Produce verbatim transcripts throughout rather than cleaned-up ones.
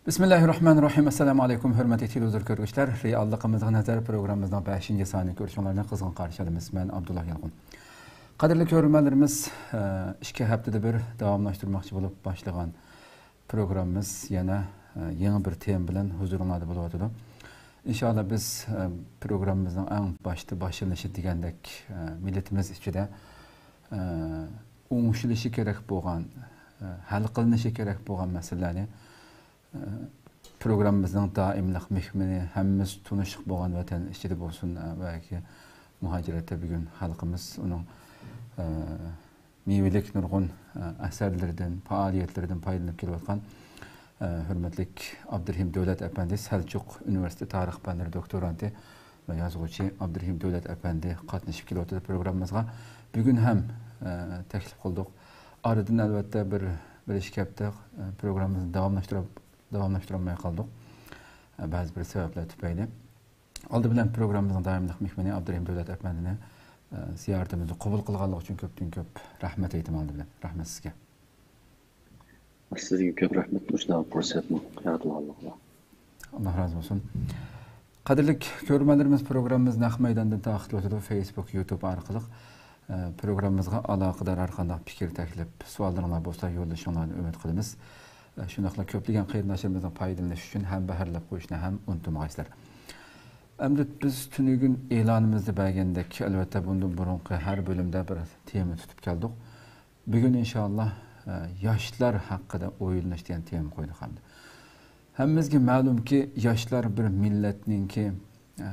بىسمىللاھىررەھمانىررەھىم. ئەسسالامۇ ئەلەيكۇم، ھۆرمەتلىك تېلېۋىزور كۆرگۈچىلەر. رېئاللىقىمىزغا نەزەر پروگراممىمىزنىڭ بەشىنچى سانىنى كۆرۈشۈڭلارنى قىزغىن قارشى ئالىمىز. مەن ئابدۇللا يالقۇن. قەدىرلىك كۆرۈرمەنلىرىمىز، ئىككى ھەپتىدە بىر داۋاملاشتۇرماقچى بولۇپ باشلىغان پروگراممىمىز يەنە يېڭى بىر تېما بىلەن ھۇزۇرۇڭلاردا بولۇۋاتىدۇ. ئىنشائاللا، بىز پروگراممىمىزنىڭ ئەڭ باشتا باشلىنىشى دېگەندەك، مىللىتىمىز ئىچىدە ئوڭشىلىشى كېرەك بولغان، ھەل قىلىنىشى كېرەك بولغان مەسىلىلەرنى پروگراممىمىزنىڭ دائىملىق مېھمىنى، ھەممىمىز تونۇشلۇق بولغان ۋەتەن ئىچىدە بولسۇن، ۋە ياكى مۇھاجىرەتتە بۈگۈن خەلقىمىز ئۇنىڭ مېۋىلىك نۇرغۇن ئەسەرلىرىدىن، پائالىيەتلىرىدىن پايدىلىنىپ كېلىۋاتقان ھۆرمەتلىك ئابدۇرېھىم دۆلەت ئەپەندى، سەلچۇق ئۇنىۋېرسىتېتى تارىخ پەنلىرى دوكتورانتى ۋە يازغۇچى ئابدۇرېھىم دۆلەت ئەپەندى قاتنىشىپ كېلىۋاتىدۇ پروگراممىمىزغا. بۈگۈن ھەم تەكلىپ قىلدۇق. ئارىدىن ئەلۋەتتە بىر، بىر ئىككى ھەپتە پروگراممىمىزنى داۋاملاشتۇرۇپ داۋاملاشتۇرالماي قالدۇق. بەزى بىر سەۋەبلەر تۈپەيلى. ئالدى بىلەن پروگراممىمىزنىڭ دائىملىق مېھمىنى ئابدۇرېھىم دۆلەت ئەپەندىنى زىيارىتىمىزنى قوبۇل قىلغانلىقى ئۈچۈن كۆپتىن كۆپ رەھمەت ئېيتىمەن ئالدى بىلەن. رەھمەت سىزگە. سىزگە كۆپ رەھمەت، مۇشۇنداق پۇرسەتنى يارىتىلغانلىقىغا. ئاللا رازى بولسۇن. قەدىرلىك كۆرۈرمەنلىرىمىز، پروگراممىمىز نەق مەيداندىن تارقىتىلىۋاتىدۇ، فېيسبۇك، يۇتۇب ئارقىلىق. ئە، پروگراممىمىزغا ئالاقىدار ھەر قانداق پىكىر، تەكلىپ، سوئاللىرىڭلار بولسا يوللىشىڭلارنى ئۈمىد قىلىمىز. ئە، شۇنداقلا كۆپلىگەن قېرىنداشلىرىمىزنىڭ پايدىلىنىشى ئۈچۈن ھەمبەھىرلەپ قويۇشنى ھەم ئۇنتۇمىغايسىلەر. ئەمدى بىز تۈنۈگۈن ئېلانىمىزدا بەرگەندەك، ئەلۋەتتە، بۇندىن بۇرۇنقى ھەر بۆلۈمدە بىر تېما تۇتۇپ كەلدۇق. بۈگۈن ئىنشائاللا، ئە، ياشلار ھەققىدە ئويلىنىش دېگەن تېما قويدۇق ئەمدى. ھەممىمىزگە مەلۇمكى، ياشلار بىر مىللەتنىڭكى، ئە،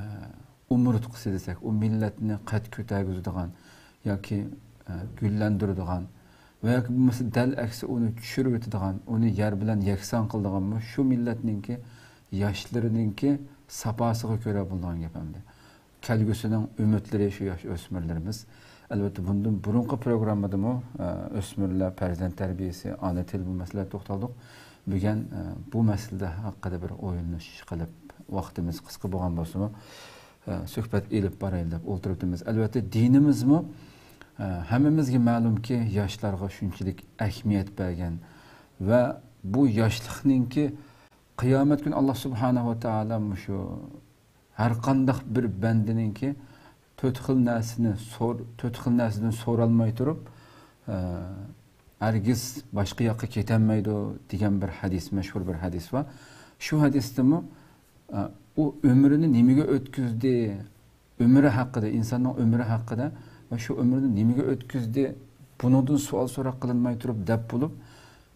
ئومۇرتقىسى دېسەك، ئۇ مىللەتنى قەد كۆتەرگۈزىدىغان ياكى، ئە، گۈللەندۈرىدىغان ۋە ياكى بولمىسا دەل ئەكسى ئۇنى چۈشۈرۈۋېتىدىغان، ئۇنى يەر بىلەن يەكسان قىلىدىغانمۇ شۇ مىللەتنىڭكى ياشلىرىنىڭكى ساپاسىغا كۆرە بولىدىغان گەپ ئەمدى. كەلگۈسىنىڭ ئۈمىدلىرى شۇ ياش ئۆسمۈرلىرىمىز. ئەلۋەتتە، بۇندىن بۇرۇنقى پروگراممىدىمۇ، ئە، ئۆسمۈرلەر، پەرزەنت تەربىيەسى، ئانا تىل بۇ مەسىلىلەرگە توختالدۇق. بۈگۈن، ئە، بۇ مەسىلىدە ھەققىدە بىر ئويلىنىش قىلىپ، ۋاقتىمىز قىسقا بولغان بولسىمۇ، ئە، سۆھبەت ئېلىپ بارايلى دەپ ئولتۇرۇپتىمىز. ئەلۋەتتە، دىنىمىزمۇ، ئە، ھەممىمىزگە مەلۇمكى، ياشلارغا شۇنچىلىك ئەھمىيەت بەرگەن ۋە بۇ ياشلىقنىڭكى قىيامەت كۈنى ئاللا سۇبھانەھۇ ۋە تائالا مۇشۇ ھەر قانداق بىر بەندىنىڭكى تۆت خىل نەرسىنى سور-، تۆت خىل نەرسىدىن سورالماي تۇرۇپ، ئە، ھەرگىز باشقا ياققا كېتەلمەيدۇ دېگەن بىر ھەدىس، مەشھۇر بىر ھەدىس بار. شۇ ھەدىستىمۇ، ئە، ئۇ ئۆمرىنى نېمىگە ئۆتكۈزدى، ئۆمرى ھەققىدە، ئىنساننىڭ ئۆمرى ھەققىدە ۋە شۇ ئۆمرىنى نېمىگە ئۆتكۈزدى، بۇنىڭدىن سوئال سوراق قىلىنماي تۇرۇپ دەپ بولۇپ،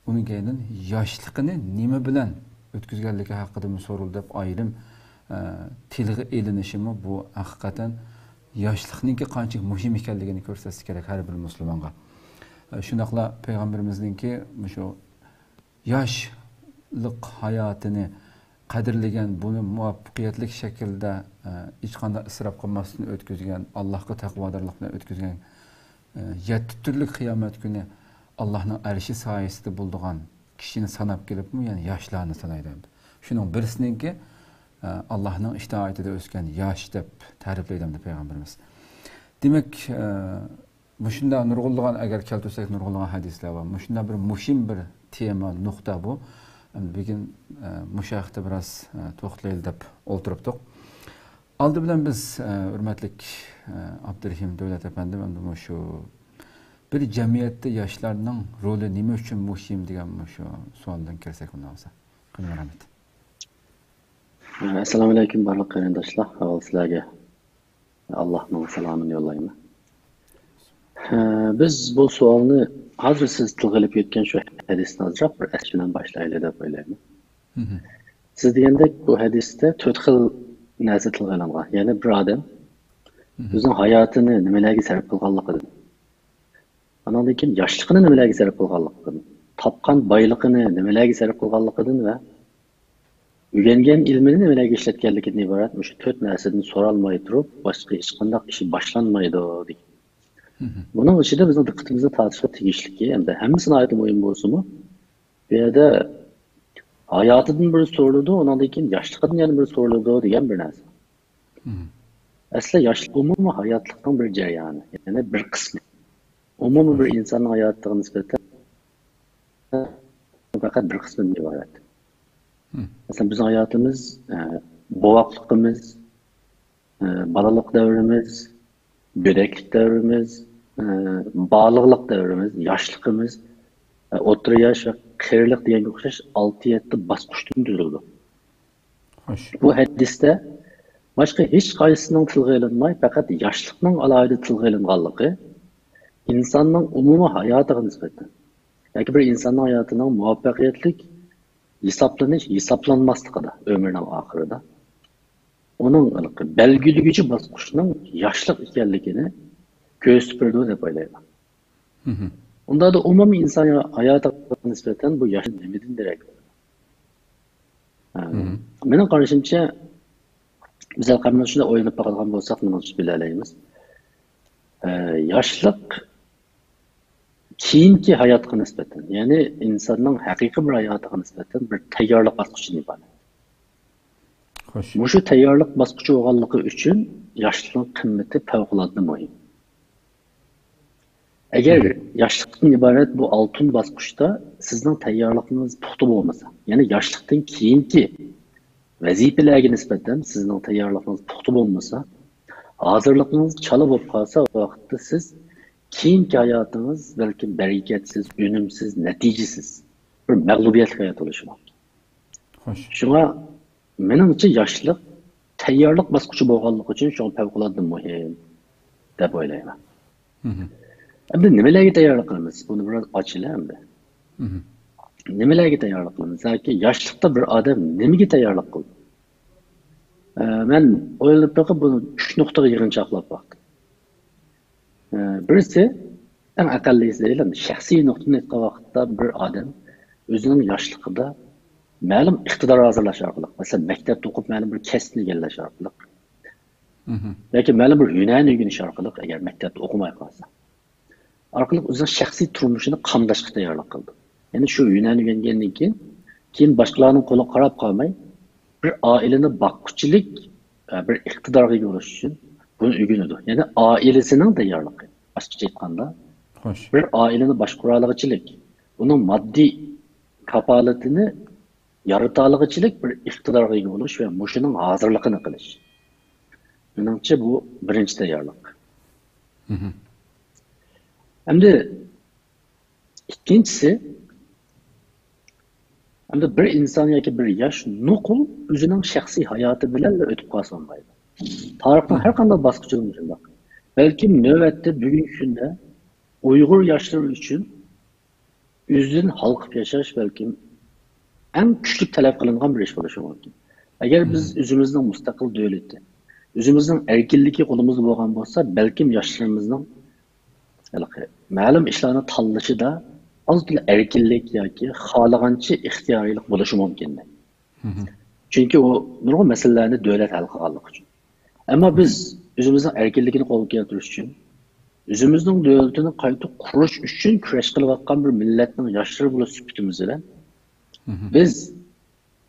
ئۇنىڭ كەينىدىن ياشلىقىنى نېمە بىلەن ئۆتكۈزگەنلىكى ھەققىدىمۇ سورىلىدۇ دەپ ئايرىم، ئە، تىلغا ئېلىنىشىمۇ بۇ ھەقىقەتەن ياشلىقنىڭكى قانچىلىك مۇھىم ئىكەنلىكىنى كۆرسەتسە كېرەك ھەر بىر مۇسۇلمانغا. ئە، شۇنداقلا پەيغەمبىرىمىزنىڭكى مۇشۇ ياشلىق ھاياتىنى قەدىرلىگەن، بۇنى مۇۋەپپەقىيەتلىك شەكىلدە، ئە، ھېچقانداق ئىسراپ قىلماستىن ئۆتكۈزگەن، ئاللاھقا تەقۋادارلىق بىلەن ئۆتكۈزگەن، ئە، يەتتە تۈرلۈك قىيامەت كۈنى ئاللاھنىڭ ئەرشى سايىسىدا بولىدىغان كىشىنى ساناپ كېلىپمۇ، يەنى ياشلارنى سانايدۇ ئەمدى. شۇنىڭ بىرسىنىڭكى، ئە، ئاللاھنىڭ ئىتائىتىدە ئۆسكەن ياش دەپ تەرىپلەيدۇ ئەمدى پەيغەمبىرىمىز. دېمەك، ئە، مۇشۇنداق نۇرغۇنلىغان، ئەگەر كەلتۈرسەك، نۇرغۇنلىغان ھەدىسلەر بار. مۇشۇنداق بىر مۇھىم بىر تېما، نۇقتا بۇ. ئەمدى بۈگۈن، ئە، مۇشۇ ھەقتە بىراز، ئە، توختىلىلى دەپ ئولتۇرۇپتۇق. ئالدى بىلەن بىز، ئە، ھۆرمەتلىك، ئە، ئابدۇرېھىم دۆلەت ئەپەندىم، ئەمدى مۇشۇ بىر جەمئىيەتتە ياشلارنىڭ رولى نېمە ئۈچۈن مۇھىم دېگەن مۇشۇ سوئالدىن كىرسەك بولمامسا؟ قېنى، مەرھەمەت. ئەسسالامۇ ئەلەيكۇم، بارلىق قېرىنداشلار. ئاۋۋال سىلەرگە ئاللاھنىڭ سالامىنى يوللايمەن. ھە، بىز بۇ سوئالنى ھازىر سىز تىلغا ئېلىپ ئۆتكەن شۇ ھەدىستىن ئازراق بىر ئەسلىدىن باشلايلى دەپ ئويلايمەن. مھم. سىز دېگەندەك بۇ ھەدىستە تۆت خىل نەرسە تىلغا ئېلىنغان. يەنى بىر ئادەم مھم. ئۆزىنىڭ ھاياتىنى نېمىلەرگە سەرپ قىلغانلىقىدىن، ئانىڭدىن كېيىن ياشلىقىنى نېمىلەرگە سەرپ قىلغانلىقىدىن، تاپقان بايلىقىنى نېمىلەرگە سەرپ قىلغانلىقىدىن ۋە ئۆگەنگەن ئىلمىنى نېمىلەرگە ئىشلەتكەنلىكىدىن ئىبارەت مۇشۇ تۆت نەرسىدىن سورالماي تۇرۇپ، باشقا ھېچقانداق ئىش باشلانمايدۇ، دېگەن. مھم. بۇنىڭ ئىچىدە بىزنىڭ دىققىتىمىزنى تارتىشقا تېگىشلىكى، ھەمدە ھەممىسى ناھايىتى مۇھىم بولسىمۇ، بۇ يەردە ھاياتىدىن بىر سورىلىدۇ، ئۇنىڭدىن كېيىن ياشلىقىدىن يەنە بىر سورىلىدۇ دېگەن بىر نەرسە. مھم. ئەسلى ياشلىق ئومۇمىي ھاياتلىقنىڭ بىر جەريانى، يەنى بىر قىسمى. ئومۇمىي بىر ئىنساننىڭ ھاياتىغا نىسبەتەن پەقەت بىر قىسمىدىن ئىبارەت. مەسىلەن، بىزنىڭ ھاياتىمىز، ئە، بوۋاقلىقىمىز، ئە، بالىلىق دەۋرىمىز، گۆدەكلىك دەۋرىمىز، ئە، بالىغلىق دەۋرىمىز، ياشلىقىمىز، ئە، ئوتتۇرا ياش ۋە قېرىلىق دېگەنگە ئوخشاش ئالتە يەتتە باسقۇچتىن تۈزۈلىدۇ. بۇ ھەدىستە باشقا ھېچ قايسىسىنىڭ تىلغا ئېلىنماي، پەقەت ياشلىقنىڭ ئالاھىدە تىلغا ئېلىنغانلىقى ئىنساننىڭ ئومۇمىي ھاياتىغا نىسبەتەن ياكى بىر ئىنساننىڭ ھاياتىنىڭ مۇۋەپپەقىيەتلىك ھېسابلىنىش، ھېسابلانماسلىقىدا، ئۆمرىنىڭ ئاخىرىدا ئۇنىڭ بەلگىلىگۈچى باسقۇچنىڭ ياشلىق ئىكەنلىكىنى كۆرسىتىپ بېرىدۇ دەپ ئويلايمەن. ئۇنداقتا ئومۇمىي ئىنسان ھاياتىغا نىسبەتەن بۇ ياش نېمىدىن دېرەك بېرىدۇ؟ مېنىڭ قارىشىمچە، بىز ھەر قانداق شۇنداق ئويلىنىپ باقىدىغان بولساق، مېنىڭچە بىلەلەيمىز. ئە، ياشلىق كېيىنكى ھاياتقا نىسبەتەن، يەنى ئىنساننىڭ ھەقىقىي بىر ھاياتىغا نىسبەتەن بىر تەييارلىق باسقۇچىدىن ئىبارەت. خوش. مۇشۇ تەييارلىق باسقۇچى بولغانلىقى ئۈچۈن ياشلىقنىڭ قىممىتى پەۋقۇلئاددە مۇھىم. ئەگەر ياشلىقتىن ئىبارەت بۇ ئالتۇن باسقۇچتا سىزنىڭ تەييارلىقىڭىز پۇختا بولمىسا، يەنى ياشلىقتىن كېيىنكى ۋەزىپىلەرگە نىسبەتەن سىزنىڭ تەييارلىقىڭىز پۇختا بولمىسا، ھازىرلىقىڭىز چالا بولۇپ قالسا، ۋاقىتتا سىز كېيىنكى ھاياتىڭىز بەلكىم بەرىكەتسىز، ئۈنۈمسىز، نەتىجىسىز، بىر مەغلۇبىيەتلىك ھايات بولۇشى مۇمكىن. خوش. شۇڭا مېنىڭچە ياشلىق تەييارلىق باسقۇچى بولغانلىقى ئۈچۈن شۇڭا پەۋقۇلئاددە مۇھىم دەپ ئويلايمەن. ئەمدى نېمىلەرگە تەييارلىق قىلىمىز؟ بۇنى بىراز ئاچىلى ئەمدى. نېمىلەرگە تەييارلىق قىلىمىز ياكى ياشلىقتا بىر ئادەم نېمىگە تەييارلىق قىلىدۇ؟ ئە، مەن ئويلىنىپ بېقىپ بۇنى ئۈچ نۇقتىغا يىغىنچاقلاپ باقتىم. ئە، بىرسى، ئەڭ ئەقەللىيسى دەيلى، شەخسىي نۇقتىدىن ئېيتقان ۋاقىتتا بىر ئادەم ئۆزىنىڭ ياشلىقىدا مەلۇم ئىقتىدار ھازىرلاش ئارقىلىق، مەسىلەن، مەكتەپتە ئوقۇپ مەلۇم بىر كەسىپنى ئىگىلەش ئارقىلىق ياكى مەلۇم بىر ھۈنەرنى ئۆگىنىش ئارقىلىق، ئەگەر مەكتەپتە ئوقۇماي قالسا، ئارقىلىق ئۆزىنىڭ شەخسىي تۇرمۇشىنى قامداشقا تەييارلىق قىلىدۇ. يەنى شۇ ھۈنەرنى ئۆگەنگەندىن كېيىن، كېيىن باشقىلارنىڭ قولىغا قاراپ قالماي، بىر ئائىلىنى باققۇچىلىك، ئە، بىر ئىقتىدارغا ئىگە بولۇش ئۈچۈن بۇنى ئۆگىنىدۇ. يەنى ئائىلىسىنىڭ تەييارلىقى. باشقىچە ئېيتقاندا، خوش. بىر ئائىلىنى باشقۇرالىغۇچىلىك، ئۇنىڭ ماددىي كاپالىتىنى يارىتالىغۇچىلىك بىر ئىقتىدارغا ئىگە بولۇش ۋە مۇشۇنىڭ ھازىرلىقىنى قىلىش. مېنىڭچە بۇ بىرىنچى تەييارلىق. ئەمدى ئىككىنچىسى، ئەمدى بىر ئىنسان ياكى بىر ياش نوقۇل ئۆزىنىڭ شەخسىي ھاياتى بىلەنلا ئۆتۈپ قالسا بولمايدۇ. تارىخنىڭ ھەر قانداق باسقۇچىدا مۇشۇنداق. بەلكىم نۆۋەتتە بۈگۈنكى كۈندە ئۇيغۇر ياشلىرى ئۈچۈن ئۆزىدىن ھالقىپ ياشاش بەلكىم ئەڭ كۈچلۈك تەلەپ قىلىنغان بىر ئىش بولۇشى مۇمكىن. ئەگەر بىز ئۆزىمىزنىڭ مۇستەقىل دۆلىتى، ئۆزىمىزنىڭ ئەركىنلىكى قولىمىزدا بولغان بولسا، بەلكىم ياشلىرىمىزنىڭ ھېلىقى مەلۇم ئىشلارنى تاللىشىدا ئاز تولا ئەركىنلىك ياكى خالىغانچە ئىختىيارىيلىق بولۇشى مۇمكىن. چۈنكى ئۇ نۇرغۇن مەسىلىلەرنى دۆلەت ھەل قىلغانلىقى ئۈچۈن. ئەمما بىز ئۆزىمىزنىڭ ئەركىنلىكىنى قولغا كەلتۈرۈش ئۈچۈن، ئۆزىمىزنىڭ دۆلىتىنى قايتا قۇرۇش ئۈچۈن كۈرەش قىلىۋاتقان بىر مىللەتنىڭ ياشلىرى بولۇش سۈپىتىمىز بىلەن، بىز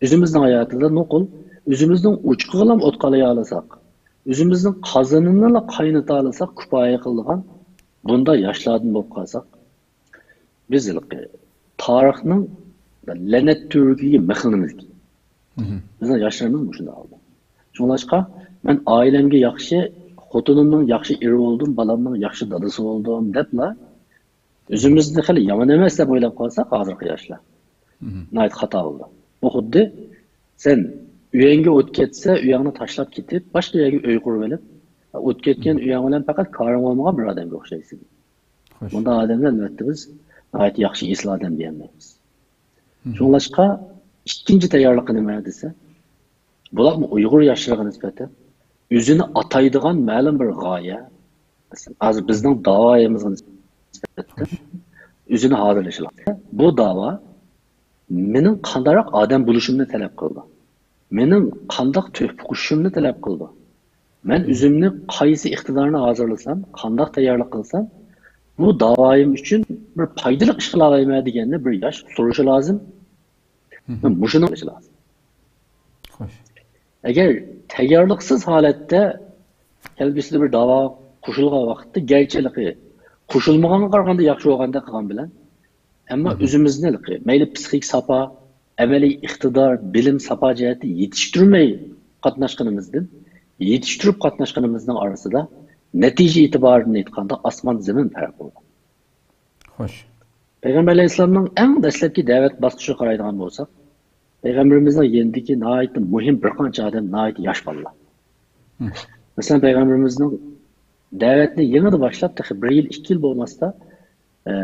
ئۆزىمىزنىڭ ھاياتىدا نوقۇل، ئۆزىمىزنىڭ ئوچىقىغىلا ئوت قالايالىساق، ئۆزىمىزنىڭ قازىنىنىلا قاينىتالىساق، كۇپايە قىلىدىغان بۇنداق ياشلاردىن بولۇپ قالساق، بىز ھېلىقى تارىخنىڭ لەنەت تۈۋرۈكىگە مىخلىنىمىز. بىزنىڭ ياشلىرىمىز مۇشۇنداق بولدى. شۇڭلاشقا، مەن ئائىلەمگە ياخشى، خوتۇنۇمنىڭ ياخشى ئېرى بولدۇم، بالامنىڭ ياخشى دادىسى بولدۇم دەپلا، ئۆزىمىزنى خېلى يامان ئەمەس دەپ ئويلاپ قالساق، ھازىرقى ياشلار ناھايىتى خاتا بولىدۇ. بۇ خۇددى سەن ئۆيۈڭگە ئوت كەتسە، ئۆيۈڭنى تاشلاپ كېتىپ، باشقا يەرگە ئۆي قۇرۇپ ئېلىپ، ئوت كەتكەن ئۆيۈڭ بىلەن پەقەت كارىڭ بولمىغان بىر ئادەمگە ئوخشايسەن. بۇنداق ئادەمنى ئەلۋەتتە بىز ناھايىتى ياخشى، ئېسىل ئادەم دېيەلمەيمىز. شۇڭلاشقا ئىككىنچى تەييارلىقى نېمە دېسە، بۇلارمۇ ئۇيغۇر ياشلىرىغا نىسبەتەن ئۆزىنى ئاتايدىغان مەلۇم بىر غايە، ھازىر بىزنىڭ داۋايىمىزغا نىسبەتەن ئۆزىنى ھازىرلىشى لازىم. بۇ داۋا مېنىڭ قانداقراق ئادەم بولۇشۇمنى تەلەپ قىلىدۇ. مېنىڭ قانداق تۆھپە قوشۇشۇمنى تەلەپ قىلىدۇ. مەن ئۆزۈمنى قايسى ئىقتىدارنى ھازىرلىسام، قانداق تەييارلىق قىلسام، بۇ داۋايىم ئۈچۈن بىر پايدىلىق ئىش قىلالايمەن دېگەننى بىر ياش سورىشى لازىم. مۇشۇنىڭ قىلىشى لازىم. خوش. ئەگەر تەييارلىقسىز ھالەتتە كەلگۈسىدە بىر داۋا قوشۇلغان ۋاقىتتا، گەرچە ھېلىقى قوشۇلمىغانغا قارىغاندا ياخشى بولغاندەك قىلغان بىلەن، ئەمما ئۆزىمىزنى ھېلىقى مەيلى پسىخىك ساپا، ئەمەلىي ئىقتىدار، بىلىم، ساپا جەھەتتە يېتىشتۈرمەي قاتناشقىنىمىزدىن، يېتىشتۈرۈپ قاتناشقىنىمىزنىڭ ئارىسىدا نەتىجە ئېتىبارىدىن ئېيتقاندا ئاسمان زېمىن پەرقى بولغان. خوش. پەيغەمبەر ئەلەيھىسسالامنىڭ ئەڭ دەسلەپكى دەۋەت باسقۇچىغا قارايدىغان بولساق، پەيغەمبىرىمىزنىڭ يېنىدىكى ناھايىتى مۇھىم بىر قانچە ئادەم ناھايىتى ياش بالىلار. مم. مەسىلەن، پەيغەمبىرىمىزنىڭ دەۋەتنى يېڭىدا باشلاپ، تېخى بىر يىل، ئىككى يىل بولماستا، ئە،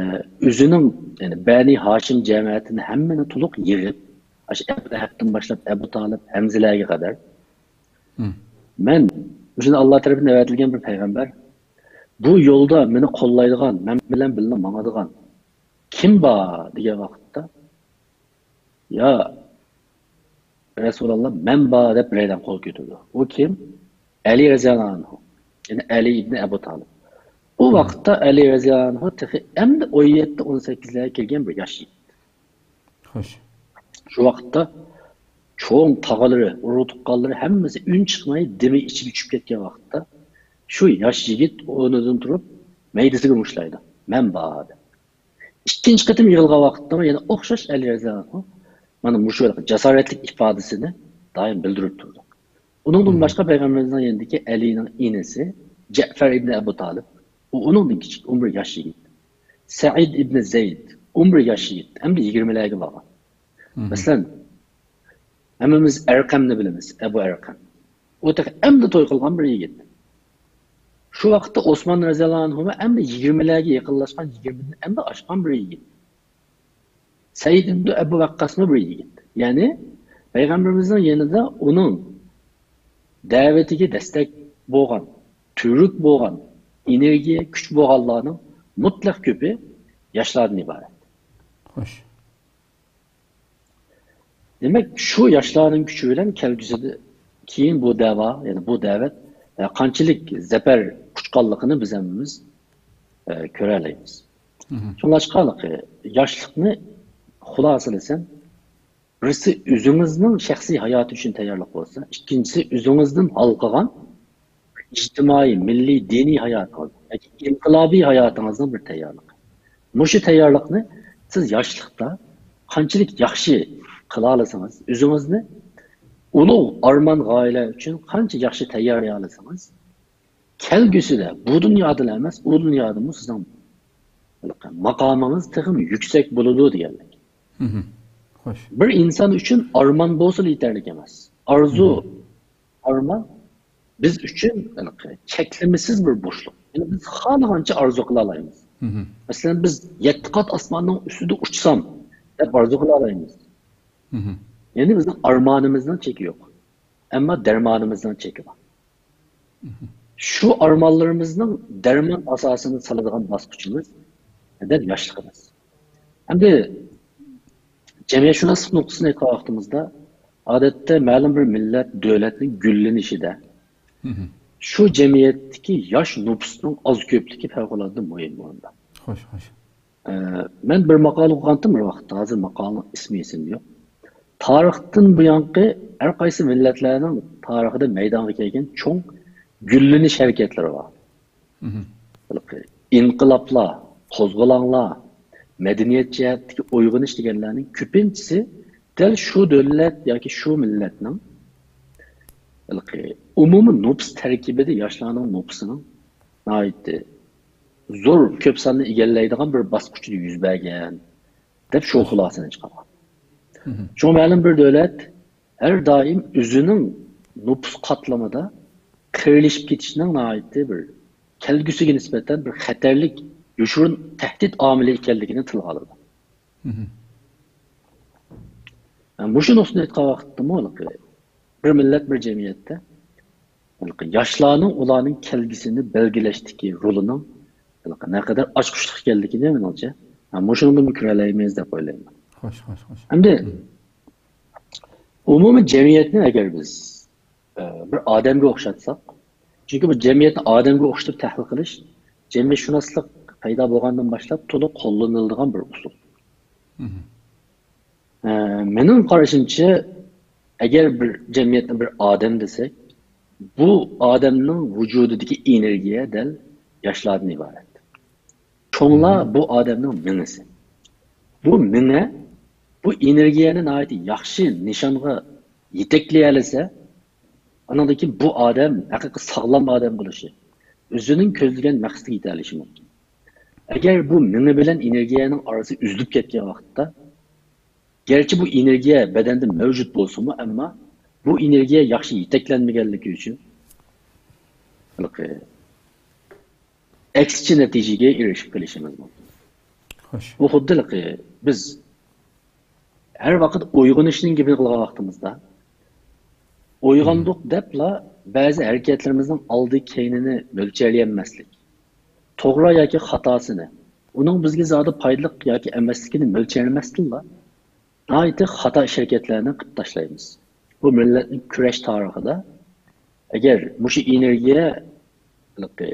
ئۆزىنىڭ، يەنى بەنى ھاشىم جەمەتىنى ھەممىنى تولۇق يىغىپ، ئاشۇ ئەبۇ لەھەبتىن باشلاپ ئەبۇ تالىپ، ھەمزىلەرگە قەدەر، مم. مەن مۇشۇ ئاللا تەرىپىدىن ئەۋەتىلگەن بىر پەيغەمبەر، بۇ يولدا مېنى قوللايدىغان، مەن بىلەن بىللە ماڭىدىغان كىم بار دېگەن ۋاقىتتا، يا رەسۇلاللا، مەن بار دەپ بىرەيلەن قول كۆتۈرىدۇ. ئۇ كىم؟ ئەلى رەزىياللاھۇ ئەنھۇ. يەنى ئەلى ئىبنى ئەبۇ تالىپ. ئۇ ۋاقىتتا ئەلى رەزىياللاھۇ ئەنھۇ تېخى ئەمدى ئون يەتتە، ئون سەككىزلەرگە كىرگەن بىر ياش يىگىت. خوش. شۇ ۋاقىتتا چوڭ تاغىلىرى، ئۇرۇق تۇغقانلىرى ھەممىسى ئۈن چىقماي دېمى ئىچىگە چۈشۈپ كەتكەن ۋاقىتتا شۇ ياش يىگىت ئورنىدىن تۇرۇپ مەيدىسىگە مۇشتلايدۇ. مەن بار دەپ. ئىككىنچى قېتىم يىغىلغان ۋاقىتتا يەنە ئوخشاش ئەلى رەزىياللاھۇ ئەنھۇ مانا مۇشۇ جاسارەتلىك ئىپادىسىنى دائىم بىلدۈرۈپ تۇرىدۇ. ئۇنىڭدىن باشقا پەيغەمبىرىمىزنىڭ يېنىدىكى ئەلىنىڭ ئىنىسى جەفەر ئىبنى ئەبۇ تالىپ، ئۇ ئۇنىڭدىن كىچىك، ئون بىر ياش يىگىت. سەئىد ئىبنى زەيد، ئون بىر ياش يىگىت، ئەمدى يىگىرمىلەرگە بارغان. مم. مەسىلەن، ھەممىمىز ئەرقەمنى بىلىمىز، ئەبۇ ئەرقەم. ئۇ تېخى ئەمدى توي قىلغان بىر يىگىت. شۇ ۋاقىتتا ئوسمان رەزىياللاھۇ ئەنھۇمۇ ئەمدى يىگىرمىلەرگە يېقىنلاشقان، يىگىرمىدىن ئەمدى ئاشقان بىر يىگىت. سەئىد ئىبنى ئەبۇ ۋەققاسمۇ بىر يىگىت. يەنى پەيغەمبىرىمىزنىڭ يېنىدا ئۇنىڭ دەۋىتىگە دەستەك بولغان، تۈۋرۈك بولغان، ئېنېرگىيە، كۈچ بولغانلارنىڭ مۇتلەق كۆپى ياشلاردىن ئىبارەت. خوش. دېمەك، شۇ ياشلارنىڭ كۈچى بىلەن كەلگۈسىدە كېيىن بۇ دەۋا، يەنى بۇ دەۋەت، ئە، قانچىلىك زەپەر قۇچقانلىقىنى بىز ھەممىمىز، ئە، كۆرەلەيمىز. مم. شۇڭلاشقا، ياشلىقنى خۇلاسىلىسەم، بىرسى ئۆزىڭىزنىڭ شەخسىي ھاياتى ئۈچۈن تەييارلىق بولسا، ئىككىنچىسى ئۆزىڭىزدىن ھالقىغان ئىجتىمائىي، مىللىي، دىنىي ھاياتىڭىز ياكى ئىنقىلابىي ھاياتىڭىزنىڭ بىر تەييارلىقى. مۇشۇ تەييارلىقنى سىز ياشلىقتا قانچىلىك ياخشى قىلالىسىڭىز، ئۆزىڭىزنى ئۇلۇغ ئارمان غايىلەر ئۈچۈن قانچە ياخشى تەييارلىيالىسىڭىز، كەلگۈسىدە بۇ دۇنيادىلا ئەمەس، ئۇ دۇنيادىمۇ سىزنىڭ ماقامىڭىز تېخىمۇ يۈكسەك بولىدۇ دېگەنلىك. مم. خوش. بىر ئىنسان ئۈچۈن ئارمان بولسىلا يېتەرلىك ئەمەس. ئارزۇ، مم. ئارمان بىز ئۈچۈن چەكلىمىسىز بىر بوشلۇق. يەنى بىز خالىغانچە ئارزۇ قىلالايمىز. مم. مەسىلەن، بىز يەتتە قات ئاسماننىڭ ئۈستىدە ئۇچسام دەپ ئارزۇ قىلالايمىز. مم. يەنى بىزنىڭ ئارمانىمىزنىڭ چېكى يوق. ئەمما دەرمانىمىزنىڭ چېكى بار. شۇ ئارمانلىرىمىزنىڭ دەرمان ئاساسىنى سالىدىغان باسقۇچىمىز دەل ياشلىقىمىز. ئەمدى جەمئىيەتشۇناسلىق نۇقتىسىدىن ئېيتقان ۋاقتىمىزدا، ئادەتتە مەلۇم بىر مىللەت، دۆلەتنىڭ گۈللىنىشىدە مم. شۇ جەمئىيەتتىكى ياش نوپۇسنىڭ ئاز كۆپلۈكى پەۋقۇلئاددە مۇھىم ئورۇندا. خوش، خوش. ئە، مەن بىر ماقالە ئوقۇغانتىم بىر ۋاقىتتا، ھازىر ماقالىنىڭ ئىسمى ئېسىمدە يوق. تارىختىن بۇيانقى ھەر قايسى مىللەتلەرنىڭ تارىخىدا مەيدانغا كەلگەن چوڭ گۈللىنىش ھەرىكەتلىرى بار. مم. ئىنقىلابلار، قوزغىلاڭلار، مەدەنىيەت جەھەتتىكى ئويغىنىش دېگەنلەرنىڭ كۆپىنچىسى دەل شۇ دۆلەت ياكى شۇ مىللەتنىڭ ھېلىقى ئومۇمىي نوپۇس تەركىبىدە ياشلارنىڭ نوپۇسىنىڭ ناھايىتى زور كۆپ ساننى ئىگىلەيدىغان بىر باسقۇچىدا يۈز بەرگەن دەپ شۇ خۇلاسىنى چىقارغان. مم. شۇڭا مەلۇم بىر دۆلەت ھەر دائىم ئۆزىنىڭ نوپۇس قاتلىمىدا قېرىلىشىپ كېتىشنىڭ ناھايىتى بىر كەلگۈسىگە نىسبەتەن بىر خەتەرلىك يوشۇرۇن تەھدىت ئامىلى ئىكەنلىكىنى تىلغا ئالىدۇ. مم. مۇشۇ نۇقتىدىن ئېيتقان ۋاقىتتىمۇ بىر مىللەت، بىر جەمئىيەتتە ياشلارنىڭ ئۇلارنىڭ كەلگۈسىنى بەلگىلەشتىكى رولىنىڭ نەقەدەر ئاچقۇچلۇق ئىكەنلىكىنى مېنىڭچە مۇشۇنىڭدىن كۆرەلەيمىز دەپ ئويلايمەن. خوش، خوش، خوش. ئەمدى مم. ئومۇمىي جەمئىيەتنى ئەگەر بىز ئە، بىر ئادەمگە ئوخشاتساق، چۈنكى بۇ جەمئىيەتنى ئادەمگە ئوخشىتىپ تەھلىل قىلىش جەمئىيەتشۇناسلىق پەيدا بولغاندىن باشلاپ تولا قوللىنىلىدىغان بىر ئۇسۇل. مم. ئە، مېنىڭ قارىشىمچە، ئەگەر بىر جەمئىيەتنى بىر ئادەم دېسەك، بۇ ئادەمنىڭ ۋۇجۇدىدىكى ئېنېرگىيە دەل ياشلاردىن ئىبارەت. چوڭلار بۇ ئادەمنىڭ مېڭىسى. بۇ مېڭە بۇ ئېنېرگىيەنى ناھايىتى ياخشى نىشانغا يېتەكلىيەلىسە، ئانىڭدىن كېيىن بۇ ئادەم ھەقىقىي ساغلام ئادەم بولۇشى، ئۆزىنىڭ كۆزلىگەن مەقسىتىگە يېتەلىشى مۇمكىن. ئەگەر بۇ مېڭە بىلەن ئېنېرگىيەنىڭ ئارىسى ئۈزۈلۈپ كەتكەن ۋاقىتتا، گەرچە بۇ ئېنېرگىيە بەدەندە مەۋجۇت بولسىمۇ، ئەمما بۇ ئېنېرگىيە ياخشى يېتەكلەنمىگەنلىكى ئۈچۈن، ھېلىقى ئەكسىچە نەتىجىگە ئېرىشىپ قېلىشىمىز مۇمكىن. خوش. بۇ خۇددى ھېلىقى بىز ھەر ۋاقىت ئويغىنىشنىڭ گېپىنى قىلغان ۋاقتىمىزدا، ئويغاندۇق دەپلا بەزى ھەرىكەتلىرىمىزنىڭ ئالدى كەينىنى مۆلچەرلىيەلمەسلىك، توغرا ياكى خاتاسىنى، ئۇنىڭ بىزگە زادى پايدىلىق ياكى ئەمەسلىكىنى مۆلچەرلىمەستىنلا، ناھايىتى خاتا ئىش ھەرىكەتلەرنى قىلىپ تاشلايمىز. بۇ مىللەتنىڭ كۈرەش تارىخىدا، ئەگەر مۇشۇ ئېنېرگىيە ھېلىقى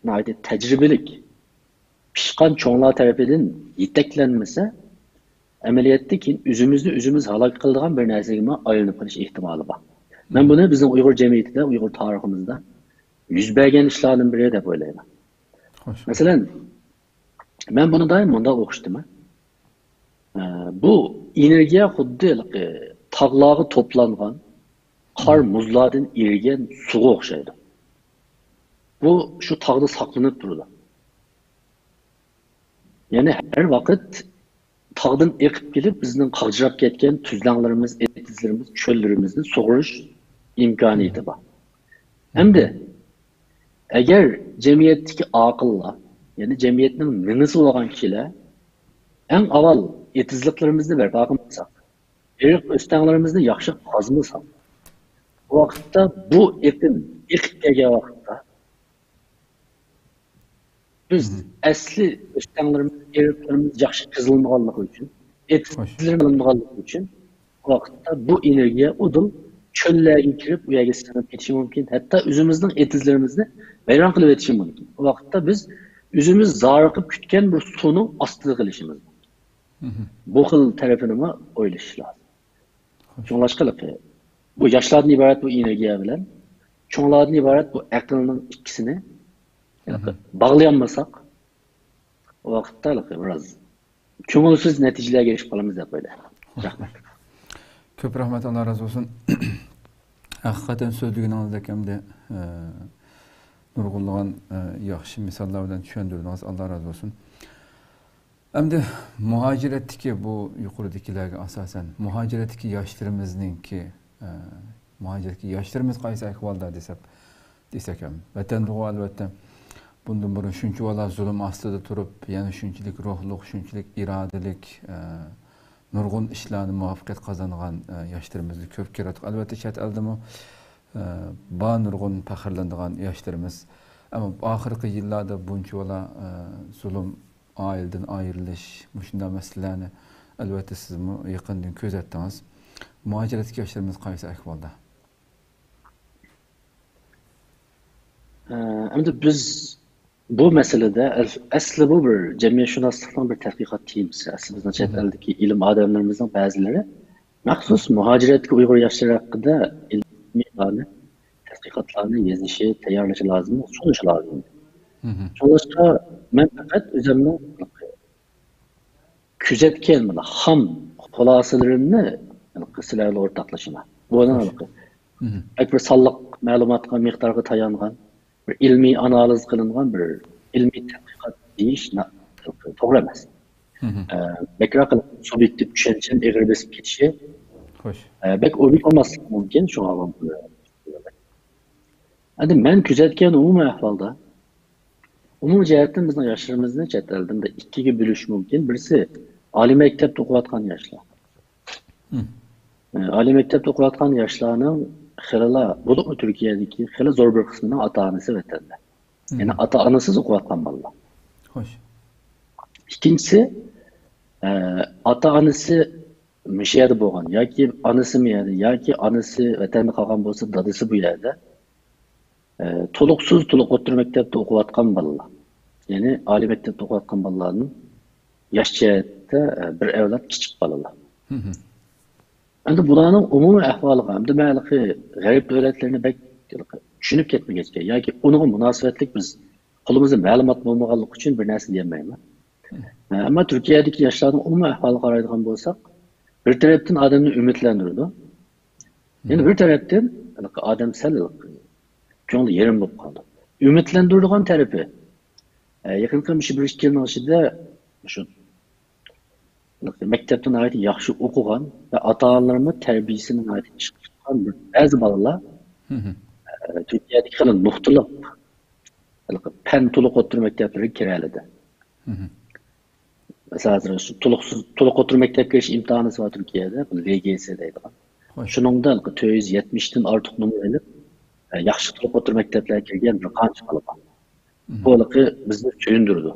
ناھايىتى تەجرىبىلىك، پىشقان چوڭلار تەرىپىدىن يېتەكلەنمىسە، ئەمەلىيەتتە كېيىن ئۆزىمىزنى ئۆزىمىز ھالاك قىلىدىغان بىر نەرسىگىمۇ ئايلىنىپ قېلىش ئېھتىمالى بار. مەن بۇنى بىزنىڭ ئۇيغۇر جەمئىيىتىدە، ئۇيغۇر تارىخىمىزدا يۈز بەرگەن ئىشلاردىن بىرى دەپ ئويلايمەن. خوش. مەسىلەن، مەن بۇنى دائىم مۇنداق ئوقۇشتىمەن. ئە، بۇ ئېنېرگىيە خۇددى ھېلىقى تاغلارغا توپلانغان قار، مۇزلاردىن ئېرىگەن سۇغا ئوخشايدۇ. بۇ شۇ تاغدا ساقلىنىپ تۇرىدۇ. يەنى ھەر ۋاقىت تاغدىن ئېقىپ كېلىپ، بىزنىڭ قاغجىراپ كەتكەن تۈزلەڭلىرىمىز، ئېتىزلىرىمىز، چۆللىرىمىزنى سۇغۇرۇش ئىمكانىيىتى بار. ئەمدى ئەگەر جەمئىيەتتىكى ئاقىللار، يەنى جەمئىيەتنىڭ مېڭىسى بولغان كىشىلەر ئەڭ ئاۋۋال ئېتىزلىقلىرىمىزنى بەرپا قىلمىساق، ئېرىق ئۆستەڭلىرىمىزنى ياخشى قازمىساق، بۇ ۋاقىتتا بۇ ئېقىن ئېقىپ كەلگەن ۋاقىتتا، بىز ئەسلى ئۆستەڭلىرىمىز، ئېرىقلىرىمىز ياخشى قېزىلمىغانلىقى ئۈچۈن، ئېتىزلىرىمىز قېزىلمىغانلىقى ئۈچۈن، بۇ ۋاقىتتا بۇ ئېنېرگىيە ئۇدۇل چۆللەرگە كىرىپ، ئۇ يەرگە سىڭىپ كېتىشى مۇمكىن. ھەتتا ئۆزىمىزنىڭ ئېتىزلىرىمىزنى ۋەيران قىلىۋېتىشى مۇمكىن. ئۇ ۋاقىتتا بىز ئۆزىمىز زارىقىپ كۈتكەن بىر سۇنىڭ ئاستىدا قېلىشىمىز مۇمكىن. بۇ خىل تەرىپىنىمۇ ئويلىشىش لازىم. شۇڭلاشقا، بۇ ياشلاردىن ئىبارەت بۇ ئېنېرگىيە بىلەن چوڭلاردىن ئىبارەت بۇ ئەقىلنىڭ ئىككىسىنى باغلىيالمىساق، ئۇ ۋاقىتتا بىراز كۆڭۈلسىز نەتىجىلەرگە ئېرىشىپ قالىمىز دەپ ئويلايمەن. رەھمەت. كۆپ رەھمەت، ئاللا رازى بولسۇن. ھەقىقەتەن سۆزلىگىنىڭىزدەك ئەمدى، ئە، نۇرغۇنلىغان، ئە، ياخشى مىساللار بىلەن چۈشەندۈردىڭىز، ئاللا رازى بولسۇن. ئەمدى مۇھاجىرەتتىكى بۇ يۇقىرىدىكىلەرگە ئاساسەن، مۇھاجىرەتتىكى ياشلىرىمىزنىڭكى، ئە، مۇھاجىرەتتىكى ياشلىرىمىز قايسى ئەھۋالدا دېسەك، دېسەك ھەم، ۋەتەندىغۇ ئەلۋەتتە بۇندىن بۇرۇن شۇنچىۋالا زۇلۇم ئاستىدا تۇرۇپ، يەنە شۇنچىلىك روھلۇق، شۇنچىلىك ئىرادىلىك، ئە، نۇرغۇن ئىشلارنى مۇۋەپپەقىيەت قازانغان، ئە، ياشلىرىمىزنى كۆپ كۆرۈۋاتىق. ئەلۋەتتە، چەت ئەلدىمۇ، ئە، بار نۇرغۇن پەخىرلىنىدىغان ياشلىرىمىز. ئەمما ئاخىرقى يىللاردا بۇنچىۋالا، ئە، زۇلۇم، ئائىلىدىن ئايرىلىش، مۇشۇنداق مەسىلىلەرنى ئەلۋەتتە سىزمۇ يېقىندىن كۆزەتتىڭىز. مۇھاجىرەتتىكى ياشلىرىمىز قايسى ئەھۋالدا؟ ئە، ئەمدى بىز بۇ مەسىلىدە ئەس-، ئەسلى بۇ بىر جەمئىيەتشۇناسلىقنىڭ بىر تەتقىقات تېمىسى. ئەسلى بىزنىڭ چەت ئەلدىكى ئىلىم ئادەملىرىمىزنىڭ بەزىلىرى مەخسۇس مۇھاجىرەتتىكى ئۇيغۇر ياشلىرى ھەققىدە ئىلمىيلارنى، تەتقىقاتلارنى يېزىشى، تەييارلىشى لازىم، سۇنۇشى لازىم. شۇڭلاشقا مەن پەقەت ئۆزۈمنىڭ كۆزەتكەن مانا خام خۇلاسىلىرىمنى سىلەر بىلەن ئورتاقلىشىمەن. بۇ بەك بىر سانلىق مەلۇماتقا، مىقدارغا تايانغان، بىر ئىلمىي ئانالىز قىلىنغان بىر ئىلمىي تەتقىقات دېيىش توغرا ئەمەس. ئە، بەكرەك سۇبيېكتىپ چۈشەنچەم ئېغىر بېسىپ كېتىشى، خوش. ئە، بەك ئوبيېكت بولماسلىقى مۇمكىن، شۇڭا بۇ. ئەمدى مەن كۆزەتكەن ئومۇمىي ئەھۋالدا، ئومۇمىي جەھەتتىن بىزنىڭ ياشلىرىمىزنى چەت ئەلدە ئىككىگە بۆلۈش مۇمكىن. بىرسى ئالىي مەكتەپتە ئوقۇۋاتقان ياشلار. ئە، ئالىي مەكتەپتە ئوقۇۋاتقان ياشلارنىڭ خېلىلا، بولۇپمۇ تۈركىيەدىكى خېلى زور بىر قىسمىنىڭ ئاتا-ئانىسى ۋەتەندە. يەنى ئاتا-ئانىسىز ئوقۇۋاتقان بالىلار. خوش. ئىككىنچىسى، ئە، ئاتا-ئانىسى مۇشۇ يەردە بولغان ياكى ئانىسى مۇ يەردە ياكى ئانىسى ۋەتەندە قالغان بولسا، دادىسى بۇ يەردە. ئە، تولۇقسىز، تولۇق ئوتتۇرا مەكتەپتە ئوقۇۋاتقان بالىلار. يەنى ئالىي مەكتەپتە ئوقۇۋاتقان بالىلاردىن ياش جەھەتتە، ئە، بىر ئەۋلاد كىچىك بالىلار. ئەمدى بۇلارنىڭ ئومۇمىي ئەھۋالىغا، ئەمدى مەن ھېلىقى غەرب دۆلەتلىرىنى بەك چۈشىنىپ كەتمىگەچكە ياكى ئۇنىڭغا مۇناسىۋەتلىك بىز قولىمىزدا مەلۇمات بولمىغانلىقى ئۈچۈن بىر نەرسە دېيەلمەيمەن. ئەمما تۈركىيەدىكى ياشلارنىڭ ئومۇمىي ئەھۋالىغا قارايدىغان بولساق، بىر تەرەپتىن ئادەمنى ئۈمىدلەندۈرىدۇ. يەنە بىر تەرەپتىن ئادەم سەل كۆڭلى يېرىم بولۇپ قالىدۇ. ئۈمىدلەندۈرىدىغان تەرىپى، ئە، يېقىنقى مۇشۇ بىر ئىككى يىلنىڭ ئىچىدە شۇ مەكتەپتە ناھايىتى ياخشى ئوقۇغان ۋە ئاتا-ئانىلىرىمۇ تەربىيەسىنى ناھايىتى ئىشقا تۇتقان بىر بەزى بالىلار، ئە، تۈركىيەدىكى خېلى نۇقتىلىق ھېلىقى پەن تولۇق ئوتتۇرا مەكتەپلىرىگە كىرەلىدى. مەسىلەن، ھازىر شۇ تولۇقسىز، تولۇق ئوتتۇرا مەكتەپكە كىرىش ئىمتىھانى بار تۈركىيەدە، بۇ لېگېسې دەيدىغان. شۇنىڭدا ھېلىقى تۆت يۈز يەتمىشتىن ئارتۇق نومۇر ئېلىپ، ئە، ياخشى تولۇق ئوتتۇرا مەكتەپلەرگە كىرگەن بىر قانچە بالا بار. بۇ ھېلىقى بىزنى سۆيۈندۈرىدۇ.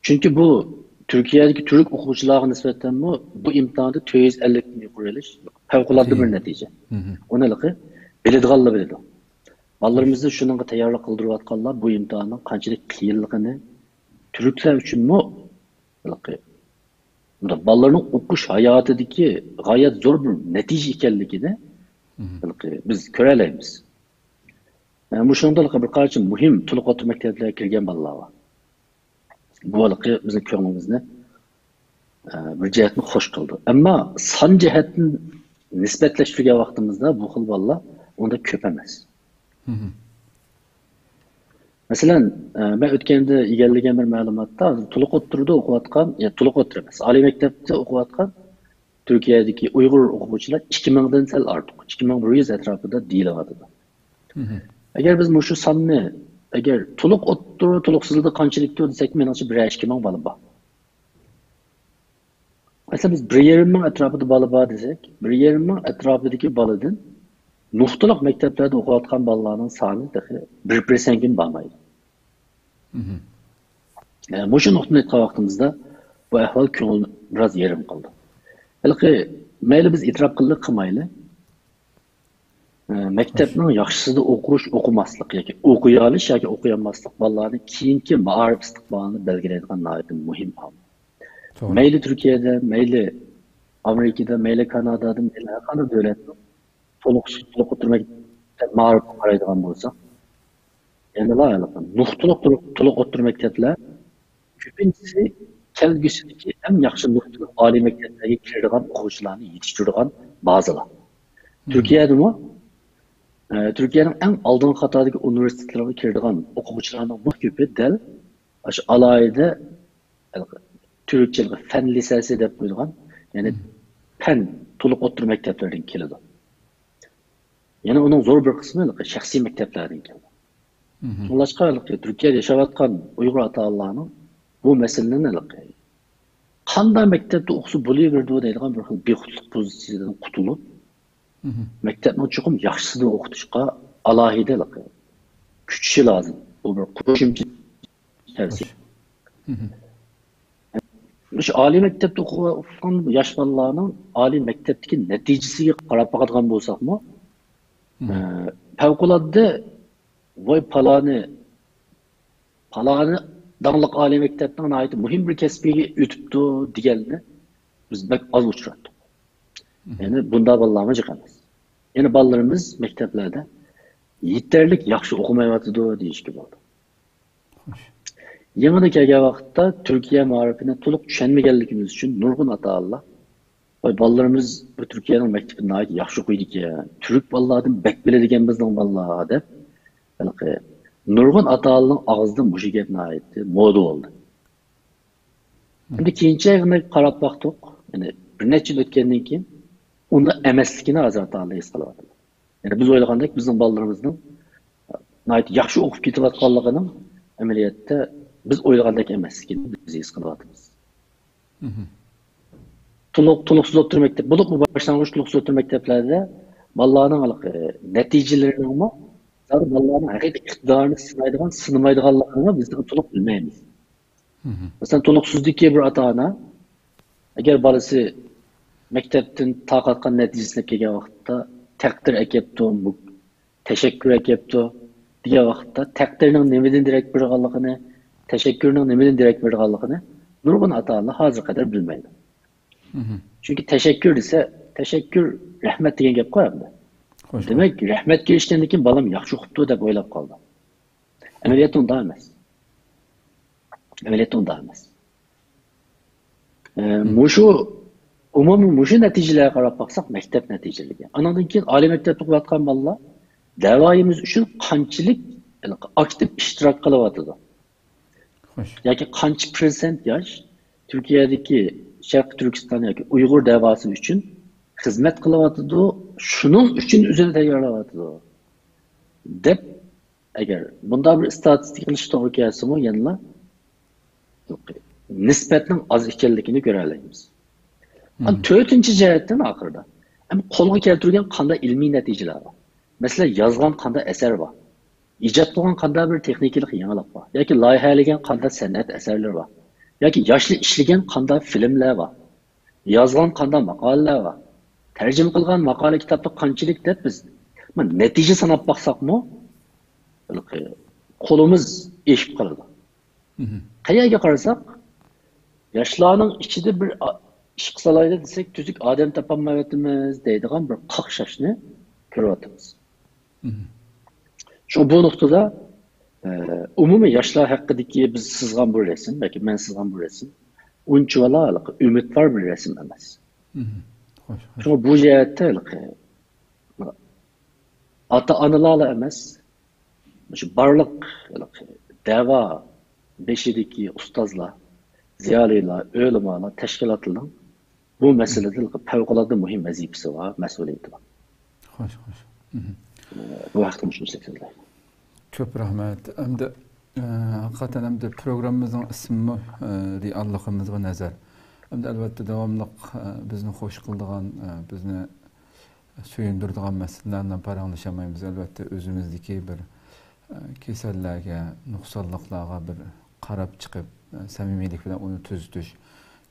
چۈنكى بۇ تۈركىيەدىكى تۈرك ئوقۇغۇچىلارغا نىسبەتەنمۇ بۇ ئىمتىھاندا تۆت يۈز ئەللىكتىن يۇقىرى ئېلىش پەۋقۇلئاددە بىر نەتىجە. ئۇنى ھېلىقى بىلىدىغانلا بىلىدۇ. بالىلىرىمىزنى شۇنىڭغا تەييارلىق قىلدۇرۇۋاتقانلار بۇ ئىمتىھاننىڭ قانچىلىك قىيىنلىقىنى، تۈركلەر ئۈچۈنمۇ ھېلىقى، بۇنداق بالىلارنىڭ ئوقۇش ھاياتىدىكى غايەت زور بىر نەتىجە ئىكەنلىكىنى ھېلىقى بىز كۆرەلەيمىز. ئە، مۇشۇنىڭدا ھېلىقى بىر قانچە مۇھىم تولۇق ئوتتۇرا مەكتەپلەرگە كىرگەن بالىلار بار. بۇ ھېلىقى بىزنىڭ كۆڭلىمىزنى، ئە، بىر جەھەتتىن خوش قىلىدۇ. ئەمما سان جەھەتتىن نىسبەتلەشتۈرگەن ۋاقتىمىزدا بۇ خىل بالىلار ئۇنداق كۆپ ئەمەس. مەسىلەن، ئە، مەن ئۆتكەندە ئىگىلىگەن بىر مەلۇماتتا، تولۇق ئوتتۇرىدا ئوقۇۋاتقان، يا، تولۇق ئوتتۇرا ئەمەس، ئالىي مەكتەپتە ئوقۇۋاتقان تۈركىيەدىكى ئۇيغۇر ئوقۇغۇچىلار ئىككى مىڭدىن سەل ئارتۇق، ئىككى مىڭ بىر يۈز ئەتراپىدا دېيىلىۋاتىدۇ. ئەگەر بىز مۇشۇ ساننى، ئەگەر تولۇق ئوتتۇرا، تولۇقسىزدا قانچىلىكتۇ دېسەك، مېنىڭچە بىر ئىككى مىڭ بالا بار. مەسىلەن، بىز بىر يېرىم مىڭ ئەتراپىدا بالا بار دېسەك، بىر يېرىم مىڭ ئەتراپىدىكى بالىدىن نۇقتىلىق مەكتەپلەردە ئوقۇۋاتقان بالىلارنىڭ سانى تېخى بىر پىرسەنتكىمۇ بارمايدۇ. ئە، مۇشۇ نۇقتىنى ئېيتقان ۋاقتىمىزدا بۇ ئەھۋال كۆڭۈلنى بىراز يېرىم قىلدى. ھېلىقى مەيلى بىز ئېتىراپ قىلدۇق قىلمايلى، ئە، مەكتەپنىڭ ياخشىسىدا ئوقۇش، ئوقۇماسلىق ياكى ئوقۇيالىش ياكى ئوقۇيالماسلىق بالىلارنى كېيىنكى مائارىپ ئىستىقبالىنى بەلگىلەيدىغان ناھايىتى مۇھىم ئامىل. مەيلى تۈركىيەدە، مەيلى ئامېرىكىدا، مەيلى كانادادا، مەيلى ھەر قانداق دۆلەتنىڭ تولۇق، تولۇق ئوتتۇرا مەكتەپ مائارىپقا قارايدىغان بولساق، يەنىلا ھېلىقى نۇقتىلىق تولۇق، تولۇق ئوتتۇرا مەكتەپلەر كۆپىنچىسى كەلگۈسىدىكى ئەڭ ياخشى نۇقتىلىق ئالىي مەكتەپلەرگە كىرىدىغان ئوقۇغۇچىلارنى يېتىشتۈرىدىغان بازىلار. تۈركىيەدىمۇ، ئە، تۈركىيەنىڭ ئەڭ ئالدىنقى قاتاردىكى ئۇنىۋېرسىتېتلىرىغا كىرىدىغان ئوقۇغۇچىلارنىڭ بۇ كۆپى دەل ئاشۇ ئالاھىدە تۈركچە فەن لىسەسى دەپ قويىدىغان، يەنى پەن تولۇق ئوتتۇرا مەكتەپلەردىن كېلىدۇ. يەنە ئۇنىڭ زور بىر قىسمى ھېلىقى شەخسىي مەكتەپلەردىن كېلىدۇ. شۇڭلاشقا ھېلىقى تۈركىيەدە ياشاۋاتقان ئۇيغۇر ئاتا-ئانىلارنىڭ بۇ مەسىلىنى ھېلىقى قانداق مەكتەپتە ئوقۇسا بولۇۋېرىدۇ دەيدىغان بىر خىل بىخۇدلۇق پوزىتسىيىدىن قۇتۇلۇپ، مەكتەپنىڭ چوقۇم ياخشىسىدا ئوقۇتۇشقا ئالاھىدە ھېلىقى كۈچىشى لازىم. بۇ بىر قوشۇمچە تەۋسىيە. مۇشۇ ئالىي مەكتەپتە ئوقۇۋاتقان ياش بالىلارنىڭ ئالىي مەكتەپتىكى نەتىجىسىگە قاراپ باقىدىغان بولساقمۇ، ئە، پەۋقۇلئاددە، ۋاي، پالانى، پالانى داڭلىق ئالىي مەكتەپنىڭ ناھايىتى مۇھىم بىر كەسپىگە ئۆتۈپتۇ دېگەننى بىز بەك ئاز ئۇچراتتۇق. يەنى بۇنداق بالىلارمۇ جىق ئەمەس. يەنى بالىلىرىمىز مەكتەپلەردە يېتەرلىك ياخشى ئوقۇمايۋاتىدۇ دېيىشكە بولىدۇ. يېڭىدا كەلگەن ۋاقىتتا تۈركىيە مائارىپىنى تولۇق چۈشەنمىگەنلىكىمىز ئۈچۈن نۇرغۇن ئاتا-ئانىلار، ۋاي، بالىلىرىمىز بۇ تۈركىيەنىڭ مەكتىپىدە ناھايىتى ياخشى ئوقۇيدىكەن، تۈرك بالىلاردىن بەك بىلىدىكەن بىزنىڭ بالىلار، دەپ، ھېلىقى نۇرغۇن ئاتا-ئانىنىڭ ئاغزىدا مۇشۇ گەپ ناھايىتى مودا بولدى. ئەمدى كېيىنچە يەنە قاراپ باقتۇق. يەنى بىر نەچچە يىل ئۆتكەندىن كېيىن ئۇنداق ئەمەسلىكىنى ھازىر ئاتا-ئانىلار ھېس قىلىۋاتىدۇ. يەنى بىز ئويلىغاندەك بىزنىڭ بالىلىرىمىزنىڭ ناھايىتى ياخشى ئوقۇپ كېتىۋاتقانلىقىنىڭ ئەمەلىيەتتە بىز ئويلىغاندەك ئەمەسلىكىنى بىز ھېس قىلىۋاتىمىز. تولۇق، تولۇقسىز ئوتتۇرا مەكتەپ، بولۇپمۇ باشلانغۇچ تولۇقسىز ئوتتۇرا مەكتەپلەردە بالىلارنىڭ ھېلىقى نەتىجىلىرىنىڭمۇ، زادى بالىلارنىڭ ھەقىقىي ئىقتىدارىنى سىنايدىغان، سىنىمايدىغانلىقىنى بىز تېخى تولۇق بىلمەيمىز. مەسىلەن، تولۇقسىزدىكى بىر ئاتا-ئانا، ئەگەر بالىسى مەكتەپتىن تارقاتقان نەتىجىسىنى كەلگەن ۋاقىتتا تەقدىر ئەكەپتۇ، مۇ-، تەشەككۈر ئەكەپتۇ دېگەن ۋاقىتتا، تەقدىرنىڭ نېمىدىن دېرەك بېرىدىغانلىقىنى، تەشەككۈرنىڭ نېمىدىن دېرەك بېرىدىغانلىقىنى نۇرغۇن ئاتا-ئانىلار ھازىرغا قەدەر بىلمەيدۇ. چۈنكى تەشەككۈر دېسە، تەشەككۈر، رەھمەت دېگەن گەپقۇ ئەمدى. دېمەك، رەھمەتكە ئېرىشكەندىن كېيىن بالام ياخشى ئوقۇپتۇ دەپ ئويلاپ قالىدۇ. ئەمەلىيەتتە ئۇنداق ئەمەس. ئەمەلىيەتتە ئۇنداق ئەمەس. ئە، مۇشۇ ئومۇمىي مۇشۇ نەتىجىلەرگە قاراپ باقساق، مەكتەپ نەتىجىلىرىگە. ئانىڭدىن كېيىن ئالىي مەكتەپتە ئوقۇۋاتقان بالىلار دەۋايىمىز ئۈچۈن قانچىلىك ئاكتىپ ئىشتىراك قىلىۋاتىدۇ؟ خوش. ياكى قانچە پىرسەنت ياش تۈركىيەدىكى شەرقىي تۈركىستان ياكى ئۇيغۇر دەۋاسى ئۈچۈن خىزمەت قىلىۋاتىدۇ، شۇنىڭ ئۈچۈن ئۆزىنى تەييارلاۋاتىدۇ دەپ، ئەگەر بۇنداق بىر ئىستاتىستىكا قىلىش توغرا كەلسىمۇ، يەنىلا نىسبەتنىڭ ئاز ئىكەنلىكىنى كۆرەلەيمىز. ئەمما تۆتىنچى جەھەتتىن ئاخىرىدا، ئەمما قولغا كەلتۈرگەن قانداق ئىلمىي نەتىجىلەر بار؟ مەسىلەن، يازغان قانداق ئەسەر بار؟ ئىجاد قىلغان قانداق بىر تېخنىكىلىق يېڭىلىق بار؟ ياكى لايىھەلىگەن قانداق سەنئەت ئەسەرلىرى بار؟ ياكى ياشلار ئىشلىگەن قانداق فىلىملەر بار؟ يازغان قانداق ماقالىلەر بار؟ تەرجىمە قىلغان ماقالە كىتابلار قانچىلىك دەپ بىز نەتىجە ساناپ باقساقمۇ، قولىمىز ئېشىپ قالىدۇ. قەيەرگە قارىساق، ياشلارنىڭ ئىچىدە بىر ئا- ئىش قىلالايلى دېسەك، تۈزۈك ئادەم تاپالمايۋاتىمىز دەيدىغان بىر قاقشاشنى كۆرۈۋاتىمىز. شۇڭا بۇ نۇقتىدا، ئە، ئومۇمىي ياشلار ھەققىدىكى بىز سىزغان بۇ رەسىم، ياكى مەن سىزغان بۇ رەسىم ئۇنچىۋالا ھېلىقى ئۈمىدۋار بىر رەسىم ئەمەس. خوش، خوش. شۇڭا بۇ جەھەتتە ھېلىقى ئاتا-ئانىلارلا ئەمەس، مۇشۇ بارلىق ھېلىقى دەۋا بېشىدىكى ئۇستازلار، زىيالىيلار، ئۆلىمالار، تەشكىلاتلارنىڭ بۇ مەسىلىدە ھېلىقى پەۋقۇلئاددە مۇھىم ۋەزىپىسى بار، مەسئۇلىيىتى بار. خوش، خوش. بۇ ھەقتە مۇشۇنى دېسەك. كۆپ رەھمەت. ئەمدى، ئە، ھەقىقەتەن ئەمدى پروگراممىمىزنىڭ ئىسمىمۇ، ئە، رېئاللىقىمىزغا نەزەر. ئەمدى ئەلۋەتتە داۋاملىق، ئە، بىزنى خوش قىلىدىغان، ئە، بىزنى سۆيۈندۈرىدىغان مەسىلىلەر بىلەن پاراڭلىشالمايمىز. ئەلۋەتتە ئۆزىمىزدىكى بىر، ئە، كېسەللەرگە، نۇقسانلىقلارغا بىر قاراپ چىقىپ، ئە، سەمىمىيلىك بىلەن ئۇنى تۈزىتىش،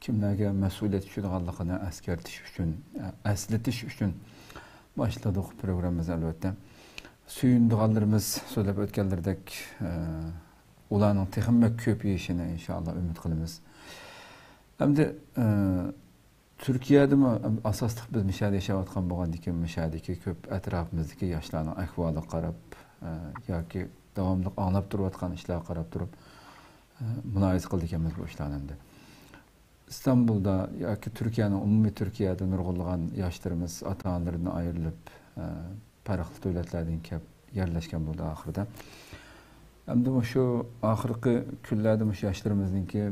كىملەرگە مەسئۇلىيەت چۈشىدىغانلىقىنى ئەسكەرتىش ئۈچۈن، ئە، ئەسلىتىش ئۈچۈن باشلىدۇق پروگراممىمىزنى ئەلۋەتتە. سۆيۈنىدىغانلىرىمىز سۆزلەپ ئۆتكەنلىرىدەك، ئە، ئۇلارنىڭ تېخىمۇ بەك كۆپىيىشىنى ئىنشائاللا ئۈمىد قىلىمىز. ئەمدى، ئە، تۈركىيەدىمۇ ئاساسلىق بىز مۇشۇ يەردە ياشاۋاتقان بولغاندىكىن، مۇشۇ يەردىكى كۆپ ئەتراپىمىزدىكى ياشلارنىڭ ئەھۋالىغا قاراپ، ئە، ياكى داۋاملىق ئاڭلاپ تۇرۇۋاتقان ئىشلارغا قاراپ تۇرۇپ، ئە، مۇلاھىزە قىلىدىكەنمىز بۇ ئىشلارنى ئەمدى. ئىستانبۇلدا ياكى تۈركىيەنىڭ، ئومۇمىي تۈركىيەدە نۇرغۇنلىغان ياشلىرىمىز ئاتا-ئانىلىرىدىن ئايرىلىپ، ئە، پەرقلىق دۆلەتلەردىن كەپ يەرلەشكەن بولدى ئاخىرىدا. ئەمدى مۇشۇ ئاخىرقى كۈنلەردە مۇشۇ ياشلىرىمىزنىڭكى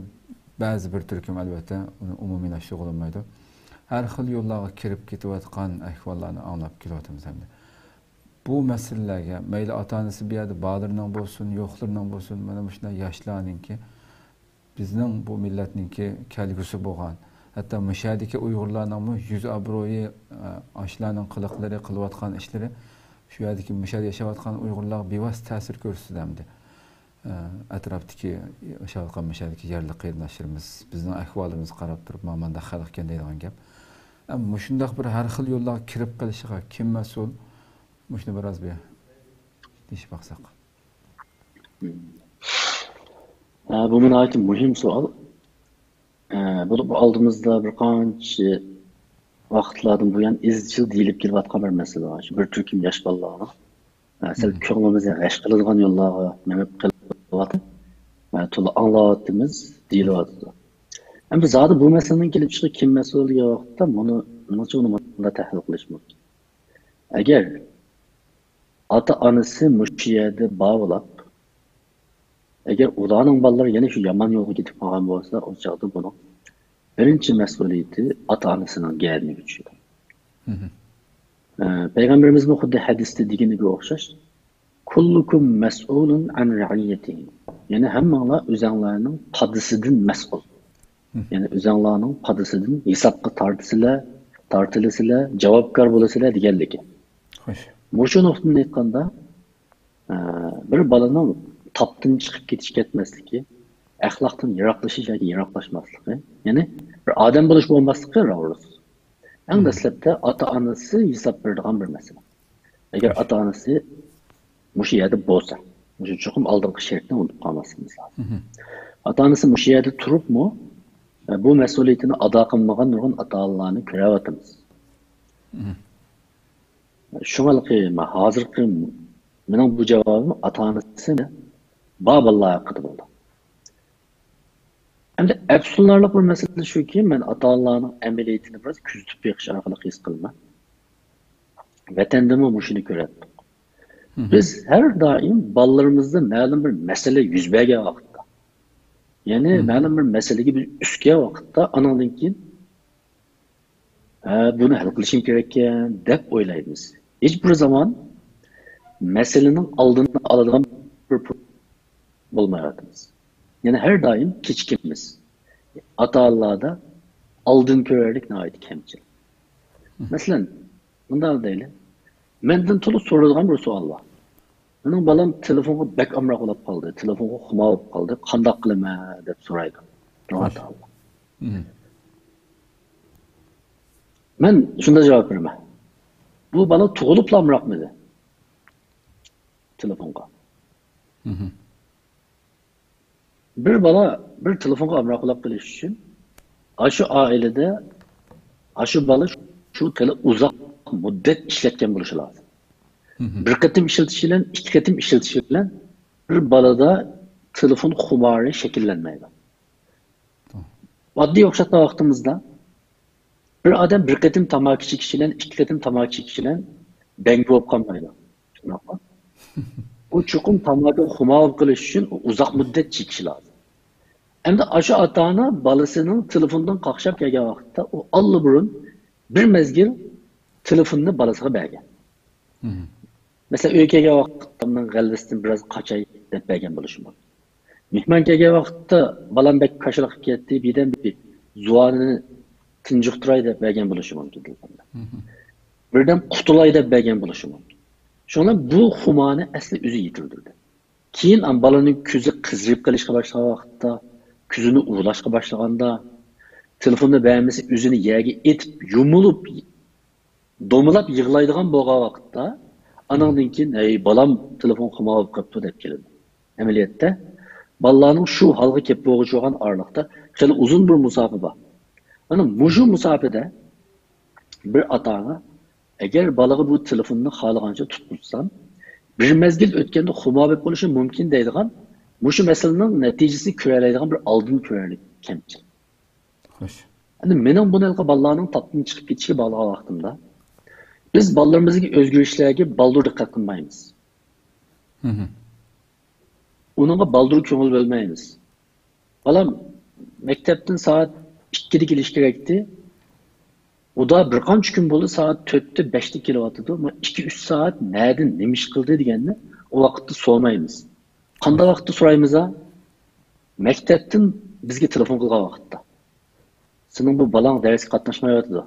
بەزى بىر تۈركۈم، ئەلۋەتتە، ئۇنى ئومۇمىيلاشتۇرغىلى بولمايدۇ. ھەر خىل يوللارغا كىرىپ كېتىۋاتقان ئەھۋاللارنى ئاڭلاپ كېلىۋاتىمىز ئەمدى. بۇ مەسىلىلەرگە مەيلى ئاتا-ئانىسى بۇ يەردە بارلىرىنىڭ بولسۇن، يوقلىرىنىڭ بولسۇن، مانا مۇشۇنداق ياشلارنىڭكى بىزنىڭ بۇ مىللەتنىڭكى كەلگۈسى بولغان، ھەتتا مۇشۇ يەردىكى ئۇيغۇرلارنىڭمۇ يۈز ئابرۇيى، ئە، ئاشۇلارنىڭ قىلىقلىرى، قىلىۋاتقان ئىشلىرى شۇ يەردىكى، مۇشۇ يەردە ياشاۋاتقان ئۇيغۇرلارغا بىۋاسىتە تەسىر كۆرسىتىدۇ ئەمدى. ئە، ئەتراپتىكى ياشاۋاتقان مۇشۇ يەردىكى يەرلىك قېرىنداشلىرىمىز بىزنىڭ ئەھۋالىمىزغا قاراپ تۇرۇپ، مانا مۇنداق خەلق ئىكەن دەيدىغان گەپ. ئەمما مۇشۇنداق بىر ھەر خىل يوللارغا كىرىپ قېلىشىغا كىم مەسئۇل؟ مۇشۇنى بىراز بىر دېيىشىپ باقساق. ھە، بۇمۇ ناھايىتى مۇھىم سوئال. ھە، بولۇپ ئالدىمىزدا بىر قانچە ۋاقىتلاردىن بۇيان ئىزچىل دېيىلىپ كېلىۋاتقان بىر مەسىلە بار. شۇ بىر تۈركۈم ياش بالىلارنىڭ، ھە، سەل كۆڭلىمىزنى غەش قىلىدىغان يوللارغا مېڭىپ قېلىۋاتىدۇ. ھە، تولا ئاڭلاۋاتىمىز، دېيىلىۋاتىدۇ. ئەمدى زادى بۇ مەسىلىنىڭ كېلىپ چىقىشى كىم مەسئۇل دېگەن ۋاقىتتا، مۇنى، مېنىڭچە، ئۇنى مۇنداق تەھلىل قىلىش مۇمكىن. ئەگەر ئاتا-ئانىسى مۇشۇ يەردە بار بولاپ، ئەگەر ئۇلارنىڭ بالىلىرى يەنە شۇ يامان يولغا كېتىپ قالغان بولسا، ئۇ چاغدا بۇنىڭ بىرىنچى مەسئۇلىيىتى ئاتا-ئانىسىنىڭ گەدىنىگە چۈشىدۇ. ئە، پەيغەمبىرىمىزمۇ خۇددى ھەدىستە دېگىنىگە ئوخشاش، كۇللۇكۇم مەسئۇلۇن ئەن رەئىييەتىھى. يەنى ھەممىڭلار ئۆزەڭلارنىڭ پادىسىدىن مەسئۇل. يەنى ئۆزەڭلارنىڭ پادىسىدىن ھېسابقا تارتىسىلەر، تارتىلىسىلەر، جاۋابكار بولىسىلەر دېگەنلىكى. خوش. مۇشۇ نۇقتىدىن ئېيتقاندا، ئە، بىر بالىنىڭ تاپتىن چىقىپ كېتىش كەتمەسلىكى، ئەخلاقتىن يىراقلىشىش ياكى يىراقلاشماسلىقى، يەنى بىر ئادەم بولۇش بولماسلىقى راۋۇرۇس. ئەڭ دەسلەپتە ئاتا-ئانىسى ھېساب بېرىدىغان بىر مەسىلە. ئەگەر ئاتا-ئانىسى مۇشۇ يەردە بولسا، مۇشۇ چوقۇم ئالدىنقى شەرتنى ئۇنتۇپ قالماسلىقىمىز لازىم. ئاتا-ئانىسى مۇشۇ يەردە تۇرۇپمۇ، ئە، بۇ مەسئۇلىيىتىنى ئادا قىلمىغان نۇرغۇن ئاتا-ئانىلارنى كۆرۈۋاتىمىز. شۇڭا ھېلىقى، ھازىرقى مېنىڭ بۇ جاۋابىم ئاتا-ئانىسى بار بالىلار ھەققىدە بولدى. ئەمدى ئەپسۇسلىنارلىق بىر مەسىلە شۇكى، مەن ئاتا-ئانىلارنىڭ ئەمەلىيىتىنى بىراز كۆزىتىپ بېقىش ئارقىلىق ھېس قىلىمەن. ۋەتەندىمۇ مۇشۇنى كۆرەتتۇق. بىز ھەر دائىم بالىلىرىمىزدا مەلۇم بىر مەسىلە يۈز بەرگەن ۋاقىتتا، يەنى مەلۇم بىر مەسىلىگە بىز ئۈسكەن ۋاقىتتا، ئانىڭدىن كېيىن، ھە، بۇنى ھەل قىلىشىم كېرەككەن دەپ ئويلايمىز. ھېچ بىر زامان مەسىلىنىڭ ئالدىنى ئالىدىغان بىر بولمايۋاتىمىز. يەنى ھەر دائىم كېچىكىمىز. ئاتا-ئانىلاردا ئالدىن كۆرەرلىك ناھايىتى كەمچىل. مەسىلەن، مۇنداق دەيلى. مەندىن تولا سورىلىدىغان بىر سوئال بار. مېنىڭ بالام تېلېفونغا بەك ئامراق بولۇپ قالدى، تېلېفونغا خۇمار بولۇپ قالدى، قانداق قىلىمەن دەپ سورايدۇ. مەن شۇنداق جاۋاب بېرىمەن. بۇ بالا تۇغۇلۇپلا ئامراقمىدى تېلېفونغا؟ بىر بالا بىر تېلېفونغا ئامراق بولۇپ قېلىش ئۈچۈن، ئاشۇ ئائىلىدە ئاشۇ بالا شۇ خېلى ئۇزاق مۇددەت ئىشلەتكەن بولۇشى لازىم. بىر قېتىم ئىشلىتىش بىلەن، ئىككى قېتىم ئىشلىتىش بىلەن بىر بالىدا تېلېفون خۇمارى شەكىللەنمەيدۇ. ئاددىي ئوخشاتقان ۋاقتىمىزدا، بىر ئادەم بىر قېتىم تاماكا چېكىش بىلەن، ئىككى قېتىم تاماكا چېكىش بىلەن بەڭگە بولۇپ قالمايدۇ. شۇنداقمۇ؟ ئۇ چوقۇم تاماكا خۇمار بولۇپ قېلىش ئۈچۈن ئۇ ئۇزاق مۇددەت چېكىشى لازىم. ئەمدى ئاشۇ ئاتا-ئانا بالىسىنىڭ تېلېفوندىن قاقشاپ كەلگەن ۋاقىتتا ئۇ ئاللىبۇرۇن بىر مەزگىل تېلېفوننى بالىسىغا بەرگەن. مەسىلەن، ئۆيگە كەلگەن ۋاقىتتا ئۇنىڭ غەلۋىسىدىن بىراز قاچاي دەپ بەرگەن بولۇشى مۇمكىن. مېھمان كەلگەن ۋاقىتتا بالام بەك كاشىلا قىلىپ كەتتى، بىردەم بىر زۇۋانىنى تۇنجۇقتۇراي دەپ بەرگەن بولۇشى مۇمكىن. بىردەم قۇتۇلاي دەپ بەرگەن بولۇشى مۇمكىن. شۇڭا بۇ خۇمارنى ئەسلى ئۆزى يېتىلدۈردى. كېيىن ئان بالىنىڭ كۆزى قىزىرىپ قېلىشقا باشلىغان ۋاقىتتا، كۆزىنى ئۇۋىلاشقا باشلىغاندا، تېلېفوننى بەرمىسە ئۆزىنى يەرگە ئېتىپ، يۇمۇلۇپ، دومىلاپ يىغلايدىغان بولغان ۋاقىتتا، ئانىڭدىن كېيىن، ھەي، بالام تېلېفون خۇمار بولۇپ قاپتۇ دەپ كېلىدۇ. ئەمەلىيەتتە، بالىلارنىڭ شۇ ھالغا كېلىپ بولغۇچە بولغان ئارىلىقتا خېلى ئۇزۇن بىر مۇساپە بار. مانا مۇشۇ مۇساپىدە بىر ئاتا-ئانا، ئەگەر بالىغا بۇ تېلېفوننى خالىغانچە تۇتقۇزسام، بىر مەزگىل ئۆتكەندە خۇمار بولۇپ قېلىشى مۇمكىن دەيدىغان، مۇشۇ مەسىلىنىڭ نەتىجىسىنى كۆرەلەيدىغان بىر ئالدىن كۆرەرلىك كەمچىل. خوش. ئەمدى مېنىڭ بۇنى ھېلىقى بالىلارنىڭ تاپتىن چىقىپ كېتىشىگە باغلىغان ۋاقتىمدا، بىز بالىلىرىمىزدىكى ئۆزگىرىشلەرگە بالدۇر دىققەت قىلمايمىز. ئۇنىڭغا بالدۇر كۆڭۈل بۆلمەيمىز. بالام مەكتەپتىن سائەت ئىككىدە كېلىش كېرەكتى. ئۇدا بىر قانچە كۈن بولدى، سائەت تۆتتە، بەشتە كېلىۋاتىدۇ. ما ئىككى، ئۈچ سائەت نەدە نېمە ئىش قىلدى دېگەننى ئۇ ۋاقىتتا سورىمايمىز. قانداق ۋاقىتتا سورايمىز ھە؟ مەكتەپتىن بىزگە تېلېفون قىلغان ۋاقىتتا. سېنىڭ بۇ بالاڭ دەرسكە قاتناشمايۋاتىدۇ.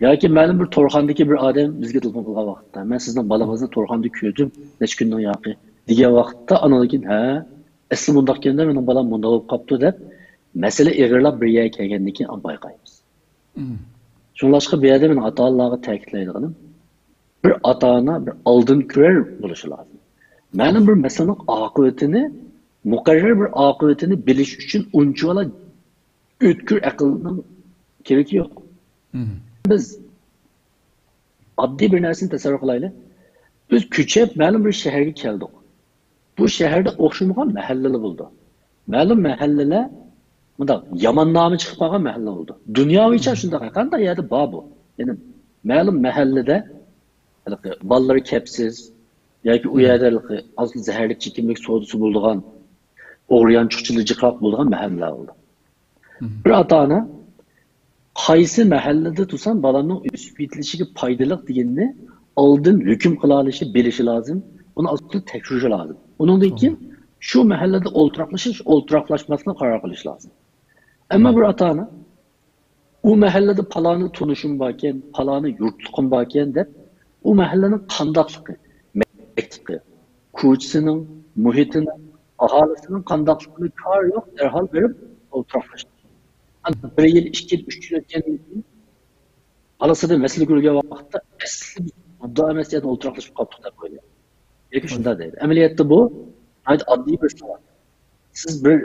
ياكى مەلۇم بىر تورخانىدىكى بىر ئادەم بىزگە تېلېفون قىلغان ۋاقىتتا، مەن سىزنىڭ بالىڭىزنى تورخانىدا كۆردۈم، نەچچە كۈندىن ياقى، دېگەن ۋاقىتتا، ئانىڭدىن كېيىن، ھە، ئەسلى مۇنداق ئىكەندە، مېنىڭ بالام مۇنداق بولۇپ قاپتۇ، دەپ، مەسىلە ئېغىرلاپ بىر يەرگە كەلگەندىن كېيىن بايقايمىز. شۇڭلاشقا بۇ يەردە مەن ئاتا-ئانىلارغا تەكىتلەيدىغىنىم، بىر ئاتا-ئانا بىر ئالدىن كۆرەر بولۇشى لازىم. مەلۇم بىر مەسىلىنىڭ ئاقىۋىتىنى، مۇقەررەر بىر ئاقىۋىتىنى بىلىش ئۈچۈن ئۇنچىۋالا ئۆتكۈر ئەقىلنىڭ كېرىكى يوق. بىز ئاددىي بىر نەرسىنى تەسەۋۋۇر قىلايلى. بىز كۆچۈپ مەلۇم بىر شەھەرگە كەلدۇق. بۇ شەھەردە ئوخشىمىغان مەھەللىلەر بولىدۇ. مەلۇم مەھەللىلەر مۇنداق يامان نامى چىقىپ قالغان مەھەللە بولىدۇ. دۇنياۋىچە شۇنداق، ھەر قانداق يەردە بار بۇ. يەنى مەلۇم مەھەللىدە ھېلىقى بالىلىرى كەپسىز ياكى ئۇ يەردە ھېلىقى ئاز زەھەرلىك چېكىملىك سودىسى بولىدىغان، ئوغرى-يانچۇقچىلىرى جىقراق بولىدىغان مەھەللىلەر بولىدۇ. بىر ئاتا-ئانا قايسى مەھەللىدە تۇرسام بالامنىڭ ئۆسۈپ يېتىلىشىگە پايدىلىق دېگىنىنى ئالدىن ھۆكۈم قىلالىشى، بىلىشى لازىم. ئۇنى ئاستىدا تەكشۈرۈشى لازىم. ئۇنىڭدىن كېيىن شۇ مەھەللىدە ئولتۇراقلىشىش، ئولتۇراقلاشماسلىقنى قارار قىلىش لازىم. ئەمما بىر ئاتا-ئانا ئۇ مەھەللىدە پالانى تونۇشۇم باركەن، پالانى يۇرتلۇقۇم باركەن دەپ، ئۇ مەھەللىنىڭ قانداقلىقى، مەكتىپى، كوچىسىنىڭ، مۇھىتىنىڭ، ئاھالىسىنىڭ قانداقلىقىنى كارى يوق، دەرھال بېرىپ ئولتۇراقلىشىدۇ. بىر يىل، ئىككى يىل، ئۈچ يىل ئۆتكەندىن كېيىن، بالىسىدا مەسىلە كۆرگەن ۋاقىتتا، ئەسلى بىز مۇددىئا ئەمەس يەردە ئولتۇراقلىشىپ قاپتۇق دەپ ئويلايدۇ. ياكى شۇنداق دەيدۇ. ئەمەلىيەتتە بۇ ناھايىتى ئاددىي بىر سوئال. سىز بىر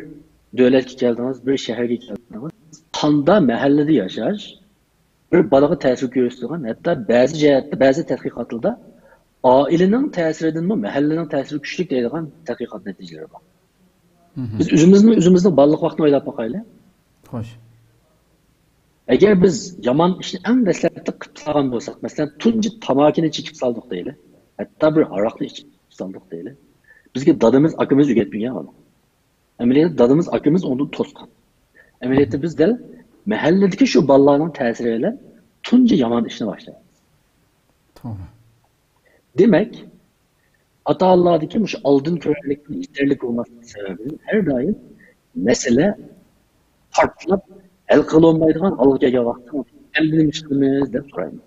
دۆلەتكە كەلدىڭىز، بىر شەھەرگە كەلدىڭىز. قاندا مەھەللىدە ياشاش بىر بالىغا تەسىر كۆرسىتىدىغان، ھەتتا بەزى جەھەتتە، بەزى تەتقىقاتلاردا ئائىلىنىڭ تەسىرىدىنمۇ مەھەللىنىڭ تەسىرى كۈچلۈك دەيدىغان تەتقىقات نەتىجىلىرى بار. بىز ئۆزىمىزنى، ئۆزىمىزنىڭ بالىلىق ۋاقتىنى ئويلاپ باقايلى. خوش. ئەگەر بىز يامان ئىشنى ئەڭ دەسلەپتە قىلىپ سالغان بولساق، مەسىلەن، تۇنجى تاماكىنى چېكىپ سالدۇق دەيلى، ھەتتا بىر ھاراقنى ئىچىپ سالدۇق دەيلى، بىزگە دادىمىز، ئاكىمىز ئۆگەتمىگەن ئۇنى. ئەمەلىيەتتە دادىمىز، ئاكىمىز ئۇنى توسقان. ئەمەلىيەتتە بىز دەل مەھەللىدىكى شۇ بالىلارنىڭ تەسىرى بىلەن تۇنجى يامان ئىشنى باشلايمىز. توغرا. دېمەك، ئاتا-ئانىلاردىكى مۇشۇ ئالدىن كۆرەرلىكنىڭ يېتەرلىك بولماسلىقى سەۋەبىدىن ھەر دائىم مەسىلە پارتلاپ ھەل قىلىنمايدىغان ھالغا كەلگەن ۋاقىتتا ئەمدى نېمە ئىش قىلىمىز دەپ سورايمىز.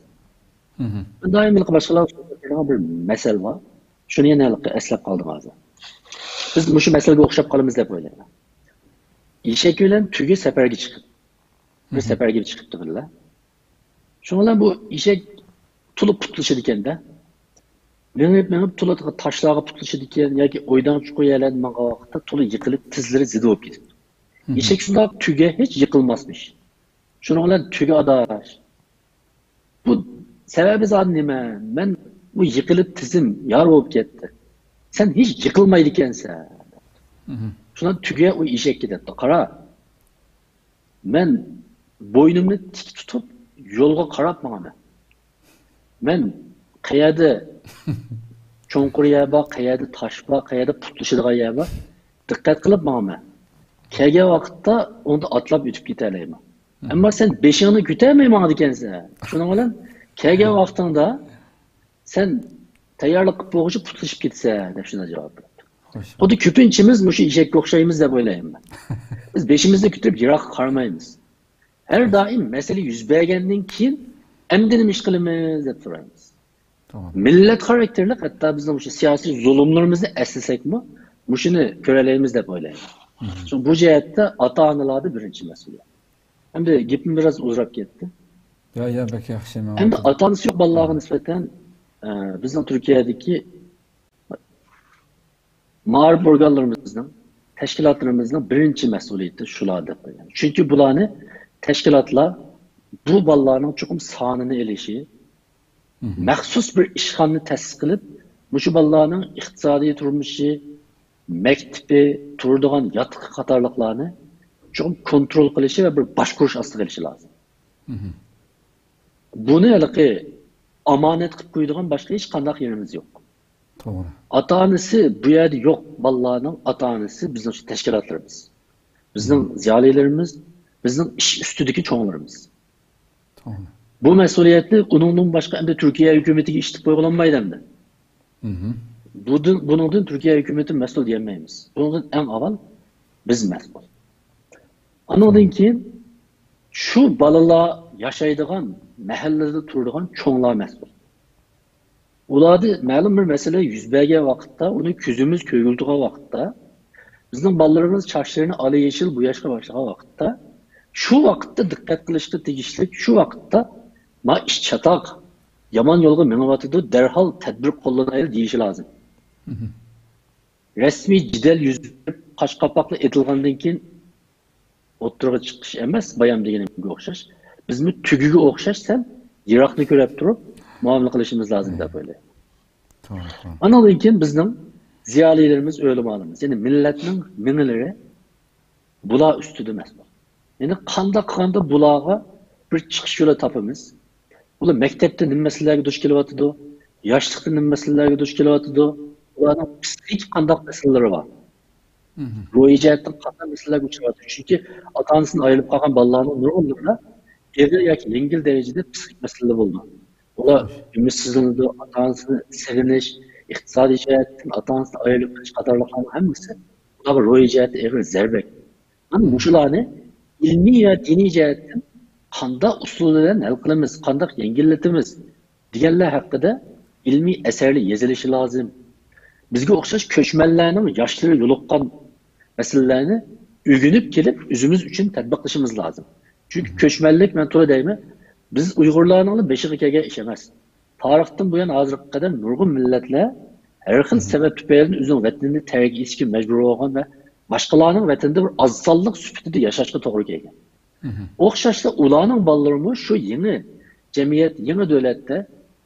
مهم. دائىم ھېلىقى باشقىلار سۆزلەپ بېرىدىغان بىر مەسەل بار. شۇنى يەنە ھېلىقى ئەسلەپ قالدىم ھازىر. بىز مۇشۇ مەسىلىگە ئوخشاپ قالىمىز دەپ ئويلايمەن. ئېشەك بىلەن تۆگە سەپەرگە چىقىپ، بىر مهم. سەپەرگە چىقىپتۇ بىللە. شۇنىڭ بىلەن بۇ ئېشەك تولا پۇتلىشىدىكەن-دە. مېڭىپ، مېڭىپ، تولا تاشلارغا پۇتلىشىدىكەن ياكى ئويدان چۇقۇر يەرلەردە ماڭغان ۋاقىتتا تولا يىقىلىپ، تىزلىرى زېدە بولۇپ كېتىپتۇ. مهم. ئېشەك شۇنداق تۆگە ھېچ يىقىلماسمىش. شۇنىڭ بىلەن تۆگە ئاداش. بۇ سەۋەبى زادى نېمە؟ مەن بۇ يىقىلىپ تىزىم يارا بولۇپ كەتتى. سەن ھېچ يىقىلمايدىكەنسەن. مهم. شۇنىڭ تۆگە ئۇ ئېشەككە دەپتۇ، قارا، مەن بوينۇمنى تىك تۇتۇپ يولغا قاراپ ماڭىمەن. مەن قەيەردە چوڭقۇر يەر بار، قەيەردە تاش بار، قەيەردە پۇتلىشىدىغان يەر بار، دىققەت قىلىپ ماڭىمەن. كەلگەن ۋاقىتتا ئۇندا ئاتلاپ ئۆتۈپ كېتەلەيمەن. ئەمما سەن بېشىڭنى كۆتەرمەي ماڭىدىكەنسەن. شۇنىڭ بىلەن كەلگەن ۋاقتىڭدا سەن تەييارلىق قىلىپ بولغۇچە پۇتلىشىپ كېتىسەن، دەپ شۇنداق جاۋاب بېرىپتۇ. خوش. خۇددى كۆپىنچىمىز مۇشۇ ئېشەككە ئوخشايمىز دەپ ئويلايمەن. بىز بېشىمىزنى كۆتۈرۈپ يىراققا قارىمايمىز. ھەر دائىم مەسىلە يۈز بەرگەندىن كېيىن ئەمدى نېمە ئىش قىلىمىز دەپ سورايمىز. توغرا. مىللەت خاراكتېرلىك، ھەتتا بىزنىڭ مۇشۇ سىياسىي زۇلۇملىرىمىزنى ئەسلىسەكمۇ، مۇشۇنى كۆرەلەيمىز دەپ ئويلايمەن. مهم. شۇڭا بۇ جەھەتتە ئاتا-ئانىلاردا بىرىنچى مەسئۇلىيەت. ئەمدى گېپىم بىراز ئۇزىراپ كەتتى. يا، يا، بەك ياخشى. ماڭا ئەمدى ئاتا-ئانىسى يوق بالىلارغا نىسبەتەن، ئە، بىزنىڭ تۈركىيەدىكى مائارىپ ئورگانلىرىمىزنىڭ، تەشكىلاتلىرىمىزنىڭ بىرىنچى مەسئۇلىيىتى شۇلار دەپ قويغان. چۈنكى بۇلارنى تەشكىلاتلار بۇ بالىلارنىڭ چوقۇم سانىنى ئېلىشى، مهم. مەخسۇس بىر ئىشخانىنى تەسىس قىلىپ، مۇشۇ بالىلارنىڭ ئىقتىسادىي تۇرمۇشى، مەكتىپى، تۇرىدىغان ياتىقى قاتارلىقلارنى چوقۇم كونترول قىلىشى ۋە بىر باشقۇرۇش ئاستىغا ئېلىشى لازىم. مهم. بۇنى ھېلىقى ئامانەت قىلىپ قويىدىغان باشقا ھېچقانداق يېرىمىز يوق. توغرا. ئاتا-ئانىسى بۇ يەردە يوق بالىلارنىڭ ئاتا-ئانىسى بىزنىڭ شۇ تەشكىلاتلىرىمىز، بىزنىڭ زىيالىيلىرىمىز، بىزنىڭ ئىش ئۈستىدىكى چوڭلىرىمىز. توغرا. بۇ مەسئۇلىيەتنى ئۇنىڭدىن باشقا ئەمدى تۈركىيە ھۆكۈمىتىگە ئىشلىتىپ قويغىلى بولمايدۇ ئەمدى. مهم. بۇدىن، بۇنىڭدىن تۈركىيە ھۆكۈمىتى مەسئۇل دېيەلمەيمىز. بۇنىڭدىن ئەڭ ئاۋۋال بىز مەسئۇل. ئانىڭدىن كېيىن شۇ بالىلار ياشايدىغان مەھەللىدە تۇرىدىغان چوڭلار مەسئۇل. ئۇلاردا مەلۇم بىر مەسىلە يۈز بەرگەن ۋاقىتتا، ئۇنى كۆزىمىز كۆرگىلى تۇرغان ۋاقىتتا، بىزنىڭ بالىلىرىمىز چاچلىرىنى ئالا يېشىل بوياشقا باشلىغان ۋاقىتتا، شۇ ۋاقىتتا دىققەت قىلىشقا تېگىشلىك، شۇ ۋاقىتتا ما ئىش چاتاق، يامان يولغا مېڭىۋاتىدۇ، دەرھال تەدبىر قوللىنايلى دېيىشى لازىم. مهم. رەسمىي جېدەل يۈز بېرىپ، قاش قاپاقلار ئېتىلغاندىن كېيىن ئوتتۇرىغا چىقىش ئەمەس، بايام دېگىنىمگە ئوخشاش. بىزمۇ تۈگىگە ئوخشاش سەل يىراقنى كۆرۈپ تۇرۇپ مۇئامىلە قىلىشىمىز لازىم دەپ ئويلايمەن. توغرا، توغرا. ئانىڭدىن كېيىن بىزنىڭ زىيالىيلىرىمىز، ئۆلىمالىرىمىز، يەنى مىللەتنىڭ مېڭىلىرى بۇلار ئۈستىدە مەسئۇل. يەنى قانداق قىلغاندا بۇلارغا بىر چىقىش يولى تاپىمىز؟ بۇلار مەكتەپتە نېمە مەسىلىلەرگە دۇچ كېلىۋاتىدۇ؟ ياشلىقتا نېمە مەسىلىلەرگە دۇچ كېلىۋاتىدۇ؟ بۇلارنىڭ پسىخىك قانداق مەسىلىلىرى بار؟ مهم. روھىي جەھەتتىن قانداق مەسىلىلەرگە ئۇچراۋاتىدۇ؟ چۈنكى ئاتا-ئانىسىدىن ئايرىلىپ قالغان بالىلارنىڭ نۇرغۇنلىرىدا ئېغىر ياكى يەڭگىل دەرىجىدە پسىخىك مەسىلىلەر بولىدۇ. ئۇلار ئۈمىدسىزلىنىدۇ، ئاتا-ئانىسىنى سېغىنىش، ئىقتىسادىي جەھەتتىن ئاتا-ئانىسىدىن ئايرىلىپ قېلىش قاتارلىقلارنىڭ ھەممىسى ئۇلارغا روھىي جەھەتتە ئېغىر زەربە. مانا مۇشۇلارنى ئىلمىي ۋە دىنىي جەھەتتىن قانداق ئۇسۇل بىلەن ھەل قىلىمىز، قانداق يەڭگىللىتىمىز دېگەنلەر ھەققىدە ئىلمىي ئەسەرلەر يېزىلىشى لازىم. بىزگە ئوخشاش كۆچمەنلەرنىڭ ياشلىرى يولۇققان مەسىلىلەرنى ئۆگىنىپ كېلىپ، ئۆزىمىز ئۈچۈن تەتبىقلىشىمىز لازىم. چۈنكى كۆچمەنلىك، مەن تولا دەيمەن، بىز ئۇيغۇرلارنىڭلا بېشىغا كەلگەن ئىش ئەمەس. تارىختىن بۇيان ھازىرغا قەدەر نۇرغۇن مىللەتلەر ھەر خىل سەۋەب تۈپەيلىدىن ئۆزىنىڭ ۋەتىنىنى تەرك ئېتىشكە مەجبۇر بولغان ۋە باشقىلارنىڭ ۋەتىنىدە بىر ئاز سانلىق سۈپىتىدە ياشاشقا توغرا كەلگەن. ئوخشاشلا ئۇلارنىڭ بالىلىرىمۇ شۇ يېڭى جەمئىيەت، يېڭى دۆلەتتە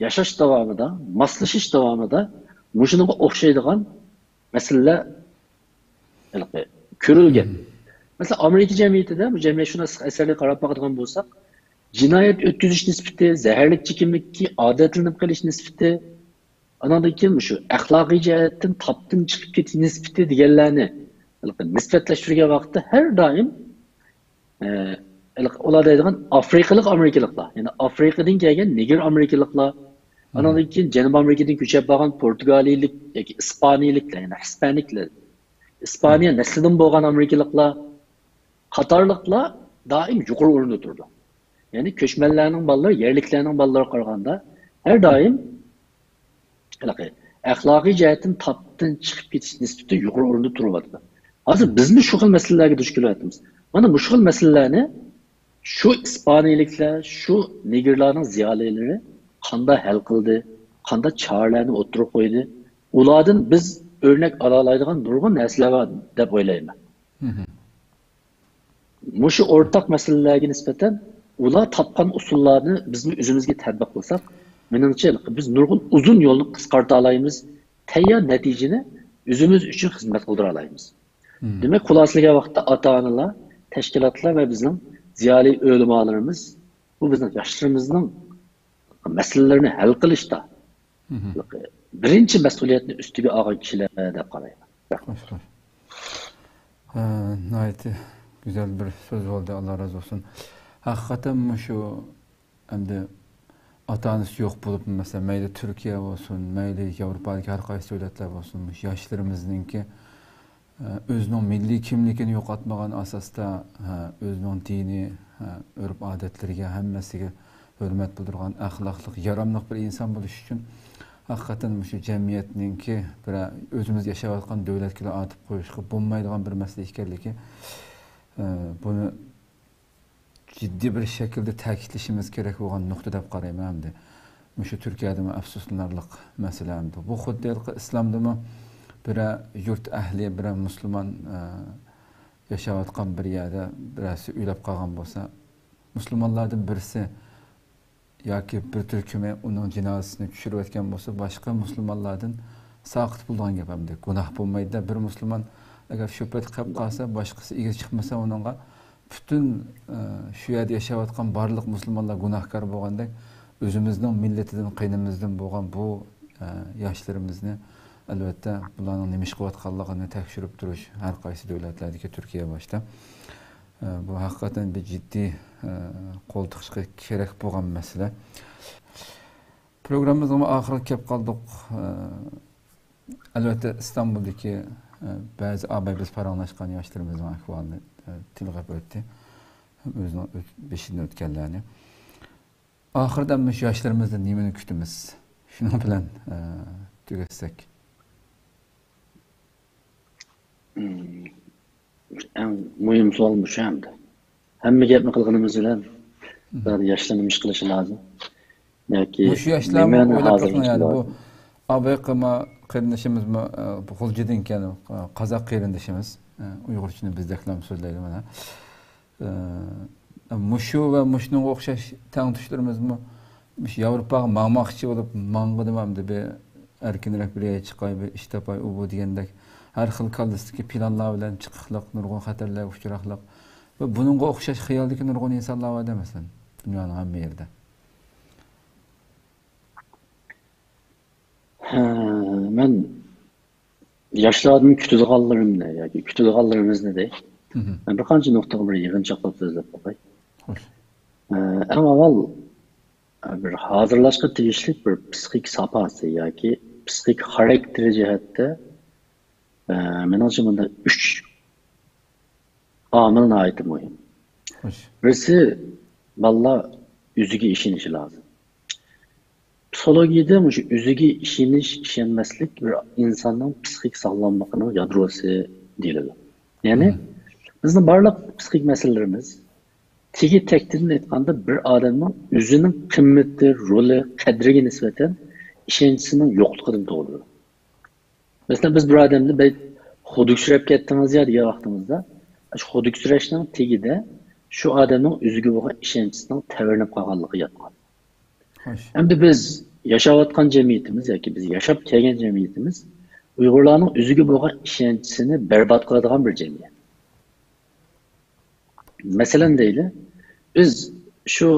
ياشاش داۋامىدا، ماسلىشىش داۋامىدا مۇشۇنىڭغا ئوخشايدىغان مەسىلىلەر ھېلىقى كۆرۈلگەن. مەسىلەن، ئامېرىكا جەمئىيىتىدە بۇ جەمئىيەتشۇناسلىق ئەسەرلىرىگە قاراپ باقىدىغان بولساق، جىنايەت ئۆتكۈزۈش نىسبىتى، زەھەرلىك چېكىملىككە ئادەتلىنىپ قېلىش نىسبىتى، ئانىڭدىن كېيىن مۇشۇ ئەخلاقىي جەھەتتىن تاپتىن چىقىپ كېتىش نىسبىتى دېگەنلەرنى نىسبەتلەشتۈرگەن ۋاقىتتا ھەر دائىم، ئە، ئۇلار دەيدىغان ئافرىقىلىق ئامېرىكىلىقلار، يەنى ئافرىقىدىن كەلگەن نېگىر ئامېرىكىلىقلار، ئانىڭدىن كېيىن جەنۇبىي ئامېرىكىدىن كۆچۈپ بارغان پورتۇگالىيىلىك ياكى ئىسپانىيىلىكلار، يەنى ھىسپانىكلار، ئىسپانىيە نەسلىدىن بولغان ئامېرىكىلىقلار قاتارلىقلار دائىم يۇقىرى ئورۇندا تۇرىدۇ. يەنى كۆچمەنلەرنىڭ بالىلىرى يەرلىكلەرنىڭ بالىلىرىغا قارىغاندا ھەر دائىم ھېلىقى ئەخلاقىي جەھەتتىن تاپتىن چىقىپ كېتىش نىسبىتى يۇقىرى ئورۇندا تۇرۇۋاتىدۇ. ھازىر بىزمۇ شۇ خىل مەسىلىلەرگە دۇچ كېلىۋاتىمىز. مانا مۇشۇ خىل مەسىلىلەرنى شۇ ئىسپانىيىلىكلەر، شۇ نېگىرلارنىڭ زىيالىيلىرى قانداق ھەل قىلدى، قانداق چارىلەرنى ئوتتۇرىغا قويدى، ئۇلاردىن بىز ئۆرنەك ئالالايدىغان نۇرغۇن نەرسىلەر بار دەپ ئويلايمەن. مۇشۇ ئورتاق مەسىلىلەرگە نىسبەتەن ئۇلار تاپقان ئۇسۇللارنى بىزمۇ ئۆزىمىزگە تەتبىق قىلساق، مېنىڭچە، بىز نۇرغۇن ئۇزۇن يولنى قىسقارتالايمىز، تەييار نەتىجىنى ئۆزىمىز ئۈچۈن خىزمەت قىلدۇرالايمىز. دېمەك، خۇلاسىلىگەن ۋاقىتتا ئاتا-ئانىلار، تەشكىلاتلار ۋە بىزنىڭ زىيالىي ئۆلىمالىرىمىز، بۇ بىزنىڭ ياشلىرىمىزنىڭ مەسىلىلىرىنى ھەل قىلىشتا بىرىنچى مەسئۇلىيەتنى ئۈستىگە ئالغان كىشىلەر دەپ قارايمەن. خوش، خوش. ھە، ناھايىتى گۈزەل بىر سۆز بولدى، ئاللا رازى بولسۇن. ھەقىقەتەن مۇشۇ ئەمدى ئاتا-ئانىسى يوق بولۇپ، مەسىلەن، مەيلى تۈركىيە بولسۇن، مەيلى ياۋروپادىكى ھەر قايسى دۆلەتلەر بولسۇن، مۇشۇ ياشلىرىمىزنىڭكى، ئە، ئۆزىنىڭ مىللىي كىملىكىنى يوقاتمىغان ئاساستا، ھە، ئۆزىنىڭ دىنى، ھە، ئۆرپ-ئادەتلىرىگە، ھەممىسىگە ھۆرمەت بىلدۈرىدىغان ئەخلاقلىق، ياراملىق بىر ئىنسان بولۇش ئۈچۈن ھەقىقەتەن مۇشۇ جەمئىيەتنىڭكى بىر ئۆزىمىز ياشاۋاتقان دۆلەتكىلا ئارتىپ قويۇشقا بولمايدىغان بىر مەسىلە ئىكەنلىكى، ئە، بۇنى جىددىي بىر شەكىلدە تەكىتلىشىمىز كېرەك بولغان نۇقتا دەپ قارايمەن ئەمدى. مۇشۇ تۈركىيەدىمۇ ئەپسۇسلىنارلىق مەسىلە ئەمدى. بۇ خۇددى ھېلىقى ئىسلامدىمۇ بىرەر يۇرت ئەھلى، بىرەر مۇسۇلمان، ئە، ياشاۋاتقان بىر يەردە بىرەرسى ئۆلۈپ قالغان بولسا، مۇسۇلمانلاردىن بىرسى ياكى بىر تۈركۈمى ئۇنىڭ جىنازىسىنى چۈشۈرۈۋەتكەن بولسا، باشقا مۇسۇلمانلاردىن ساقىت بولىدىغان گەپ ئەمدى. گۇناھ بولمايدۇ-دە، بىر مۇسۇلمان ئەگەر شۇ پېتى قېلىپ قالسا، باشقىسى ئىگە چىقمىسا ئۇنىڭغا، پۈتۈن، ئە، شۇ يەردە ياشاۋاتقان بارلىق مۇسۇلمانلار گۇناھكار بولغاندەك، ئۆزىمىزنىڭ مىللىتىدىن، قېنىمىزدىن بولغان بۇ، ئە، ياشلىرىمىزنى، ئەلۋەتتە، بۇلارنىڭ نېمە ئىش قىلىۋاتقانلىقىنى تەكشۈرۈپ تۇرۇش، ھەر قايسى دۆلەتلەردىكى، تۈركىيە باشتا. ئە، بۇ ھەقىقەتەن بىر جىددىي، ئە، قول تىقىشقا كېرەك بولغان مەسىلە. پروگراممىمىزنىڭ ئاخىرىغا كەپ قالدۇق. ئە، ئەلۋەتتە، ئىستانبۇلدىكى، ئە، بەزى ئاباي بىز پاراڭلاشقان ياشلىرىمىزنىڭ ئەھۋالىنى، ئە، تىلغا ئۆتتى. ئۆزىنىڭ ئۆت-، بېشىدىن ئۆتكەنلەرنى. ئاخىرىدا مۇشۇ ياشلىرىمىزدىن نېمىنى كۈتىمىز؟ شۇنىڭ بىلەن، ئە، تۈگەتسەك. مم. ئەڭ مۇھىم سوئال مۇشۇ ئەمدى. ھەممە گەپنى قىلغىنىمىز بىلەن، مم، زادى ياشلار نېمە ئىش قىلىشى لازىم؟ ياكى مۇشۇ ياشلارمۇ نېمىنى ئويلاپ ھازىر بېقىڭ، قىلىشى يەنى بۇ لازىم؟ ئاباي قىما قېرىندىشىمىزمۇ، ئە، بۇ غۇلجىدىن ئىكەن، ئە، قازاق قېرىندىشىمىز. ئە، ئۇيغۇرچىنى بىزدەكلا سۆزلەيدۇ مانا. ئە، مۇشۇ ۋە مۇشۇنىڭغا ئوخشاش تەڭتۇشلىرىمىزمۇ مۇشۇ ياۋروپاغا ماڭماقچى بولۇپ، ماڭغىنىمۇ ئەمدى بىر ئەركىنرەك بىر يەرگە چىقاي، بىر ئىش تاپاي، ئۇ بۇ دېگەندەك ھەر خىل كاللىسىدىكى پىلانلار بىلەن چىقىقلىق، نۇرغۇن خەتەرلەرگە ئۇچراقلىق ۋە بۇنىڭغا ئوخشاش خىيالدىكى نۇرغۇن ئىنسانلار بار دە، مەسىلەن، دۇنيانىڭ ھەممە يېرىدە. ھە، مەن ياشلاردىن كۈتىدىغانلىرىمنى ياكى كۈتىدىغانلىرىمىزنى دەي. مەن بىر قانچە نۇقتىغا بىر يىغىنچاقلاپ سۆزلەپ باقاي. خوش. ئە، ئەڭ ئاۋۋال، ئە، بىر ھازىرلاشقا تېگىشلىك بىر پسىخىك ساپاسى ياكى پسىخىك خاراكتېرى جەھەتتە، ئە، مېنىڭچە مۇنداق ئۈچ ئامىل ناھايىتى مۇھىم. خوش. بىرسى، بالىلار ئۆزىگە ئىشىنىشى لازىم. پسىخولوگىيەدە مۇشۇ ئۆزىگە ئىشىنىش، ئىشەنمەسلىك بىر ئىنساننىڭ پسىخىك ساغلاملىقىنىڭ يادروسى دېيىلىدۇ. يەنى، مم، بىزنىڭ بارلىق پسىخىك مەسىلىلىرىمىز، تېگى تەكتىدىن ئېيتقاندا، بىر ئادەمنىڭ ئۆزىنىڭ قىممىتى، رولى، قەدرىگە نىسبەتەن ئىشەنچىسىنىڭ يوقلۇقىدىن تۇغۇلىدۇ. مەسىلەن، بىز بىر ئادەمنى بەك خۇدۈكسىرەپ كەتتىڭىز يا دېگەن ۋاقتىمىزدا، شۇ خۇدۈكسىرەشنىڭ تېگىدە شۇ ئادەمنىڭ ئۆزىگە بولغان ئىشەنچىسىنىڭ تەۋرىنىپ قالغانلىقى ياتقان. خوش. ئەمدى بىز ياشاۋاتقان جەمئىيىتىمىز ياكى بىز ياشاپ كەلگەن جەمئىيىتىمىز ئۇيغۇرلارنىڭ ئۆزىگە بولغان ئىشەنچىسىنى بەربات قىلىدىغان بىر جەمئىيەت. مەسىلەن دەيلى، بىز شۇ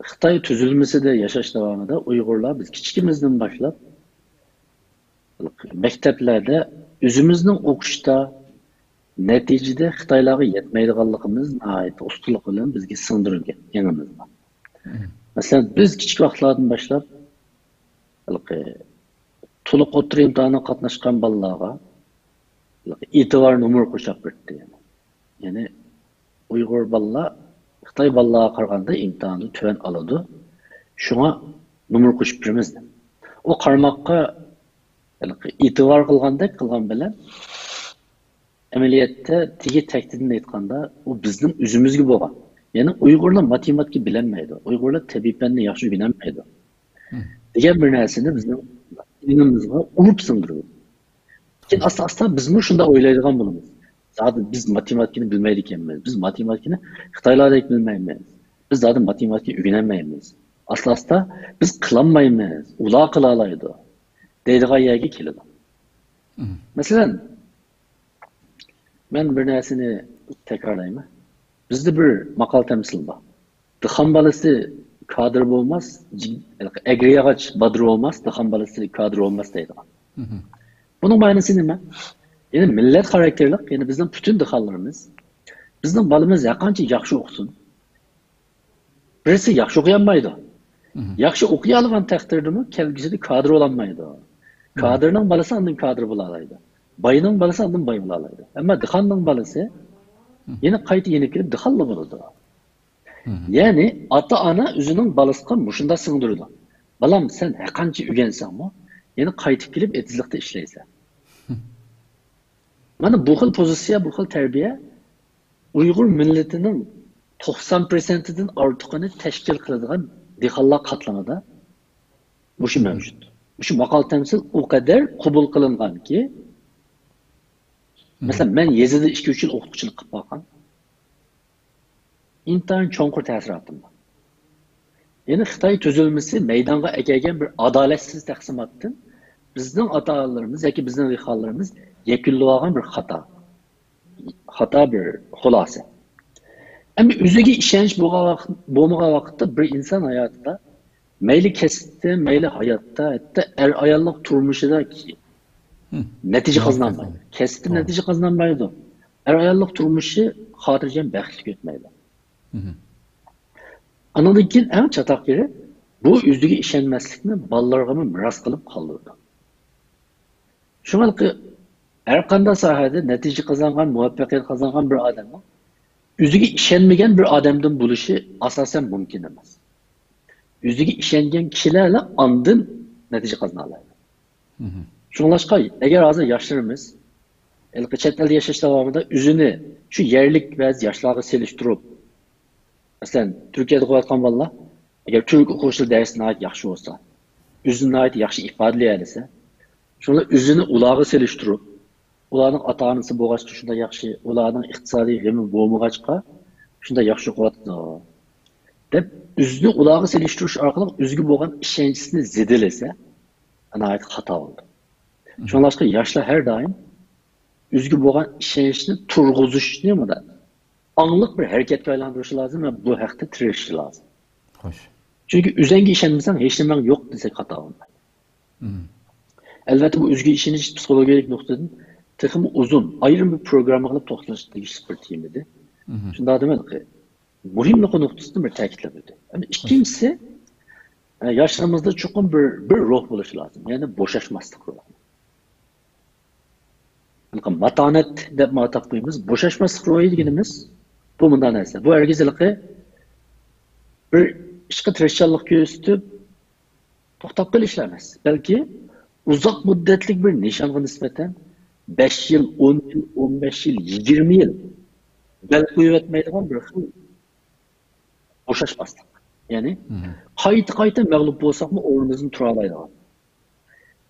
خىتاي تۈزۈلمىسىدە ياشاش داۋامىدا ئۇيغۇرلار، بىز كىچىكىمىزدىن باشلاپ مەكتەپلەردە ئۆزىمىزنىڭ ئوقۇشتا نەتىجىدە خىتايلارغا يەتمەيدىغانلىقىمىز ناھايىتى ئۇستىلىق بىلەن بىزگە سىڭدۈرۈلگەن ئېڭىمىزدا. مەسىلەن، بىز كىچىك ۋاقىتلاردىن باشلاپ ھېلىقى تولۇق ئوتتۇرا ئىمتىھانغا قاتناشقان بالىلارغا ئېتىبار نومۇر قوشاپ بېرىتتى. يەنى ئۇيغۇر بالىلار خىتاي بالىلارغا قارىغاندا ئىمتىھاندا تۆۋەن ئالىدۇ. شۇڭا نومۇر قوشۇپ بېرىمىز دەپ. ئۇ قارىماققا ئېتىبار قىلغاندەك قىلغان بىلەن، ئەمەلىيەتتە تېگى تەكتىدىن ئېيتقاندا، ئۇ بىزنىڭ ئۆزىمىزگە بولغان. يەنى ئۇيغۇرلار ماتېماتىكا بىلەلمەيدۇ. ئۇيغۇرلار تەبىئىي پەننى ياخشى ئۆگىنەلمەيدۇ. دېگەن بىر نەرسىنى بىزنىڭ ئېڭىمىزغا ئۇرۇپ سىڭدۈرىدۇ. كېيىن ئاستا-ئاستا بىزمۇ شۇنداق ئويلايدىغان بولىمىز. زادى بىز ماتېماتىكىنى بىلمەيدىكەنمىز. بىز ماتېماتىكىنى خىتايلاردەك بىلمەيمىز. بىز زادى ماتېماتىكا ئۆگىنەلمەيمىز. ئاستا-ئاستا بىز قىلالمايمىز. ئۇلار قىلالايدۇ دەيدىغان يەرگە كېلىدۇ. مەسىلەن، مەن بىر نەرسىنى تەكرارلايمەن. بىزدە بىر ماقال تەمسىل بار. دىخان بالىسى كادىر بولماس، جىگ-، ئەگرى ياغاچ بادىرى بولماس، دىخان بالىسى كادىر بولماس دەيدىغان. بۇنىڭ مەنىسى نېمە؟ يەنى مىللەت خاراكتېرلىق، يەنى بىزنىڭ پۈتۈن دىخانلىرىمىز، بىزنىڭ بالىمىز ھەرقانچە ياخشى ئوقۇسۇن، بىرسى ياخشى ئوقۇيالمايدۇ. ياخشى ئوقۇيالىغان تەقدىردىمۇ كەلگۈسىدە كادىر بولالمايدۇ. كادىرنىڭ بالىسى ئاندىن كادىر بولالايدۇ. باينىڭ بالىسى ئاندىن باي بولالايدۇ. ئەمما دىخاننىڭ بالىسى يەنە قايتا يېنىپ كېلىپ دىخانلا بولىدۇ. يەنى ئاتا-ئانا ئۆزىنىڭ بالىسىغا مۇشۇنداق سىڭدۈرىدۇ. بالام، سەن ھەرقانچە ئۆگەنسەڭمۇ، يەنە قايتىپ كېلىپ ئېتىزلىقتا ئىشلەيسەن. مانا بۇ خىل پوزىتسىيە، بۇ خىل تەربىيە ئۇيغۇر مىللىتىنىڭ توقسان پىرسەنتىدىن ئارتۇقىنى تەشكىل قىلىدىغان دېھقانلار قاتلىمىدا مۇشۇ مەۋجۇت. مۇشۇ ماقال تەمسىل ئۇ قەدەر قوبۇل قىلىنغانكى، مەسىلەن، مەن يېزىدا ئىككى-ئۈچ يىل ئوقۇتقۇچىلىق قىلىپ باققان. ئىنتايىن چوڭقۇر تەسىراتىم بار. يەنى خىتاي تۈزۈلمىسى مەيدانغا ئەكەلگەن بىر ئادالەتسىز تەقسىماتتىن بىزنىڭ ئاتا-ئانىلىرىمىز ياكى بىزنىڭ دېھقانلىرىمىز يەكۈنلىۋالغان بىر خاتا. خاتا بىر خۇلاسە. ئەمما ئۆزىگە ئىشەنچ بولغان ۋاقىت، بولمىغان ۋاقىتتا بىر ئىنسان ھاياتىدا، مەيلى كەسىپتە، مەيلى ھاياتتا، ھەتتا ئەر-ئاياللىق تۇرمۇشىدا نەتىجە قازىنالمايدۇ. كەسىپتە نەتىجە قازىنالمايدۇ. ئەر-ئاياللىق تۇرمۇشى خاتىرجەم، بەختلىك ئۆتمەيدۇ. ئانىڭدىن كېيىن ئەڭ چاتاق يېرى، بۇ ئۆزىگە ئىشەنمەسلىكنى بالىلىرىغىمۇ مىراس قىلىپ قالدۇرىدۇ. شۇڭا ھەر قانداق ساھەدە نەتىجە قازانغان، مۇۋەپپەقىيەت قازانغان بىر ئادەمنىڭ ئۆزىگە ئىشەنمىگەن بىر ئادەمدىن بولۇشى ئاساسەن مۇمكىن ئەمەس. ئۆزىگە ئىشەنگەن كىشىلەرلا ئاندىن نەتىجە قازىنالايدۇ. شۇڭلاشقا، ئەگەر ھازىر ياشلىرىمىز ھېلىقى چەت ئەلدە ياشاش داۋامىدا ئۆزىنى شۇ يەرلىك بەزى ياشلارغا سېلىشتۇرۇپ، مەسىلەن، تۈركىيەدە ئوقۇۋاتقان بالىلار ئەگەر تۈرك ئوقۇغۇچىلار دەرسى ناھايىتى ياخشى بولسا، ئۆزىنى ناھايىتى ياخشى ئىپادىلىيەلىسە، شۇڭا ئۆزىنى ئۇلارغا سېلىشتۇرۇپ، ئۇلارنىڭ ئاتا-ئانىسى بولغاچقا شۇنداق ياخشى، ئۇلارنىڭ ئىقتىسادىي غېمى بولمىغاچقا شۇنداق ياخشى ئوقۇۋاتىدۇ دەپ، ئۆزىنى ئۇلارغا سېلىشتۇرۇش ئارقىلىق ئۆزىگە بولغان ئىشەنچىسىنى زېدىلىسە، ناھايىتى خاتا بولىدۇ. شۇڭلاشقا ياشلار ھەر دائىم ئۆزىگە بولغان ئىشەنچنى تۇرغۇزۇشنى مۇنداق ئاڭلىق بىر ھەرىكەتكە ئايلاندۇرۇشى لازىم ۋە بۇ ھەقتە تىرىشىشى لازىم. خوش. چۈنكى ئۆزەڭگە ئىشەنمىسەڭ، ھېچنېمەڭ يوق دېسەك خاتا بولمايدۇ. ئەلۋەتتە، بۇ ئۆزىگە ئىشىنىش پسىخولوگىيەلىك نۇقتىدىن تېخىمۇ ئۇزۇن، ئايرىم بىر پروگرامما قىلىپ توختىلىشقا تېگىشلىك بىر تېما ئىدى. شۇنداق دېمەيلىقى، مۇھىملىقى نۇقتىسىدىن بىر تەكىتلەپ ئۆتەي. ئەمدى ئىككىنچىسى، ئە، ياشلىرىمىزدا چوقۇم بىر، بىر روھ بولۇشى لازىم. يەنى بوشاشماسلىق روھى. ماتانەت دەپمۇ ئاتاپ قويىمىز. بوشاشماسلىق روھى دېگىنىمىز بۇ مۇنداق نەرسە. بۇ ھەرگىز ھېلىقى بىر ئىشقا تىرىشچانلىق كۆرسىتىپ، توختاپ قېلىشلا ئەمەس، بەلكى ئۇزاق مۇددەتلىك بىر نىشانغا نىسبەتەن بەش يىل، ئون يىل، ئون بەش يىل، يىگىرمە يىل بەل قويۇۋەتمەيدىغان بىر خىل بوشاشماسلىق. يەنى قايتا-قايتا مەغلۇپ بولساقمۇ ئورنىمىزدىن تۇرالايدىغان.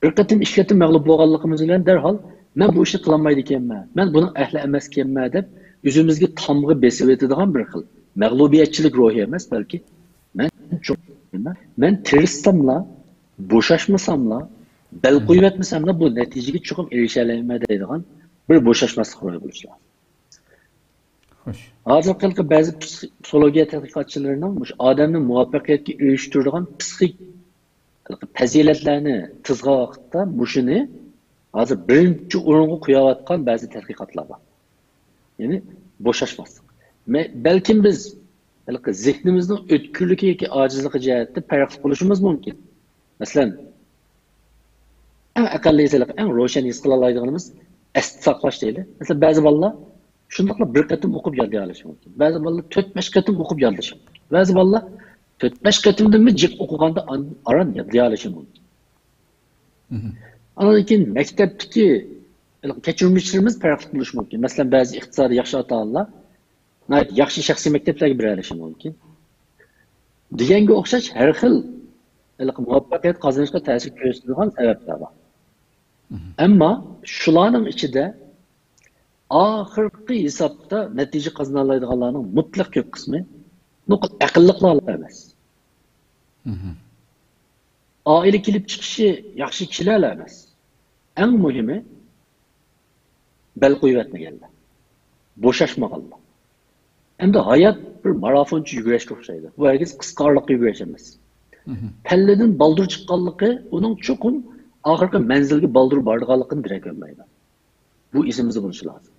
بىر قېتىم، ئىككى قېتىم مەغلۇپ بولغانلىقىمىز بىلەن دەرھال مەن بۇ ئىشنى قىلالمايدىكەنمەن، مەن بۇنىڭ ئەھلى ئەمەسكەنمەن دەپ ئۆزىمىزگە تامغا بېسىۋېتىدىغان بىر خىل مەغلۇبىيەتچىلىك روھى ئەمەس، بەلكى مەن چوقۇم، مەن تىرىشساملا، بوشاشمىساملا، بەل قويۇۋەتمىسەملا بۇ نەتىجىگە چوقۇم ئېرىشەلەيمەن دەيدىغان بىر بوشاشماسلىق روھى بولۇشى لازىم. ھازىرقى بەزى پسىخولوگىيە تەتقىقاتچىلىرىنىڭ مۇشۇ ئادەمنى مۇۋەپپەقىيەتكە ئېرىشتۈرىدىغان پسىخىك پەزىلەتلەرنى تىزغان ۋاقىتتا مۇشۇنى ھازىر بىرىنچى ئورۇنغا قويۇۋاتقان بەزى تەتقىقاتلار بار. يەنى بوشاشماسلىق. مە-، بەلكىم بىز ھېلىقى زېھنىمىزنىڭ ئۆتكۈرلۈكى ياكى ئاجىزلىقى جەھەتتە پەرقلىق بولۇشىمىز مۇمكىن. مەسىلەن، ئەڭ ئەقەللىيسى، ئەڭ روشەن ھېس قىلالايدىغىنىمىز ئەستە ساقلاش دەيلى. مەسىلەن، بەزى بالىلار شۇنداقلا بىر قېتىم ئوقۇپ يادلىيالىشى مۇمكىن. بەزى بالىلار تۆت-بەش قېتىم ئوقۇپ يادلىشى مۇمكىن. بەزى بالىلار تۆت-بەش قېتىمدىنمۇ جىق ئوقۇغاندا ئان-، ئاران يادلىيالىشى مۇمكىن. مهم. ئاندىن كېيىن مەكتەپتىكى كەچۈرمىشلىرىمىز پەرقلىق بولۇشى مۇمكىن. مەسىلەن، بەزى ئىقتىسادى ياخشى ئاتا-ئانىلار ناھايىتى ياخشى شەخسىي مەكتەپلەرگە بېرەلىشى مۇمكىن. دېگەنگە ئوخشاش ھەر خىل ھېلىقى مۇۋەپپەقىيەت قازىنىشقا تەسىر كۆرسىتىدىغان سەۋەبلەر بار. مهم. ئەمما شۇلارنىڭ ئىچىدە ئاخىرقى ھېسابتا نەتىجە قازىنالايدىغانلارنىڭ مۇتلەق كۆپ قىسمى نوقۇل ئەقىللىقلار ئەمەس. مهم. ئائىلە كېلىپ چىقىشى ياخشى كىشىلەر ئەمەس. ئەڭ مۇھىمى، بەل قويۇۋەتمىگەنلەر، بوشاشمىغانلار. ئەمدى ھايات بىر مارافونچە يۈگۈرۈشكە ئوخشايدۇ. بۇ ھەرگىز قىسقا ئارىلىققا يۈگۈرۈش ئەمەس. مهم. پەللىدىن بالدۇر چىققانلىقى ئۇنىڭ چوقۇم ئاخىرقى مەنزىلگە بالدۇر بارىدىغانلىقىنى دېرەك بەرمەيدۇ. بۇ ئېسىمىزدە بولۇشى لازىم.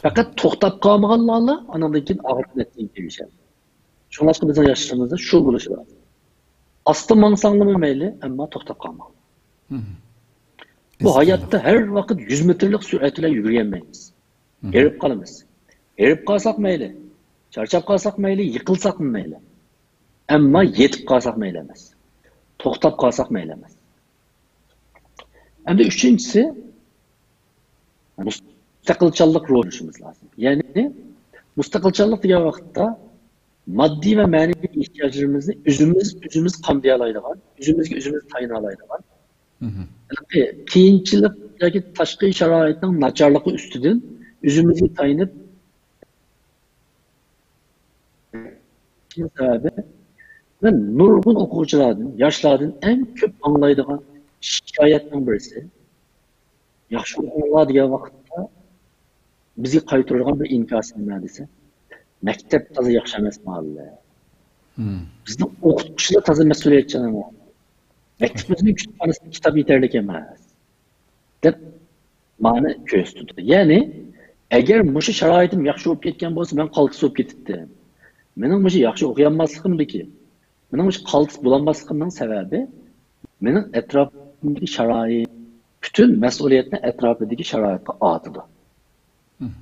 پەقەت توختاپ قالمىغانلارلا ئانىڭدىن كېيىن ئاخىرقى نەتىجىگە ئېرىشەلمەيدۇ. شۇڭلاشقا بىزنىڭ ياشىشىمىزدا شۇ بولۇشى لازىم. ئاستا ماڭساڭلىمۇ مەيلى، ئەمما توختاپ قالماڭ. مهم. بۇ ئىستىقامەت. ھاياتتا ھەر ۋاقىت يۈز مېتىرلىق سۈرئەت بىلەن يۈگۈرۈلمەيمىز. مهم. ھېرىپ قالىمىز. ھېرىپ قالساق مەيلى، چارچاپ قالساق مەيلى، يىقىلساقمۇ مەيلى. ئەمما يېتىپ قالساق مەيلى ئەمەس. توختاپ قالساق مەيلى ئەمەس. ئەمدى ئۈچىنچىسى، مۇستەقىلچانلىق روھى بولۇشىمىز لازىم. يەنى مۇستەقىلچانلىق دېگەن ۋاقىتتا ماددىي ۋە مەنىۋى ئېھتىياجلىرىمىزنى ئۆزىمىز، ئۆزىمىز قامدىيالايدىغان، ئۆزىمىزگە ئۆزىمىز تايىنالايدىغان، مهم. ھېلىقى قىيىنچىلىق ياكى تاشقى شارائىتنىڭ ناچارلىقى ئۈستىدىن ئۆزىمىزگە تايىنىپ، سەۋەبى، مەن نۇرغۇن ئوقۇغۇچىلاردىن، ياشلاردىن ئەڭ كۆپ ئاڭلايدىغان شىكايەتنىڭ بىرسى، ياخشى ئوقۇڭلار دېگەن ۋاقىتتا بىزگە قايتۇرىدىغان بىر ئىنكاس نېمە دېسە، مەكتەپ تازا ياخشى ئەمەس مۇئەللىم. مم. بىزنىڭ ئوقۇتقۇچىلار تازا مەسئۇلىيەتچان ئەمەس. مەكتىپىمىزنىڭ كۇتۇپخانىسىدا كىتاب يېتەرلىك ئەمەس، دەپ مانا كۆرسىتىدۇ. يەنى، ئەگەر مۇشۇ شارائىتىم ياخشى بولۇپ كەتكەن بولسا، مەن قالتىس بولۇپ كېتەتتىم. مېنىڭ مۇشۇ ياخشى ئوقۇيالماسلىقىمدىكى، مېنىڭ مۇشۇ قالتىس بولالماسلىقىمنىڭ سەۋەبى، مېنىڭ ئەتراپىمدىكى شارائىت، پۈتۈن مەسئۇلىيەتنى ئەتراپىدىكى شارائىتقا ئارتىدۇ. مم.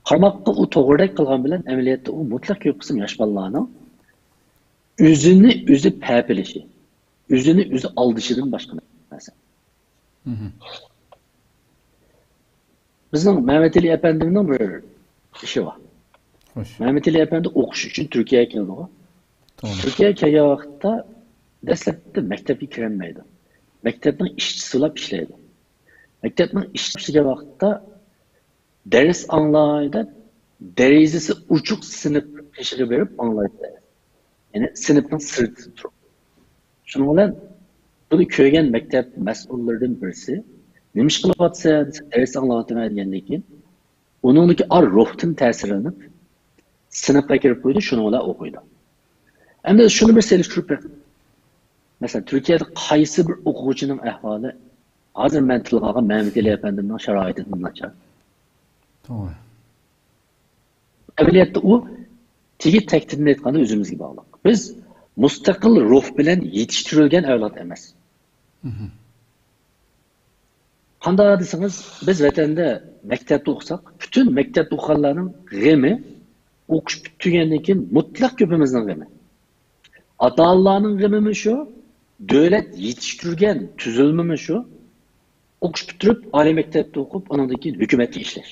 قارىماققا ئۇ توغرىدەك قىلغان بىلەن، ئەمەلىيەتتە ئۇ مۇتلەق كۆپ قىسىم ياش بالىلارنىڭ ئۆزىنى ئۆزى پەپىلىشى، ئۆزىنى ئۆزى ئالدىشىدىن باشقا نەرسە. مم. بىزنىڭ مەمەتئېلى ئەپەندىمنىڭ بىر ئىشى بار. خوش. مەمەتئېلى ئەپەندى ئوقۇش ئۈچۈن تۈركىيەگە كېلىدىغۇ. تامام. تۈركىيەگە كەلگەن ۋاقىتتا دەسلەپتە مەكتەپكە كىرەلمەيدۇ. مەكتەپنىڭ ئىشچىسى بولۇپ ئىشلەيدۇ. مەكتەپنىڭ ئىشچىسى بولغان ۋاقىتتا دەرس ئاڭلاي دەپ، دېرىزىسى ئوچۇق سىنىپ قېشىغا بېرىپ ئاڭلايدۇ. يەنى سىنىپنىڭ سىرتىدا تۇرۇپ. شۇنىڭ بىلەن بۇنى كۆرگەن مەكتەپ مەسئۇللىرىدىن بىرسى، «نېمە ئىش قىلىۋاتىسەن؟» دېسە، «دەرس ئاڭلاۋاتىمەن» دېگەندىن كېيىن، ئۇنىڭدىكى ئار روھتىن تەسىرلىنىپ، سىنىپقا كىرىپ قويدى، شۇنىڭ بىلەن ئوقۇيدۇ. ئەمدى شۇنى بىر سېلىشتۇرۇپ بېقىڭ. مەسىلەن، تۈركىيەدە قايسى بىر ئوقۇغۇچىنىڭ ئەھۋالى ھازىر مەن تىلغا ئالغان مەمەتئېلى ئەپەندىمنىڭ شارائىتىدىن ناچار؟ توغرا. ئەمەلىيەتتە ئۇ تېگى تەكتىدىن ئېيتقاندا ئۆزىمىزگە باغلىق. بىز مۇستەقىل روھ بىلەن يېتىشتۈرۈلگەن ئەۋلاد ئەمەس. مهم. قانداق دېسىڭىز، بىز ۋەتەندە مەكتەپتە ئوقۇساق، پۈتۈن مەكتەپتە ئوقۇغانلارنىڭ غېمى ئوقۇش پۈتتۈرگەندىن كېيىن مۇتلەق كۆپىمىزنىڭ غېمى. ئاتا-ئانىلارنىڭ غېمىمۇ شۇ، دۆلەت يېتىشتۈرگەن تۈزۈلمىمۇ شۇ. ئوقۇش پۈتتۈرۈپ، ئالىي مەكتەپتە ئوقۇپ، ئۇنىڭدىن كېيىن ھۆكۈمەتكە ئىشلەش.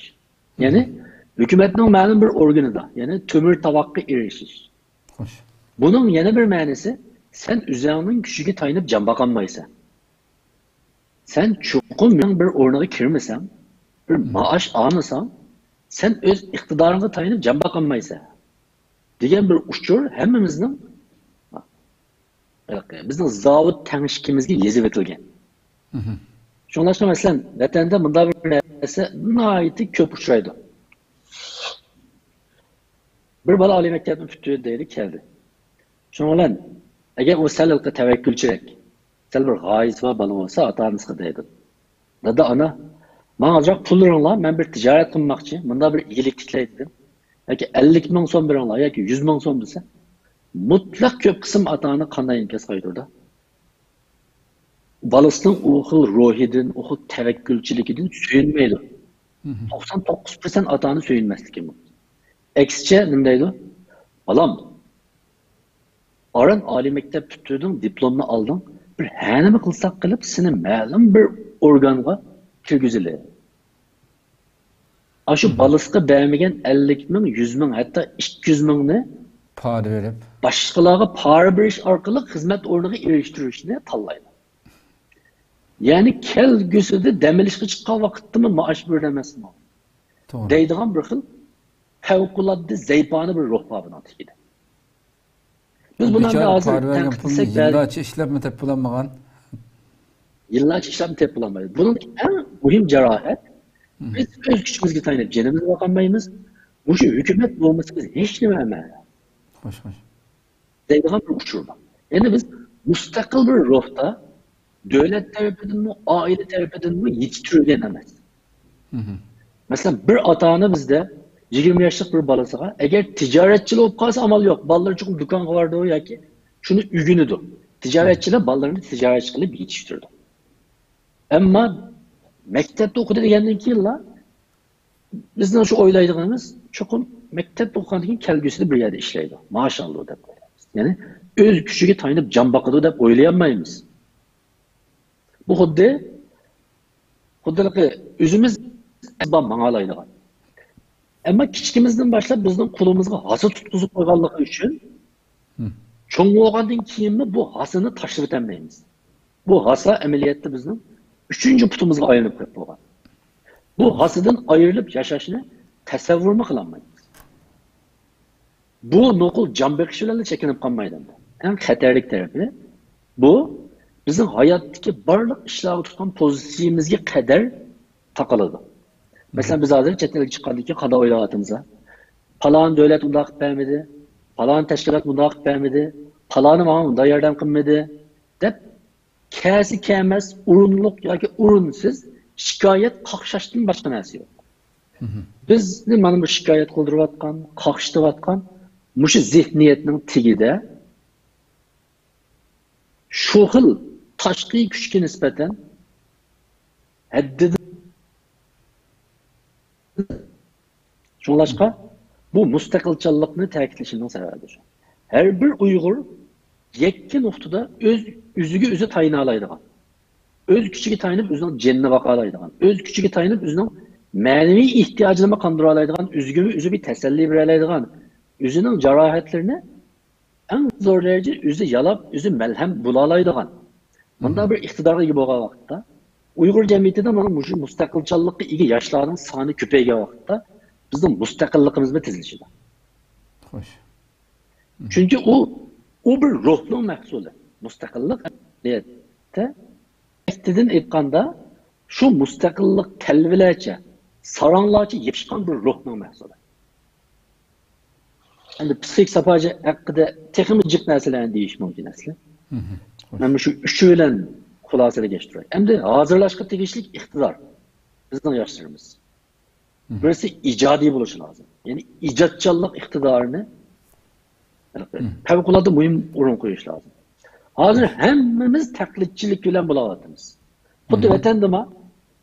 يەنى، مم. ھۆكۈمەتنىڭ مەلۇم بىر ئورگىنىدا، يەنى تۆمۈر تاۋاققا ئېرىشىش. خوش. بۇنىڭ يەنە بىر مەنىسى، سەن ئۆزۈڭنىڭ كۈچىگە تايىنىپ جان باقالمايسەن. سەن چوقۇم مېنىڭ بىر ئورنىغا كىرمىسەڭ، بىر مم. مائاش ئالمىساڭ، سەن ئۆز ئىقتىدارىڭغا تايىنىپ جان باقالمايسەن، دېگەن بىر ئۇچۇر ھەممىمىزنىڭ ھېلىقى بىزنىڭ زاۋۇت تەڭشىكىمىزگە يېزىۋېتىلگەن. مهم. شۇڭلاشقا، مەسىلەن، ۋەتەندە مۇنداق بىر نەرسە ناھايىتى كۆپ ئۇچرايدۇ. بىر بالا ئالىي مەكتەپنى پۈتتۈردى دەيلى، كەلدى. شۇنىڭ بىلەن ئەگەر ئۇ سەل تەۋەككۈلچىرەك، سەل بىر غايىسى بار بالا بولسا، ئاتا-ئانىسىغا دەيدۇ، دادا، ئانا، ماڭا ئازراق پۇل بېرىڭلار، مەن بىر تىجارەت قىلماقچى، مۇنداق بىر ئىگىلىك تىكلەي دېدىم. ياكى ئەللىك مىڭ سوم بېرىڭلار ياكى يۈز مىڭ سوم دېسە، مۇتلەق كۆپ قىسىم ئاتا-ئانا قانداق ئىنكاس قايتۇرىدۇ؟ بالىسىنىڭ ئۇ خىل روھىدىن، ئۇ خىل تەۋەككۈلچىلىكىدىن سۆيۈنمەيدۇ. توقسان توققۇز پىرسەنت ئاتا-ئانا سۆيۈنمەسلىكى مۇمكىن. ئەكسىچە نېمە دەيدۇ؟ بالام، ئاران ئالىي مەكتەپ پۈتتۈردۈڭ، دىپلومنى ئالدىڭ، بىر ھەنىمە قىلساق قىلىپ، سېنى مەلۇم بىر ئورگانغا كىرگۈزىلى. ئاشۇ بالىسىغا بەرمىگەن ئەللىك مىڭ، يۈز مىڭ، ھەتتا ئىككى يۈز مىڭنى پارە بېرىپ، باشقىلارغا پارە بېرىش ئارقىلىق خىزمەت ئورنىغا ئېرىشتۈرۈشنى تاللايدۇ. يەنى كەلگۈسىدە دەم ئېلىشقا چىققان ۋاقىتتىمۇ مائاش بېرىدۇ ئەمەسمۇ؟ توغرا. دەيدىغان بىر خىل پەۋقۇلئاددە زەيپانە بىر روھ بار بۇنىڭ تېگىدە. بىز بۇنى بىچارە ھازىر پارە بەرگەن تەنقىد پۇلنى قىلساك، بەزى يىللارچە ئىشلەپمۇ تېپىپ بولالمىغان. يىللارچە ئىشلەپمۇ تېپىپ بولالمايدۇ. بۇنىڭ ئەڭ مۇھىم جاراھەت، بىز ئۆز كۈچىمىزگە تايىنىپ جېنىمىزنى باقالمايمىز. مۇشۇ ھۆكۈمەت بولمىسا بىز ھېچنېمە ئەمەس. خوش، خوش. دەيدىغان بىر ئۇچۇر بار. يەنى بىز مۇستەقىل بىر روھتا دۆلەت تەرىپىدىنمۇ، ئائىلە تەرىپىدىنمۇ يېتىشتۈرۈلگەن ئەمەس. مەسىلەن، بىر ئاتا-ئانا بىزدە يىگىرمە ياشلىق بىر بالىسىغا ئەگەر تىجارەتچىلا بولۇپ قالسا ئامال يوق، بالىلىرى چوقۇم دۇكانغا بارىدۇ ياكى شۇنى ئۆگىنىدۇ. تىجارەتچىلەر بالىلىرىنى تىجارەتچى قىلىپ يېتىشتۈرىدۇ. ئەمما مەكتەپتە ئوقۇدى دېگەندىن كېيىنلا بىزنىڭ شۇ ئويلايدىغىنىمىز، چوقۇم مەكتەپتە ئوقۇغاندىن كېيىن كەلگۈسىدە بىر يەردە ئىشلەيدۇ، مائاش ئالىدۇ دەپ ئويلايمىز. يەنى ئۆز كۈچىگە تايىنىپ جان باقىدۇ دەپ ئويلىيالمايمىز. بۇ خۇددى، خۇددى ئۆزىمىز ماڭالايدىغان. ئەمما كىچىكىمىزدىن باشلاپ بىزنىڭ قولىمىزغا ھاسا تۇتقۇزۇپ قويغانلىقى ئۈچۈن، چوڭ بولغاندىن كېيىنمۇ بۇ ھاسىنى تاشلىۋېتەلمەيمىز. بۇ ھاسا ئەمەلىيەتتە بىزنىڭ ئۈچىنچى پۇتىمىزغا ئايلىنىپ كېتىپ بولغان. بۇ ھاسىدىن ئايرىلىپ ياشاشنى تەسەۋۋۇرمۇ قىلالمايمىز. بۇ نوقۇل جان بېقىش بىلەنلا چەكلىنىپ قالمايدۇ. ئەڭ خەتەرلىك تەرىپى بۇ، بىزنىڭ ھاياتتىكى بارلىق ئىشلارغا تۇتقان پوزىتسىيىمىزگە قەدەر تاقىلىدۇ. مەسىلەن، بىز ھازىر چەت ئەلگە چىققاندىن كېيىن قانداق ئويلاۋاتىمىز؟ پالان دۆلەت ئۇنداق قىلىپ بەرمىدى، پالان تەشكىلات مۇنداق قىلىپ بەرمىدى، پالانى ماڭا مۇنداق ياردەم قىلمىدى، دەپ كەلسە كەلمەس، ئورۇنلۇق ياكى ئورۇنسىز شىكايەت قاقشاشتىن باشقا نەرسە يوق. بىزنى مانا بۇ شىكايەت قىلدۇرۇۋاتقان، قاقشىتىۋاتقان مۇشۇ زېھنىيەتنىڭ تېگىدە شۇ خىل تاشقى كۈچكە نىسبەتەن ھەددىدىن، شۇڭلاشقا بۇ مۇستەقىلچانلىقنى تەكىتلىشىمنىڭ سەۋەبى شۇ. ھەر بىر ئۇيغۇر يەككە نۇقتىدا ئۆز، ئۆزىگە ئۆزى تايىنالايدىغان، ئۆز كۈچىگە تايىنىپ ئۆزىنىڭ جېنىنى باقالايدىغان، ئۆز كۈچىگە تايىنىپ ئۆزىنىڭ مەنىۋى ئېھتىياجىنىمۇ قاندۇرالايدىغان، ئۆزىگىمۇ ئۆزى بىر تەسەللى بېرەلەيدىغان، ئۆزىنىڭ جاراھەتلىرىنى ئەڭ زور دەرىجىدە ئۆزى يالاپ، ئۆزى مەلھەم بولالايدىغان مۇنداق بىر ئىقتىدارغا ئىگە بولغان ۋاقىتتا، ئۇيغۇر جەمئىيىتىدە مانا مۇشۇ مۇستەقىلچانلىققا ئىگە ياشلارنىڭ سانى كۆپەيگەن ۋاقىتتا بىزنىڭ مۇستەقىللىقىمىزمۇ تېزلىشىدۇ. خوش. چۈنكى ئۇ، ئۇ بىر روھنىڭ مەھسۇلى. مۇستەقىللىق ئەمەلىيەتتە، ئەسلىدىن ئېيتقاندا، شۇ مۇستەقىللىق تەلۋىلەرچە، ساراڭلارچە يېپىشقان بىر روھنىڭ مەھسۇلى. ئەمدى پسىخىك ساپا ھەققىدە تېخىمۇ جىق نەرسىلەرنى دېيىش مۇمكىن ئەسلى. مەن مۇشۇ ئۈچى بىلەن خۇلاسىلەشتۈرەي. ئەمدى ھازىرلاشقا تېگىشلىك ئىقتىدار بىزنىڭ ياشلىرىمىز. بىرسى ئىجادىي بولۇشى لازىم. يەنى ئىجادچانلىق ئىقتىدارىنى پەۋقۇلئاددە مۇھىم ئورۇن قويۇش لازىم. ھازىر ھەممىمىز تەقلىدچىلىك بىلەن بولاۋاتىمىز. خۇددى ۋەتەندىمۇ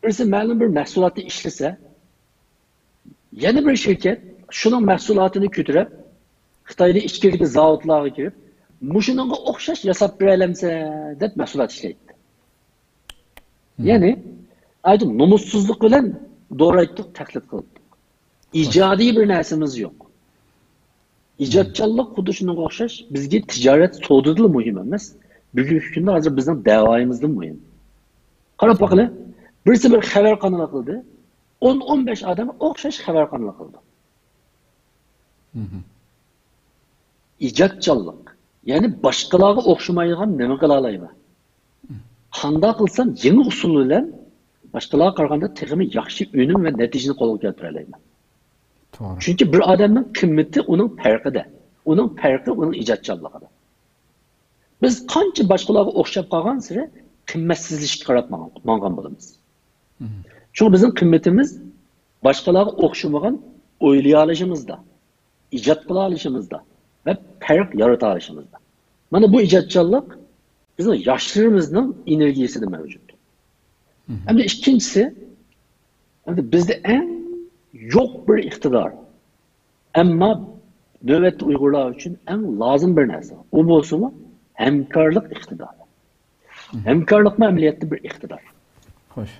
بىرسى مەلۇم بىر مەھسۇلاتنى ئىشلىسە، يەنە بىر شىركەت شۇنىڭ مەھسۇلاتىنى كۆتۈرۈپ، خىتايدا ئىچكىرىدىكى زاۋۇتلارغا كىرىپ، مۇشۇنىڭغا ئوخشاش ياساپ بېرەلەمسەن دەپ مەھسۇلات ئىشلەيتتى. يەنى، ئايدىن نومۇسسىزلىق بىلەن دورايتتۇق، تەقلىد قىلدۇق. ئىجادىي بىر نەرسىمىز يوق. ئىجادچانلىق خۇددى شۇنىڭغا ئوخشاش، بىزگە تىجارەت سودىدىلا مۇھىم ئەمەس. بۈگۈنكى كۈندە ھازىر بىزنىڭ دەۋايىمىزدىن مۇھىم. قاراپ باقىلى، بىرسى بىر خەۋەر قانىلى قىلدى. ئون، ئون بەش ئادەم ئوخشاش خەۋەر قانىلى قىلىدۇ. ئىجادچانلىق. يەنى باشقىلارغا ئوخشىمايدىغان نېمە قىلالايمەن؟ قانداق قىلسام يېڭى ئۇسۇل بىلەن باشقىلارغا قارىغاندا تېخىمۇ ياخشى ئۈنۈم ۋە نەتىجىنى قولغا كەلتۈرەلەيمەن؟ توغرا. چۈنكى بىر ئادەمنىڭ قىممىتى ئۇنىڭ پەرقىدە. ئۇنىڭ پەرقى ئۇنىڭ ئىجادچانلىقىدا. بىز قانچە باشقىلارغا ئوخشاپ قالغانسېرى قىممەتسىزلىشىشكە قاراپ ماڭ-، ماڭغان بولىمىز. شۇڭا بىزنىڭ قىممىتىمىز باشقىلارغا ئوخشىمىغان ئويلىيالىشىمىزدا، ئىجاد قىلالىشىمىزدا ۋە پەرق يارىتالىشىمىزدا. مانا بۇ ئىجادچانلىق بىزنىڭ ياشلىرىمىزنىڭ ئېنېرگىيىسىدە مەۋجۇت. ئەمدى ئىككىنچىسى، ئەمدى بىزدە ئەڭ يوق بىر ئىقتىدار، ئەمما نۆۋەتتە ئۇيغۇرلار ئۈچۈن ئەڭ لازىم بىر نەرسە. ئۇ بولسىمۇ ھەمكارلىق ئىقتىدارى. ھەمكارلىقمۇ ئەمەلىيەتتە بىر ئىقتىدار. خوش.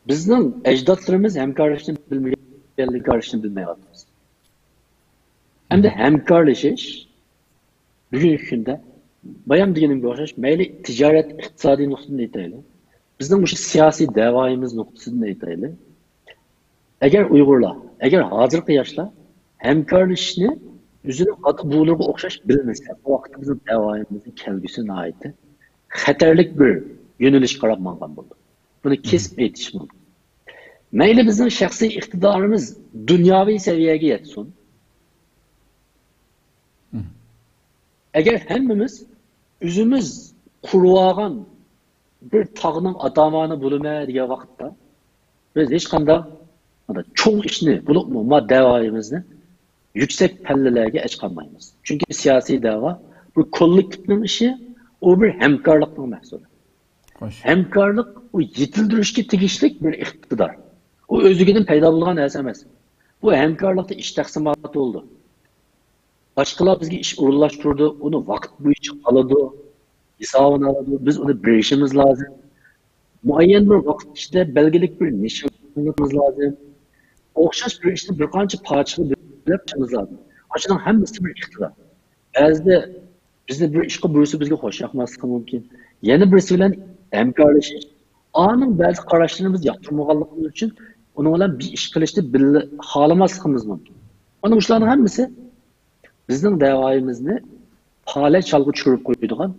بىزنىڭ ئەجدادلىرىمىز ھەمكارلىشىشنى بىلمىگەن، ھەمكارلىشىشنى بىلمەيۋاتىمىز. ئەمدى ھەمكارلىشىش بۈگۈنكى كۈندە بايام دېگىنىمگە ئوخشاش، مەيلى تىجارەت، ئىقتىسادىي نۇقتىدىن ئېيتايلى، بىزنىڭ مۇشۇ سىياسىي دەۋايىمىز نۇقتىسىدىن ئېيتايلى، ئەگەر ئۇيغۇرلار، ئەگەر ھازىرقى ياشلار ھەمكارلىشىشنى ئۆزىنىڭ ئاتا-بوۋىلىرىغا ئوخشاش بىلمىسە، بۇ ۋاقىتتا بىزنىڭ دەۋايىمىزنىڭ كەلگۈسى ناھايىتى خەتەرلىك بىر يۆنىلىشكە قاراپ ماڭغان بولىدۇ. بۇنى كېسىپ ئېيتىش مۇمكىن. مەيلى بىزنىڭ شەخسىي ئىقتىدارىمىز دۇنياۋى سەۋىيەگە يەتسۇن. ئەگەر ھەممىمىز ئۆزىمىز قۇرۇۋالغان بىر تاغنىڭ ئاتامانى بولىمەن دېگەن ۋاقىتتا، بىز ھېچقانداق چوڭ ئىشنى، بولۇپمۇ ما دەۋايىمىزنى يۈكسەك پەللىلەرگە ئەچقالمايمىز. چۈنكى سىياسىي دەۋا بۇ كوللېكتىپنىڭ ئىشى، ئۇ بىر ھەمكارلىقنىڭ مەھسۇلى. خوش. ھەمكارلىق ئۇ يېتىلدۈرۈشكە تېگىشلىك بىر ئىقتىدار. ئۇ ئۆزلۈكىدىن پەيدا بولغان نەرسە ئەمەس. بۇ ھەمكارلىقتا ئىش تەقسىماتى بولىدۇ. باشقىلار بىزگە ئىش ئورۇنلاشتۇرىدۇ، ئۇنى ۋاقىت بويىچە ئالىدۇ، ھېسابىنى ئالىدۇ. بىز ئۇنى بېرىشىمىز لازىم. مۇئەييەن بىر ۋاقىت ئىچىدە بەلگىلىك بىر نىشان قويۇشىمىز لازىم. ئوخشاش بىر ئىشنى بىر قانچە پارچىغا بۆلۈپ قىلىشىمىز لازىم. ئاشۇنىڭ ھەممىسى بىر ئىقتىدار. بەزىدە بىزنى بىر ئىشقا بۇيرۇسا، بىزگە خوش ياقماسلىقى مۇمكىن. يەنە بىرسى بىلەن ھەمكارلىشىش، ئانىڭ بەزى قاراشلىرىنى بىز ياقتۇرمىغانلىقىمىز ئۈچۈن ئۇنىڭ بىلەن بىر ئىش قىلىشنى بىللە خالىماسلىقىمىز مۇمكىن. مانا مۇشۇلارنىڭ ھەممىسى بىزنىڭ دەۋايىمىزنى پالەچ ھالغا چۈشۈرۈپ قويىدىغان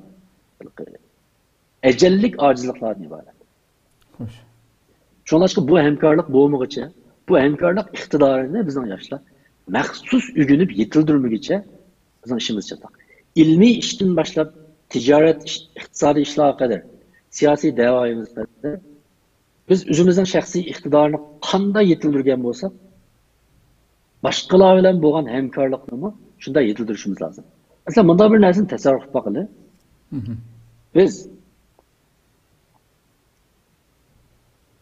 ئەجەللىك ئاجىزلىقلاردىن ئىبارەت. خوش. شۇڭلاشقا بۇ ھەمكارلىق بولمىغۇچە، بۇ ھەمكارلىق ئىقتىدارىنى بىزنىڭ ياشلار مەخسۇس ئۆگىنىپ يېتىلدۈرمىگۈچە بىزنىڭ ئىشىمىز چاتاق. ئىلمىي ئىشتىن باشلاپ تىجارەت ئىش، ئىقتىسادىي ئىشلارغا قەدەر، سىياسىي دەۋايىمىزغا قەدەر بىز ئۆزىمىزنىڭ شەخسىي ئىقتىدارىنى قانداق يېتىلدۈرگەن بولساق، باشقىلار بىلەن بولغان ھەمكارلىقنىمۇ شۇنداق يېتىلدۈرۈشىمىز لازىم. مەسىلەن، مۇنداق بىر نەرسىنى تەسەۋۋۇر قىلىپ باقىلى. بىز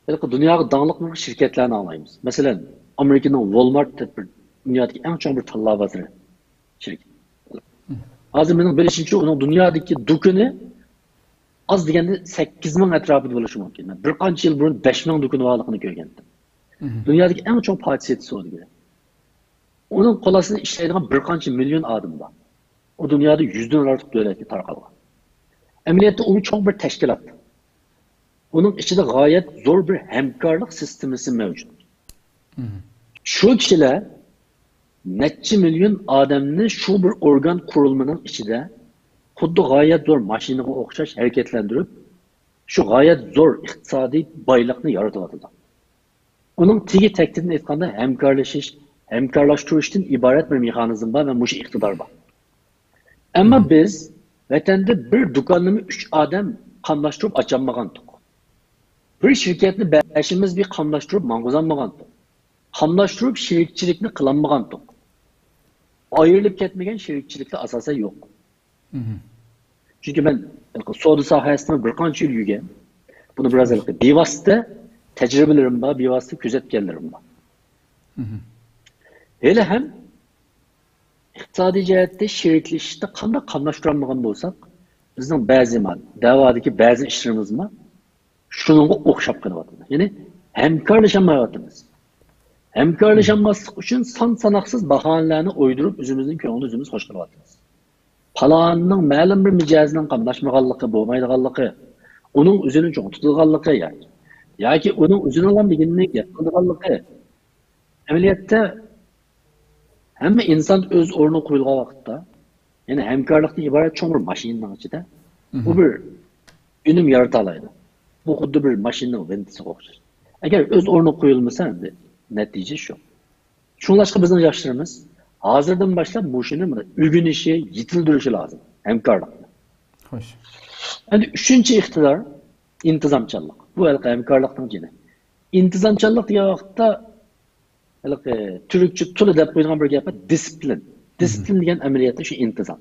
ھېلىقى دۇنياغا داڭلىق بىر شىركەتلەرنى ئاڭلايمىز. مەسىلەن، ئامېرىكىنىڭ ۋولمارت دەپ بىر دۇنيادىكى ئەڭ چوڭ بىر تاللا بازىرى شىركىتى. ھازىر مېنىڭ بىلىشىمچە، ئۇنىڭ دۇنيادىكى دۇكىنى ئاز دېگەندە سەككىز مىڭ ئەتراپىدا بولۇشى مۇمكىن. مەن بىر قانچە يىل بۇرۇن بەش مىڭ دۇكىنى بارلىقىنى كۆرگەنتىم. دۇنيادىكى ئەڭ چوڭ پاچى سېتى سودىگىرى. ئۇنىڭ قول ئاستىدا ئىشلەيدىغان بىر قانچە مىليون ئادىمى بار. ئۇ دۇنيادا يۈزدىن ئارتۇق دۆلەتكە تارقالغان. ئەمەلىيەتتە ئۇ چوڭ بىر تەشكىلات. ئۇنىڭ ئىچىدە غايەت زور بىر ھەمكارلىق سىستېمىسى مەۋجۇت. شۇ كىشىلەر نەچچە مىليون ئادەمنى شۇ بىر ئورگان قۇرۇلمىنىڭ ئىچىدە خۇددى غايەت زور ماشىنىغا ئوخشاش ھەرىكەتلەندۈرۈپ، شۇ غايەت زور ئىقتىسادىي بايلىقنى يارىتىۋاتىدۇ. ئۇنىڭ تېگى تەكتىدىن ئېيتقاندا، ھەمكارلىشىش، ھەمكارلاشتۇرۇشتىن ئىبارەت بىر مېخانىزم بار ۋە مۇشۇ ئىقتىدار بار. ئەمما بىز ۋەتەندە بىر دۇكاننىمۇ ئۈچ ئادەم قاملاشتۇرۇپ ئاچالمىغانتۇق. بىر شىركەتنى بەشىمىز بىر قاملاشتۇرۇپ ماڭغۇزالمىغانتۇق. قاملاشتۇرۇپ شېرىكچىلىكنى قىلالمىغانتۇق. ئايرىلىپ كەتمىگەن شېرىكچىلىكلەر ئاساسەن يوق. چۈنكى مەن سودا ساھەسىدە بىر قانچە يىل يۈرگەن. بۇنى بىراز ھېلىقى بىۋاسىتە تەجرىبىلىرىم بار، بىۋاسىتە كۆزەتكەنلىرىم بار. ھېلى ھەم ئىقتىسادىي جەھەتتە شېرىكلىشىشتە قانداق قاملاشتۇرالمىغان بولساق، بىزنىڭ بەزى ما-، دەۋادىكى بەزى ئىشلىرىمىزمۇ شۇنىڭغا ئوخشاپ قېلىۋاتىدۇ. يەنى ھەمكارلىشالمايۋاتىمىز. ھەمكارلىشالماسلىق ئۈچۈن سان ساناقسىز باھانىلەرنى ئويدۇرۇپ، ئۆزىمىزنىڭ كۆڭلىنى ئۆزىمىز خوش قىلىۋاتىمىز. پالانىنىڭ مەلۇم بىر مىجەزىنىڭ قاملاشمىغانلىقى، بولمايدىغانلىقى، ئۇنىڭ ئۆزىنى چوڭ تۇتىدىغانلىقى ياكى، ياكى ئۇنىڭ ئۆزىنىڭلا دېگىنىنى گەپ قىلىدىغانلىقى. ئەمەلىيەتتە ھەممە ئىنسان ئۆز ئورنىغا قويۇلغان ۋاقىتتا، يەنى ھەمكارلىقتىن ئىبارەت چوڭ بىر ماشىنىنىڭ ئىچىدە ئۇ بىر ئۈنۈم يارىتالايدۇ. بۇ خۇددى بىر ماشىنىنىڭ ۋىنتىسىغا ئوخشاش. ئەگەر ئۆز ئورنىغا قويۇلمىسا، ئەمدى نەتىجە شۇ. شۇڭلاشقا بىزنىڭ ياشلىرىمىز ھازىردىن باشلاپ مۇشۇنى مانا ئۆگىنىشى، يېتىلدۈرۈشى لازىم، ھەمكارلىقنى. خوش. ئەمدى ئۈچىنچى ئىقتىدار ئىنتىزامچانلىق. بۇ ھېلىقى ھەمكارلىقنىڭ جېنى. ئىنتىزامچانلىق دېگەن ۋاقىتتا ھېلىقى تۈركچە تولا دەپ قويىدىغان بىر گەپ بار، دىسپلىن. دىسپلىن دېگەن ئەمەلىيەتتە شۇ ئىنتىزام.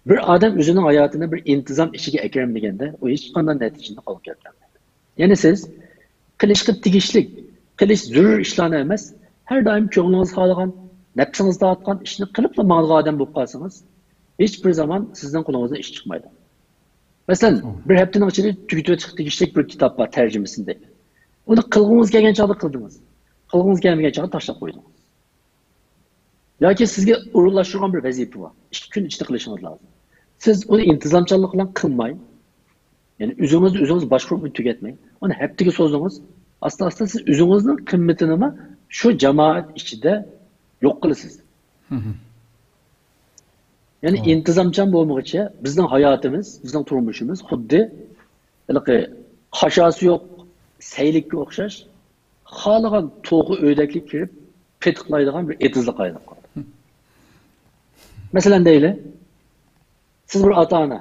بىر ئادەم ئۆزىنىڭ ھاياتىنى بىر ئىنتىزام ئىچىگە ئەكىرەلمىگەندە، ئۇ ھېچقانداق نەتىجىنى قولغا كەلتۈرەلمەيدۇ. يەنى سىز قىلىشقا تېگىشلىك، قىلىش زۆرۈر ئىشلارنى ئەمەس، ھەر دائىم كۆڭلىڭىز خالىغان، نەپسىڭىز تارتقان ئىشنى قىلىپلا ماڭىدىغان ئادەم بولۇپ قالسىڭىز، ھېچ بىر زامان سىزنىڭ قولىڭىزدىن ئىش چىقمايدۇ. مەسىلەن، بىر ھەپتىنىڭ ئىچىدە تۈگىتىۋېتىشقا تېگىشلىك بىر كىتاب بار، تەرجىمىسىنى دەيلى. ئۇنى قىلغۇڭىز كەلگەن چاغدا قىلدىڭىز. قىلغۇڭىز كەلمىگەن چاغدا تاشلاپ قويدىڭىز. ياكى سىزگە ئورۇنلاشتۇرغان بىر ۋەزىپە بار. ئىككى كۈن ئىچىدە قىلىشىڭىز لازىم. سىز ئۇنى ئىنتىزامچانلىق بىلەن قىلماي، يەنى ئۆزىڭىزنى ئۆزىڭىز باشقۇرۇپ تۈگەتمەي، ئۇنى ھەپتىگە سوزدىڭىز. ئاستا-ئاستا سىز ئۆزىڭىزنىڭ قىممىتىنىمۇ شۇ جامائەت ئىچىدە يوق قىلىسىز. يەنى ئىنتىزامچان بولمىغۇچە بىزنىڭ ھاياتىمىز، بىزنىڭ تۇرمۇشىمىز خۇددى ھېلىقى قاشاسى يوق سەيلىككە ئوخشاش، خالىغان توخۇ ئۆيدەكلىك كىرىپ پېتىقلايدىغان بىر ئېتىزلىققا ئايلىنىپ قالدى. مەسىلەن دەيلى، سىز بىر ئاتا-ئانا،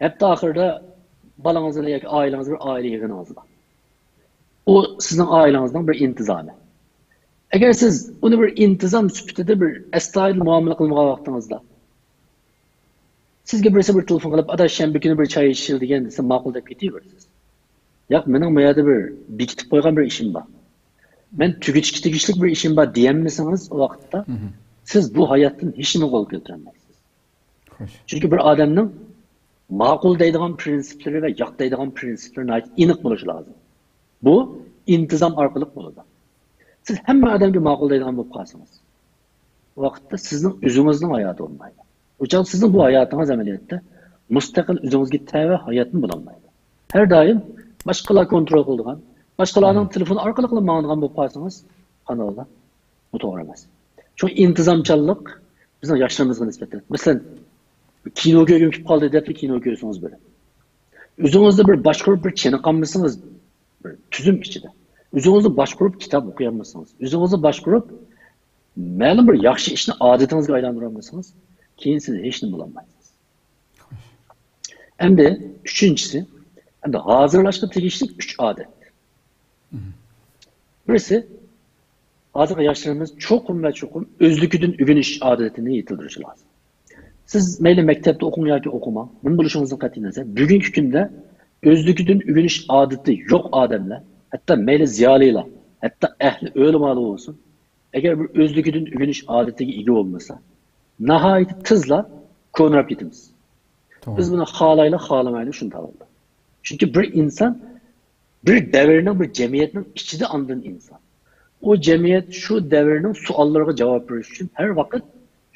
ھەپتە ئاخىرىدا بالىڭىز بىلەن ياكى ئائىلىڭىز بىر ئائىلە يىغىنىڭىز بار. ئۇ سىزنىڭ ئائىلىڭىزنىڭ بىر ئىنتىزامى. ئەگەر سىز ئۇنى بىر ئىنتىزام سۈپىتىدە بىر ئەستايىدىل مۇئامىلە قىلمىغان ۋاقتىڭىزدا، سىزگە بىرسى بىر تېلېفون قىلىپ، ئاداش، شەنبە كۈنى بىر چاي ئىچىشىلى دېگەن دېسە، ماقۇل دەپ كېتىۋېرىسىز. ياق، مېنىڭ بۇ يەردە بىر بېكىتىپ قويغان بىر ئىشىم بار، مەن تۈگىتىشكە تېگىشلىك بىر ئىشىم بار دېيەلمىسىڭىز، ئۇ ۋاقىتتا سىز بۇ ھاياتتىن ھېچنېمە قول كەلتۈرەلمەيسىز. خوش. چۈنكى بىر ئادەمنىڭ ماقۇل دەيدىغان پىرىنسىپلىرى ۋە ياق دەيدىغان پىرىنسىپلىرى ناھايىتى ئېنىق بولۇشى لازىم. بۇ ئىنتىزام ئارقىلىق بولىدۇ. سىز ھەممە ئادەمگە ماقۇل دەيدىغان بولۇپ قالسىڭىز، ئۇ ۋاقىتتا سىزنىڭ ئۆزىڭىزنىڭ ھاياتى بولمايدۇ. ئۇ چاغدا سىزنىڭ بۇ ھاياتىڭىز ئەمەلىيەتتە مۇستەقىل ئۆزىڭىزگە تەۋە ھاياتمۇ بولالمايدۇ. ھەر دائىم باشقىلار كونترول قىلىدىغان، باشقىلارنىڭ تېلېفونى ئارقىلىقلا ماڭىدىغان بولۇپ قالسىڭىز، قانالدا بۇ توغرا ئەمەس. شۇڭا ئىنتىزامچانلىق بىزنىڭ ياشلىرىمىزغا نىسبەتەن. مەسىلەن، كىنو كۆرگۈم كېلىپ قالدى دەپلا كىنو كۆرسىڭىز بولىدۇ. ئۆزىڭىزنى بىر باشقۇرۇپ بىر چېنىقالمىسىڭىز، بىر تۈزۈم ئىچىدە، ئۆزىڭىزنى باشقۇرۇپ كىتاب ئوقۇيالمىسىڭىز، ئۆزىڭىزنى باشقۇرۇپ مەلۇم بىر ياخشى ئىشنى ئادىتىڭىزگە ئايلاندۇرالمىسىڭىز، كېيىن سىز ھېچنېمە بولالمايسىز. ئەمدى ئۈچىنچىسى، ئەمدى ھازىرلاشقا تېگىشلىك ئۈچ ئادەت. بىرسى، ھازىرقى ياشلىرىمىز چوقۇم ۋە چوقۇم ئۆزلۈكىدىن ئۆگىنىش ئادىتىنى يېتىلدۈرۈشى لازىم. سىز مەيلى مەكتەپتە ئوقۇڭ ياكى ئوقۇماڭ، نېمە بولۇشىڭىزدىن قەتئىينەزەر، بۈگۈنكى كۈندە ئۆزلۈكىدىن ئۆگىنىش ئادىتى يوق ئادەملەر، ھەتتا مەيلى زىيالىيلار، ھەتتا ئەھلى ئۆلىمالار بولسۇن، ئەگەر بىر ئۆزلۈكىدىن ئۆگىنىش ئادىتىگە ئىگە بولمىسا، ناھايىتى تېزلا كونىراپ كېتىمىز. بىز بۇنى خالايلى، خالىمايلى شۇنداق بولىدۇ. چۈنكى بىر ئىنسان بىر دەۋرنىڭ، بىر جەمئىيەتنىڭ ئىچىدە ئاندىن ئىنسان. ئۇ جەمئىيەت شۇ دەۋرنىڭ سوئاللىرىغا جاۋاب بېرىش ئۈچۈن ھەر ۋاقىت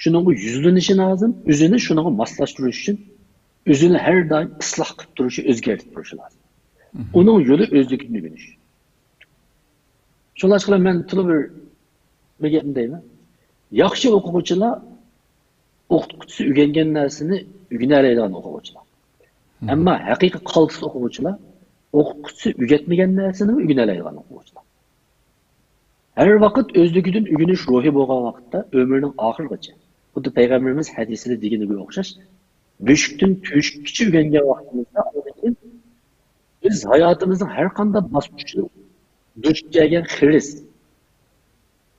شۇنىڭغا يۈزلىنىشى لازىم، ئۆزىنى شۇنىڭغا ماسلاشتۇرۇش ئۈچۈن ئۆزىنى ھەر دائىم ئىسلاھ قىلىپ تۇرۇشى، ئۆزگەرتىپ تۇرۇشى لازىم. ئۇنىڭ يولى ئۆزلۈكىدىن ئۆگىنىش. شۇڭلاشقىلا مەن تولا بىر، بىر گەپنى دەيمەن. ياخشى ئوقۇغۇچىلار ئوقۇتقۇچىسى ئۆگەنگەن نەرسىنى ئۆگىنەلەيدىغان ئوقۇغۇچىلار. ئەمما ھەقىقىي قالتىس ئوقۇغۇچىلار ئوقۇتقۇچىسى ئۆگەتمىگەن نەرسىنىمۇ ئۆگىنەلەيدىغان ئوقۇغۇچىلار. ھەر ۋاقىت ئۆزلۈكىدىن ئۆگىنىش روھى بولغان ۋاقىتتا ئۆمرىنىڭ ئاخىرىغىچە، خۇددى پەيغەمبىرىمىز ھەدىسىدە دېگىنىگە ئوخشاش، بۆشۈكتىن تۆشۈككىچە ئۆگەنگەن ۋاقتىمىزدا ئاندىن كېيىن بىز ھاياتىمىزنىڭ ھەر قانداق باسقۇچىدا دۇچ كەلگەن خىرىس،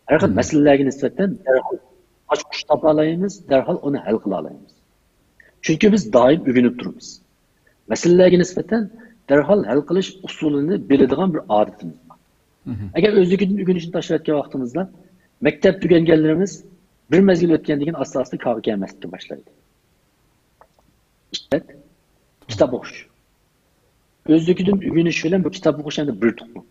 ھەر خىل مەسىلىلەرگە نىسبەتەن دەرھال ئاچقۇچ تاپالايمىز، دەرھال ئۇنى ھەل قىلالايمىز. چۈنكى بىز دائىم ئۆگىنىپ تۇرىمىز. مەسىلىلەرگە نىسبەتەن دەرھال ھەل قىلىش ئۇسۇلىنى بىلىدىغان بىر ئادىتىمىز بار. ئەگەر ئۆزلۈكىدىن ئۆگىنىشنى تاشلىۋەتكەن ۋاقتىمىزدا، مەكتەپتە ئۆگەنگەنلىرىمىز بىر مەزگىل ئۆتكەندىن كېيىن ئاستا-ئاستا كارغا كەلمەسلىككە باشلايدۇ. ئىككىنچى، كىتاب ئوقۇش. ئۆزلۈكىدىن ئۆگىنىش بىلەن بۇ كىتاب ئوقۇش ئەمدى بىر تۇغما.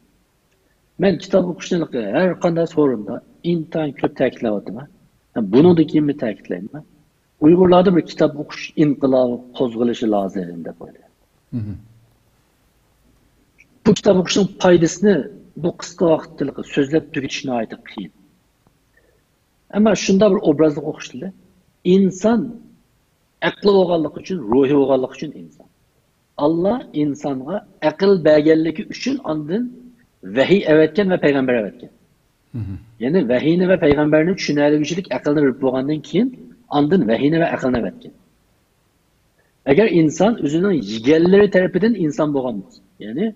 مەن كىتاب ئوقۇشنى ھەر قانداق سورۇندا ئىنتايىن كۆپ تەكىتلەۋاتىمەن. ھەم بۇنىڭدىن كېيىنمۇ تەكىتلەيمەن. ئۇيغۇرلاردا بىر كىتاب ئوقۇش ئىنقىلابى قوزغىلىشى لازىم دەپ ئويلايمەن. بۇ كىتاب ئوقۇشنىڭ پايدىسىنى بۇ قىسقا ۋاقىتتا سۆزلەپ تۈگىتىش ناھايىتى قىيىن. ئەمما شۇنداق بىر ئوبرازلىق ئوقۇش تىلى. ئىنسان ئەقلى بولغانلىقى ئۈچۈن، روھى بولغانلىقى ئۈچۈن ئىنسان. ئاللا ئىنسانغا ئەقىل بەرگەنلىكى ئۈچۈن ئاندىن ۋەھىي ئەۋەتكەن ۋە پەيغەمبەر ئەۋەتكەن. يەنى ۋەھىينى ۋە پەيغەمبەرنى چۈشىنەلىگۈچىلىك ئەقىلنى بېرىپ بولغاندىن كېيىن، ئاندىن ۋەھىينى ۋە ئەقىلنى ئەۋەتكەن. ئەگەر ئىنسان ئۆزىنىڭ يېگەنلىرى تەرىپىدىن ئىنسان بولغان بولسا، يەنى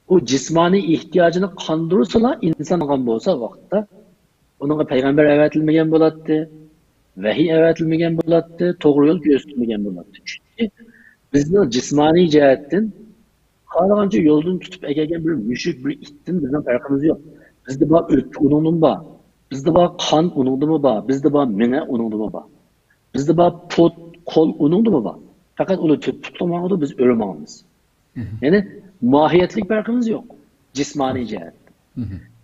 ئۇ جىسمانىي ئېھتىياجىنى قاندۇرسىلا ئىنسان بولغان بولسا، ۋاقىتتا ئۇنىڭغا پەيغەمبەر ئەۋەتىلمىگەن بولاتتى، ۋەھىي ئەۋەتىلمىگەن بولاتتى، توغرا يول كۆرسىتىلمىگەن بولاتتى. چۈنكى بىزنىڭ جىسمانىي جەھەتتىن خالىغانچە يولدىن تۇتۇپ ئەكەلگەن بىر مۈشۈك، بىر ئىتتىن بىزنىڭ پەرقىمىز يوق. بىزدە بار ئۆپكە، ئۇنىڭدىمۇ بار. بىزدە بار قان، ئۇنىڭدىمۇ بار. بىزدە بار مېڭە، ئۇنىڭدىمۇ بار. بىزدە بار پۇت، قول، ئۇنىڭدىمۇ بار. پەقەت ئۇلار تۆت پۇتلۇق ماڭىدۇ، بىز ئۆرە ماڭىمىز. يەنى ماھىيەتلىك پەرقىمىز يوق، جىسمانىي جەھەتتە.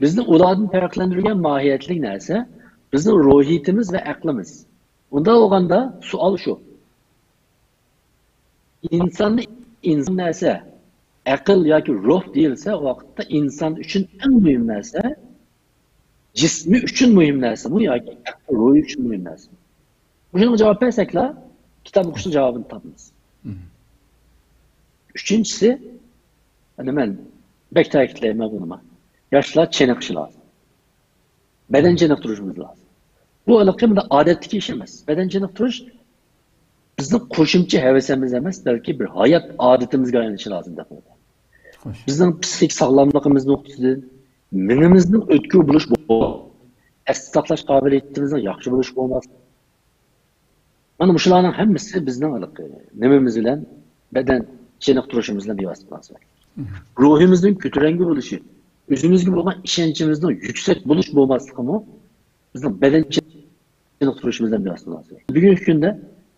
بىزنى ئۇلاردىن پەرقلەندۈرگەن ماھىيەتلىك نەرسە بىزنىڭ روھىيىتىمىز ۋە ئەقلىمىز. ئۇنداق بولغاندا سوئال شۇ. ئىنساننى ئىنسان نەرسە، ئەقىل ياكى روھ دېيىلسە، ئۇ ۋاقىتتا ئىنسان ئۈچۈن ئەڭ مۇھىم نەرسە، جىسمى ئۈچۈن مۇھىم نەرسىمۇ ياكى ئەقىل روھى ئۈچۈن مۇھىم نەرسىمۇ؟ مۇشۇنىڭغا جاۋاب بەرسەكلا، كىتاب ئوقۇشنىڭ جاۋابىنى تاپىمىز. ئۈچىنچىسى، ئەنە مەن بەك تەكىتلەيمەن بۇنىمۇ. ياشلار چېنىقىشى لازىم. بەدەن چېنىقتۇرۇشىمىز لازىم. بۇ ھېلىقى مۇنداق ئادەتتىكى ئىش ئەمەس. بەدەن چېنىقتۇرۇش بىزنىڭ قوشۇمچە ھەۋىسىمىز ئەمەس، بەلكى بىر ھايات ئادىتىمىزگە ئايلىنىشى لازىم دەپ قويدى. خوش. بىزنىڭ پسىخىك ساغلاملىقىمىز نۇقتىسىدىن مېڭىمىزنىڭ ئۆتكۈر بولۇش، ئەستە ساقلاش قابىلىيىتىمىزنىڭ ياخشى بولۇش بولماسلىقى. مانا مۇشۇلارنىڭ ھەممىسى بىزنىڭ ھېلىقى نېمىمىز بىلەن، بەدەن چېنىقتۇرۇشىمىز بىلەن بىۋاسىتە مۇناسىۋەتلىك. روھىمىزنىڭ كۆتۈرەڭگۈ بولۇشى، ئۆزىمىزگە بولغان ئىشەنچىمىزنىڭ يۈكسەك بولۇش بولماسلىقىمۇ بىزنىڭ بەدەن چېنىقتۇرۇشىمىز بىلەن بىۋاسىتە مۇناسىۋەتلىك. بۈگۈنكى كۈندە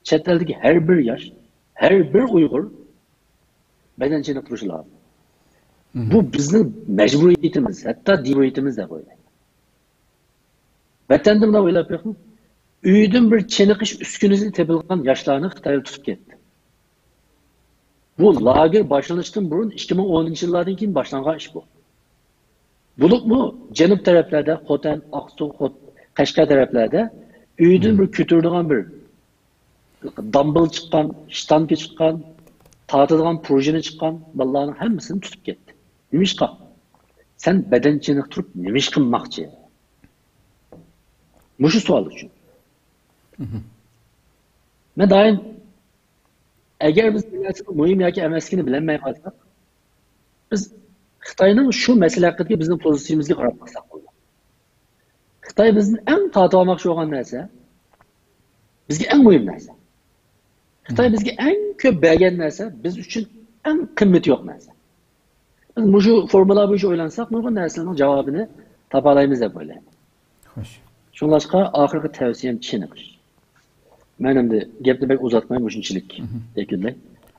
چەت ئەلدىكى ھەر بىر ياش، ھەر بىر ئۇيغۇر بەدەن چېنىقتۇرۇشى لازىم. بۇ بىزنىڭ مەجبۇرىيىتىمىز، ھەتتا دىجبۇرىيىتىمىز دەپ ئويلايمەن. ۋەتەندە مۇنداق ئويلاپ بېقىڭ، ئۆيدىن بىر چېنىقىش ئۈسكۈنىسى تېپىلغان ياشلارنى خىتايلار تۇتۇپ كەتتى. بۇ لاگېر باشلىنىشتىن بۇرۇن ئىككى مىڭ ئونىنچى يىللاردىن كېيىن باشلانغان ئىش بۇ. بولۇپمۇ جەنۇب تەرەپلەردە، خوتەن، ئاقسۇ، خوت-، قەشقەر تەرەپلەردە ئۆيدىن بىر كۆتۈرىدىغان بىر دامبىل چىققان، شتانكا چىققان، تارتىدىغان پۇرژىنى چىققان بالىلارنىڭ ھەممىسىنى تۇتۇپ كەتتى. نېمىشقا؟ سەن بەدەن چېنىقتۇرۇپ نېمە ئىش قىلماقچى؟ مۇشۇ سوئال ئۈچۈن. مەن دائىم، ئەگەر بىز بىر نەرسىنىڭ مۇھىم ياكى ئەمەسلىكىنى بىلەلمەي قالساق، بىز خىتاينىڭ شۇ مەسىلە ھەققىدىكى بىزنىڭ پوزىتسىيىمىزگە قاراپ باقساق بولىدۇ. خىتاي بىزدىن ئەڭ تارتىۋالماقچى بولغان نەرسە، بىزگە ئەڭ مۇھىم نەرسە. خىتاي بىزگە ئەڭ كۆپ بەرگەن نەرسە، بىز ئۈچۈن ئەڭ قىممىتى يوق نەرسە. بىز مۇشۇ فورمۇلا بويىچە ئويلانساق، نۇرغۇن نەرسىلەرنىڭ جاۋابىنى تاپالايمىز دەپ ئويلايمەن. خوش. شۇڭلاشقا ئاخىرقى تەۋسىيەم چېنىقىش. مەن ئەمدى گەپنى بەك ئۇزارتماي مۇشۇنچىلىك يەكۈنلەي.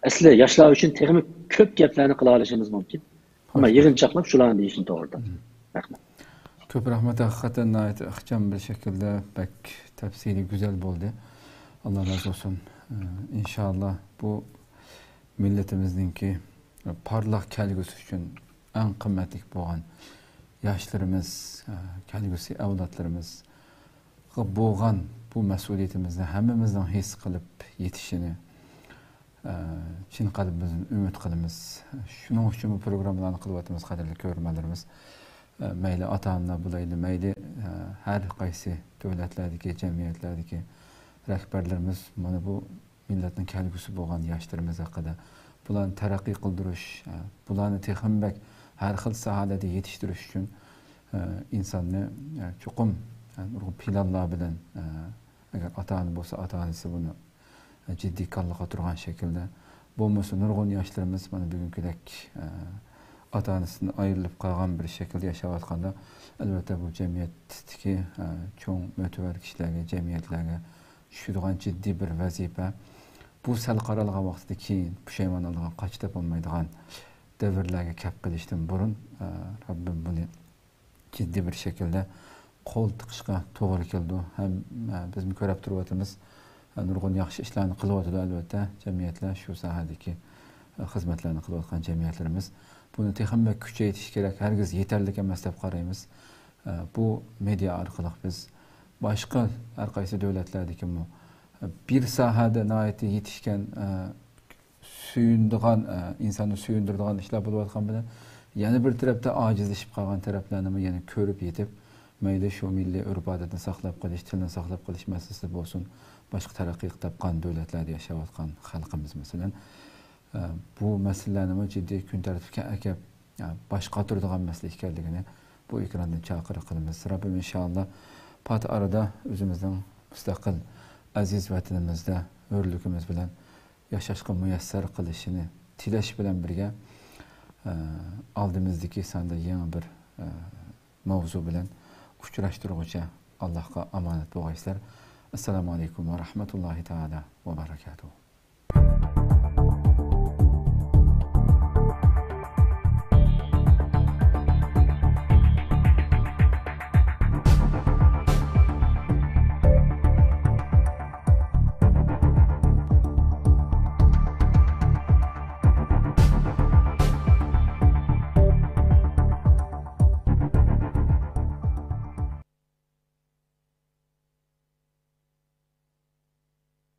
ئەسلى ياشلار ئۈچۈن تېخىمۇ كۆپ گەپلەرنى قىلالىشىمىز مۇمكىن. ئەمما يىغىنچاقلاپ شۇلارنى دېيىشنى توغرىدا. رەھمەت. كۆپ رەھمەت، ھەقىقەتەن ناھايىتى ئىخچام بىر شەكىلدە بەك تەپسىلىي، گۈزەل بولدى. ئاللا رازى بولسۇن. ئىنشاللا بۇ مىللىتىمىزنىڭكى پارلاق كەلگۈسى ئۈچۈن ئەڭ قىممەتلىك بولغان ياشلىرىمىز، كەلگۈسى ئەۋلادلىرىمىزغا بولغان بۇ مەسئۇلىيىتىمىزنى ھەممىمىزنىڭ ھېس قىلىپ يېتىشىنى، ئە، چىن قەلبىمىزدىن ئۈمىد قىلىمىز. شۇنىڭ ئۈچۈن بۇ پروگراممىلارنى قىلىۋاتىمىز، قەدىرلىك كۆرۈرمەنلىرىمىز. ئە، مەيلى ئاتا-ئانىلار بولايلى، مەيلى، ئە، ھەر قايسى دۆلەتلەردىكى، جەمئىيەتلەردىكى رەھبەرلىرىمىز مانا بۇ مىللەتنىڭ كەلگۈسى بولغان ياشلىرىمىز ھەققىدە، بۇلارنى تەرەققىي قىلدۇرۇش، ئە، بۇلارنى تېخىمۇ بەك ھەر خىل ساھەلەردە يېتىشتۈرۈش ئۈچۈن، ئە، ئىنساننى، ئە، چوقۇم، ئە، نۇرغۇن پىلانلار بىلەن، ئە، ئەگەر ئاتا-ئانا بولسا، ئاتا-ئانىسى بۇنى جىددىي كاللىغا تۇرغان شەكىلدە. بولمىسا نۇرغۇن ياشلىرىمىز مانا بۈگۈنكىدەك، ئە، ئاتا-ئانىسىدىن ئايرىلىپ قالغان بىر شەكىلدە ياشاۋاتقاندا، ئەلۋەتتە بۇ جەمئىيەتتىكى، ئە، چوڭ مۆتىۋەر كىشىلەرگە، جەمئىيەتلەرگە چۈشىدىغان جىددىي بىر ۋەزىپە. بۇ سەل قارالغان ۋاقتىدا كېيىن پۇشايمان ئالىدىغان، قاچا تاپالمايدىغان دەۋرلەرگە كەپ قېلىشتىن بۇرۇن، ئە، رەببىم بۇنى جىددىي بىر شەكىلدە قول تىقىشقا توغرا كېلىدۇ. ھەم، ئە، بىزمۇ كۆرۈپ تۇرۇۋاتىمىز، ئە، نۇرغۇن ياخشى ئىشلارنى قىلىۋاتىدۇ، ئەلۋەتتە، جەمئىيەتلەر، شۇ ساھەدىكى، ئە، خىزمەتلەرنى قىلىۋاتقان جەمئىيەتلىرىمىز. بۇنى تېخىمۇ بەك كۈچەيتىش كېرەك، ھەرگىز يېتەرلىك ئەمەس دەپ قارايمىز. ئە، بۇ مېدىيا ئارقىلىق بىز باشقا ھەر قايسى دۆلەتلەردىكىمۇ، ئە، بىر ساھەدە ناھايىتى يېتىشكەن، ئە، سۆيۈنىدىغان، ئە، ئىنساننى سۆيۈندۈرىدىغان ئىشلار بولۇۋاتقان بىلەن، يەنە بىر تەرەپتە ئاجىزلىشىپ قالغان تەرەپلەرنىمۇ يەنە كۆرۈپ يېتىپ، مەيلى شۇ مىللىي ئۆرپ-ئادەتنى ساقلاپ قېلىش، تىلنى ساقلاپ قېلىش مەسىلىسىدە بولسۇن، باشقا تەرەققىي تاپقان دۆلەتلەردە ياشاۋاتقان خەلقىمىز، مەسىلەن، ئە، بۇ مەسىلىلەرنىمۇ جىددىي كۈن تەرتىپكە ئەكەپ، ئە، باش قاتۇرىدىغان مەسىلە ئىكەنلىكىنى بۇ ئېكراندىن چاقىرىق قىلىمىز. رەببىم ئىنشائاللا پات ئارىدا ئۆزىمىزنىڭ مۇستەقىل، ئەزىز ۋەتىنىمىزدە ھۆرلۈكىمىز بىلەن ياشاشقا مۇيەسسەر قىلىشىنى تىلەش بىلەن بىرگە، ئە، ئالدىمىزدىكى ساندا يېڭى بىر، ئە، ماۋزۇ بىلەن ئۇچراشتۇرغۇچە ئاللاھقا ئامانەت بولغايسىلەر. ئەسسالامۇ ئەلەيكۇم ۋە رەھمەتۇللاھى تائالا ۋە بەرەكاتۇھۇ.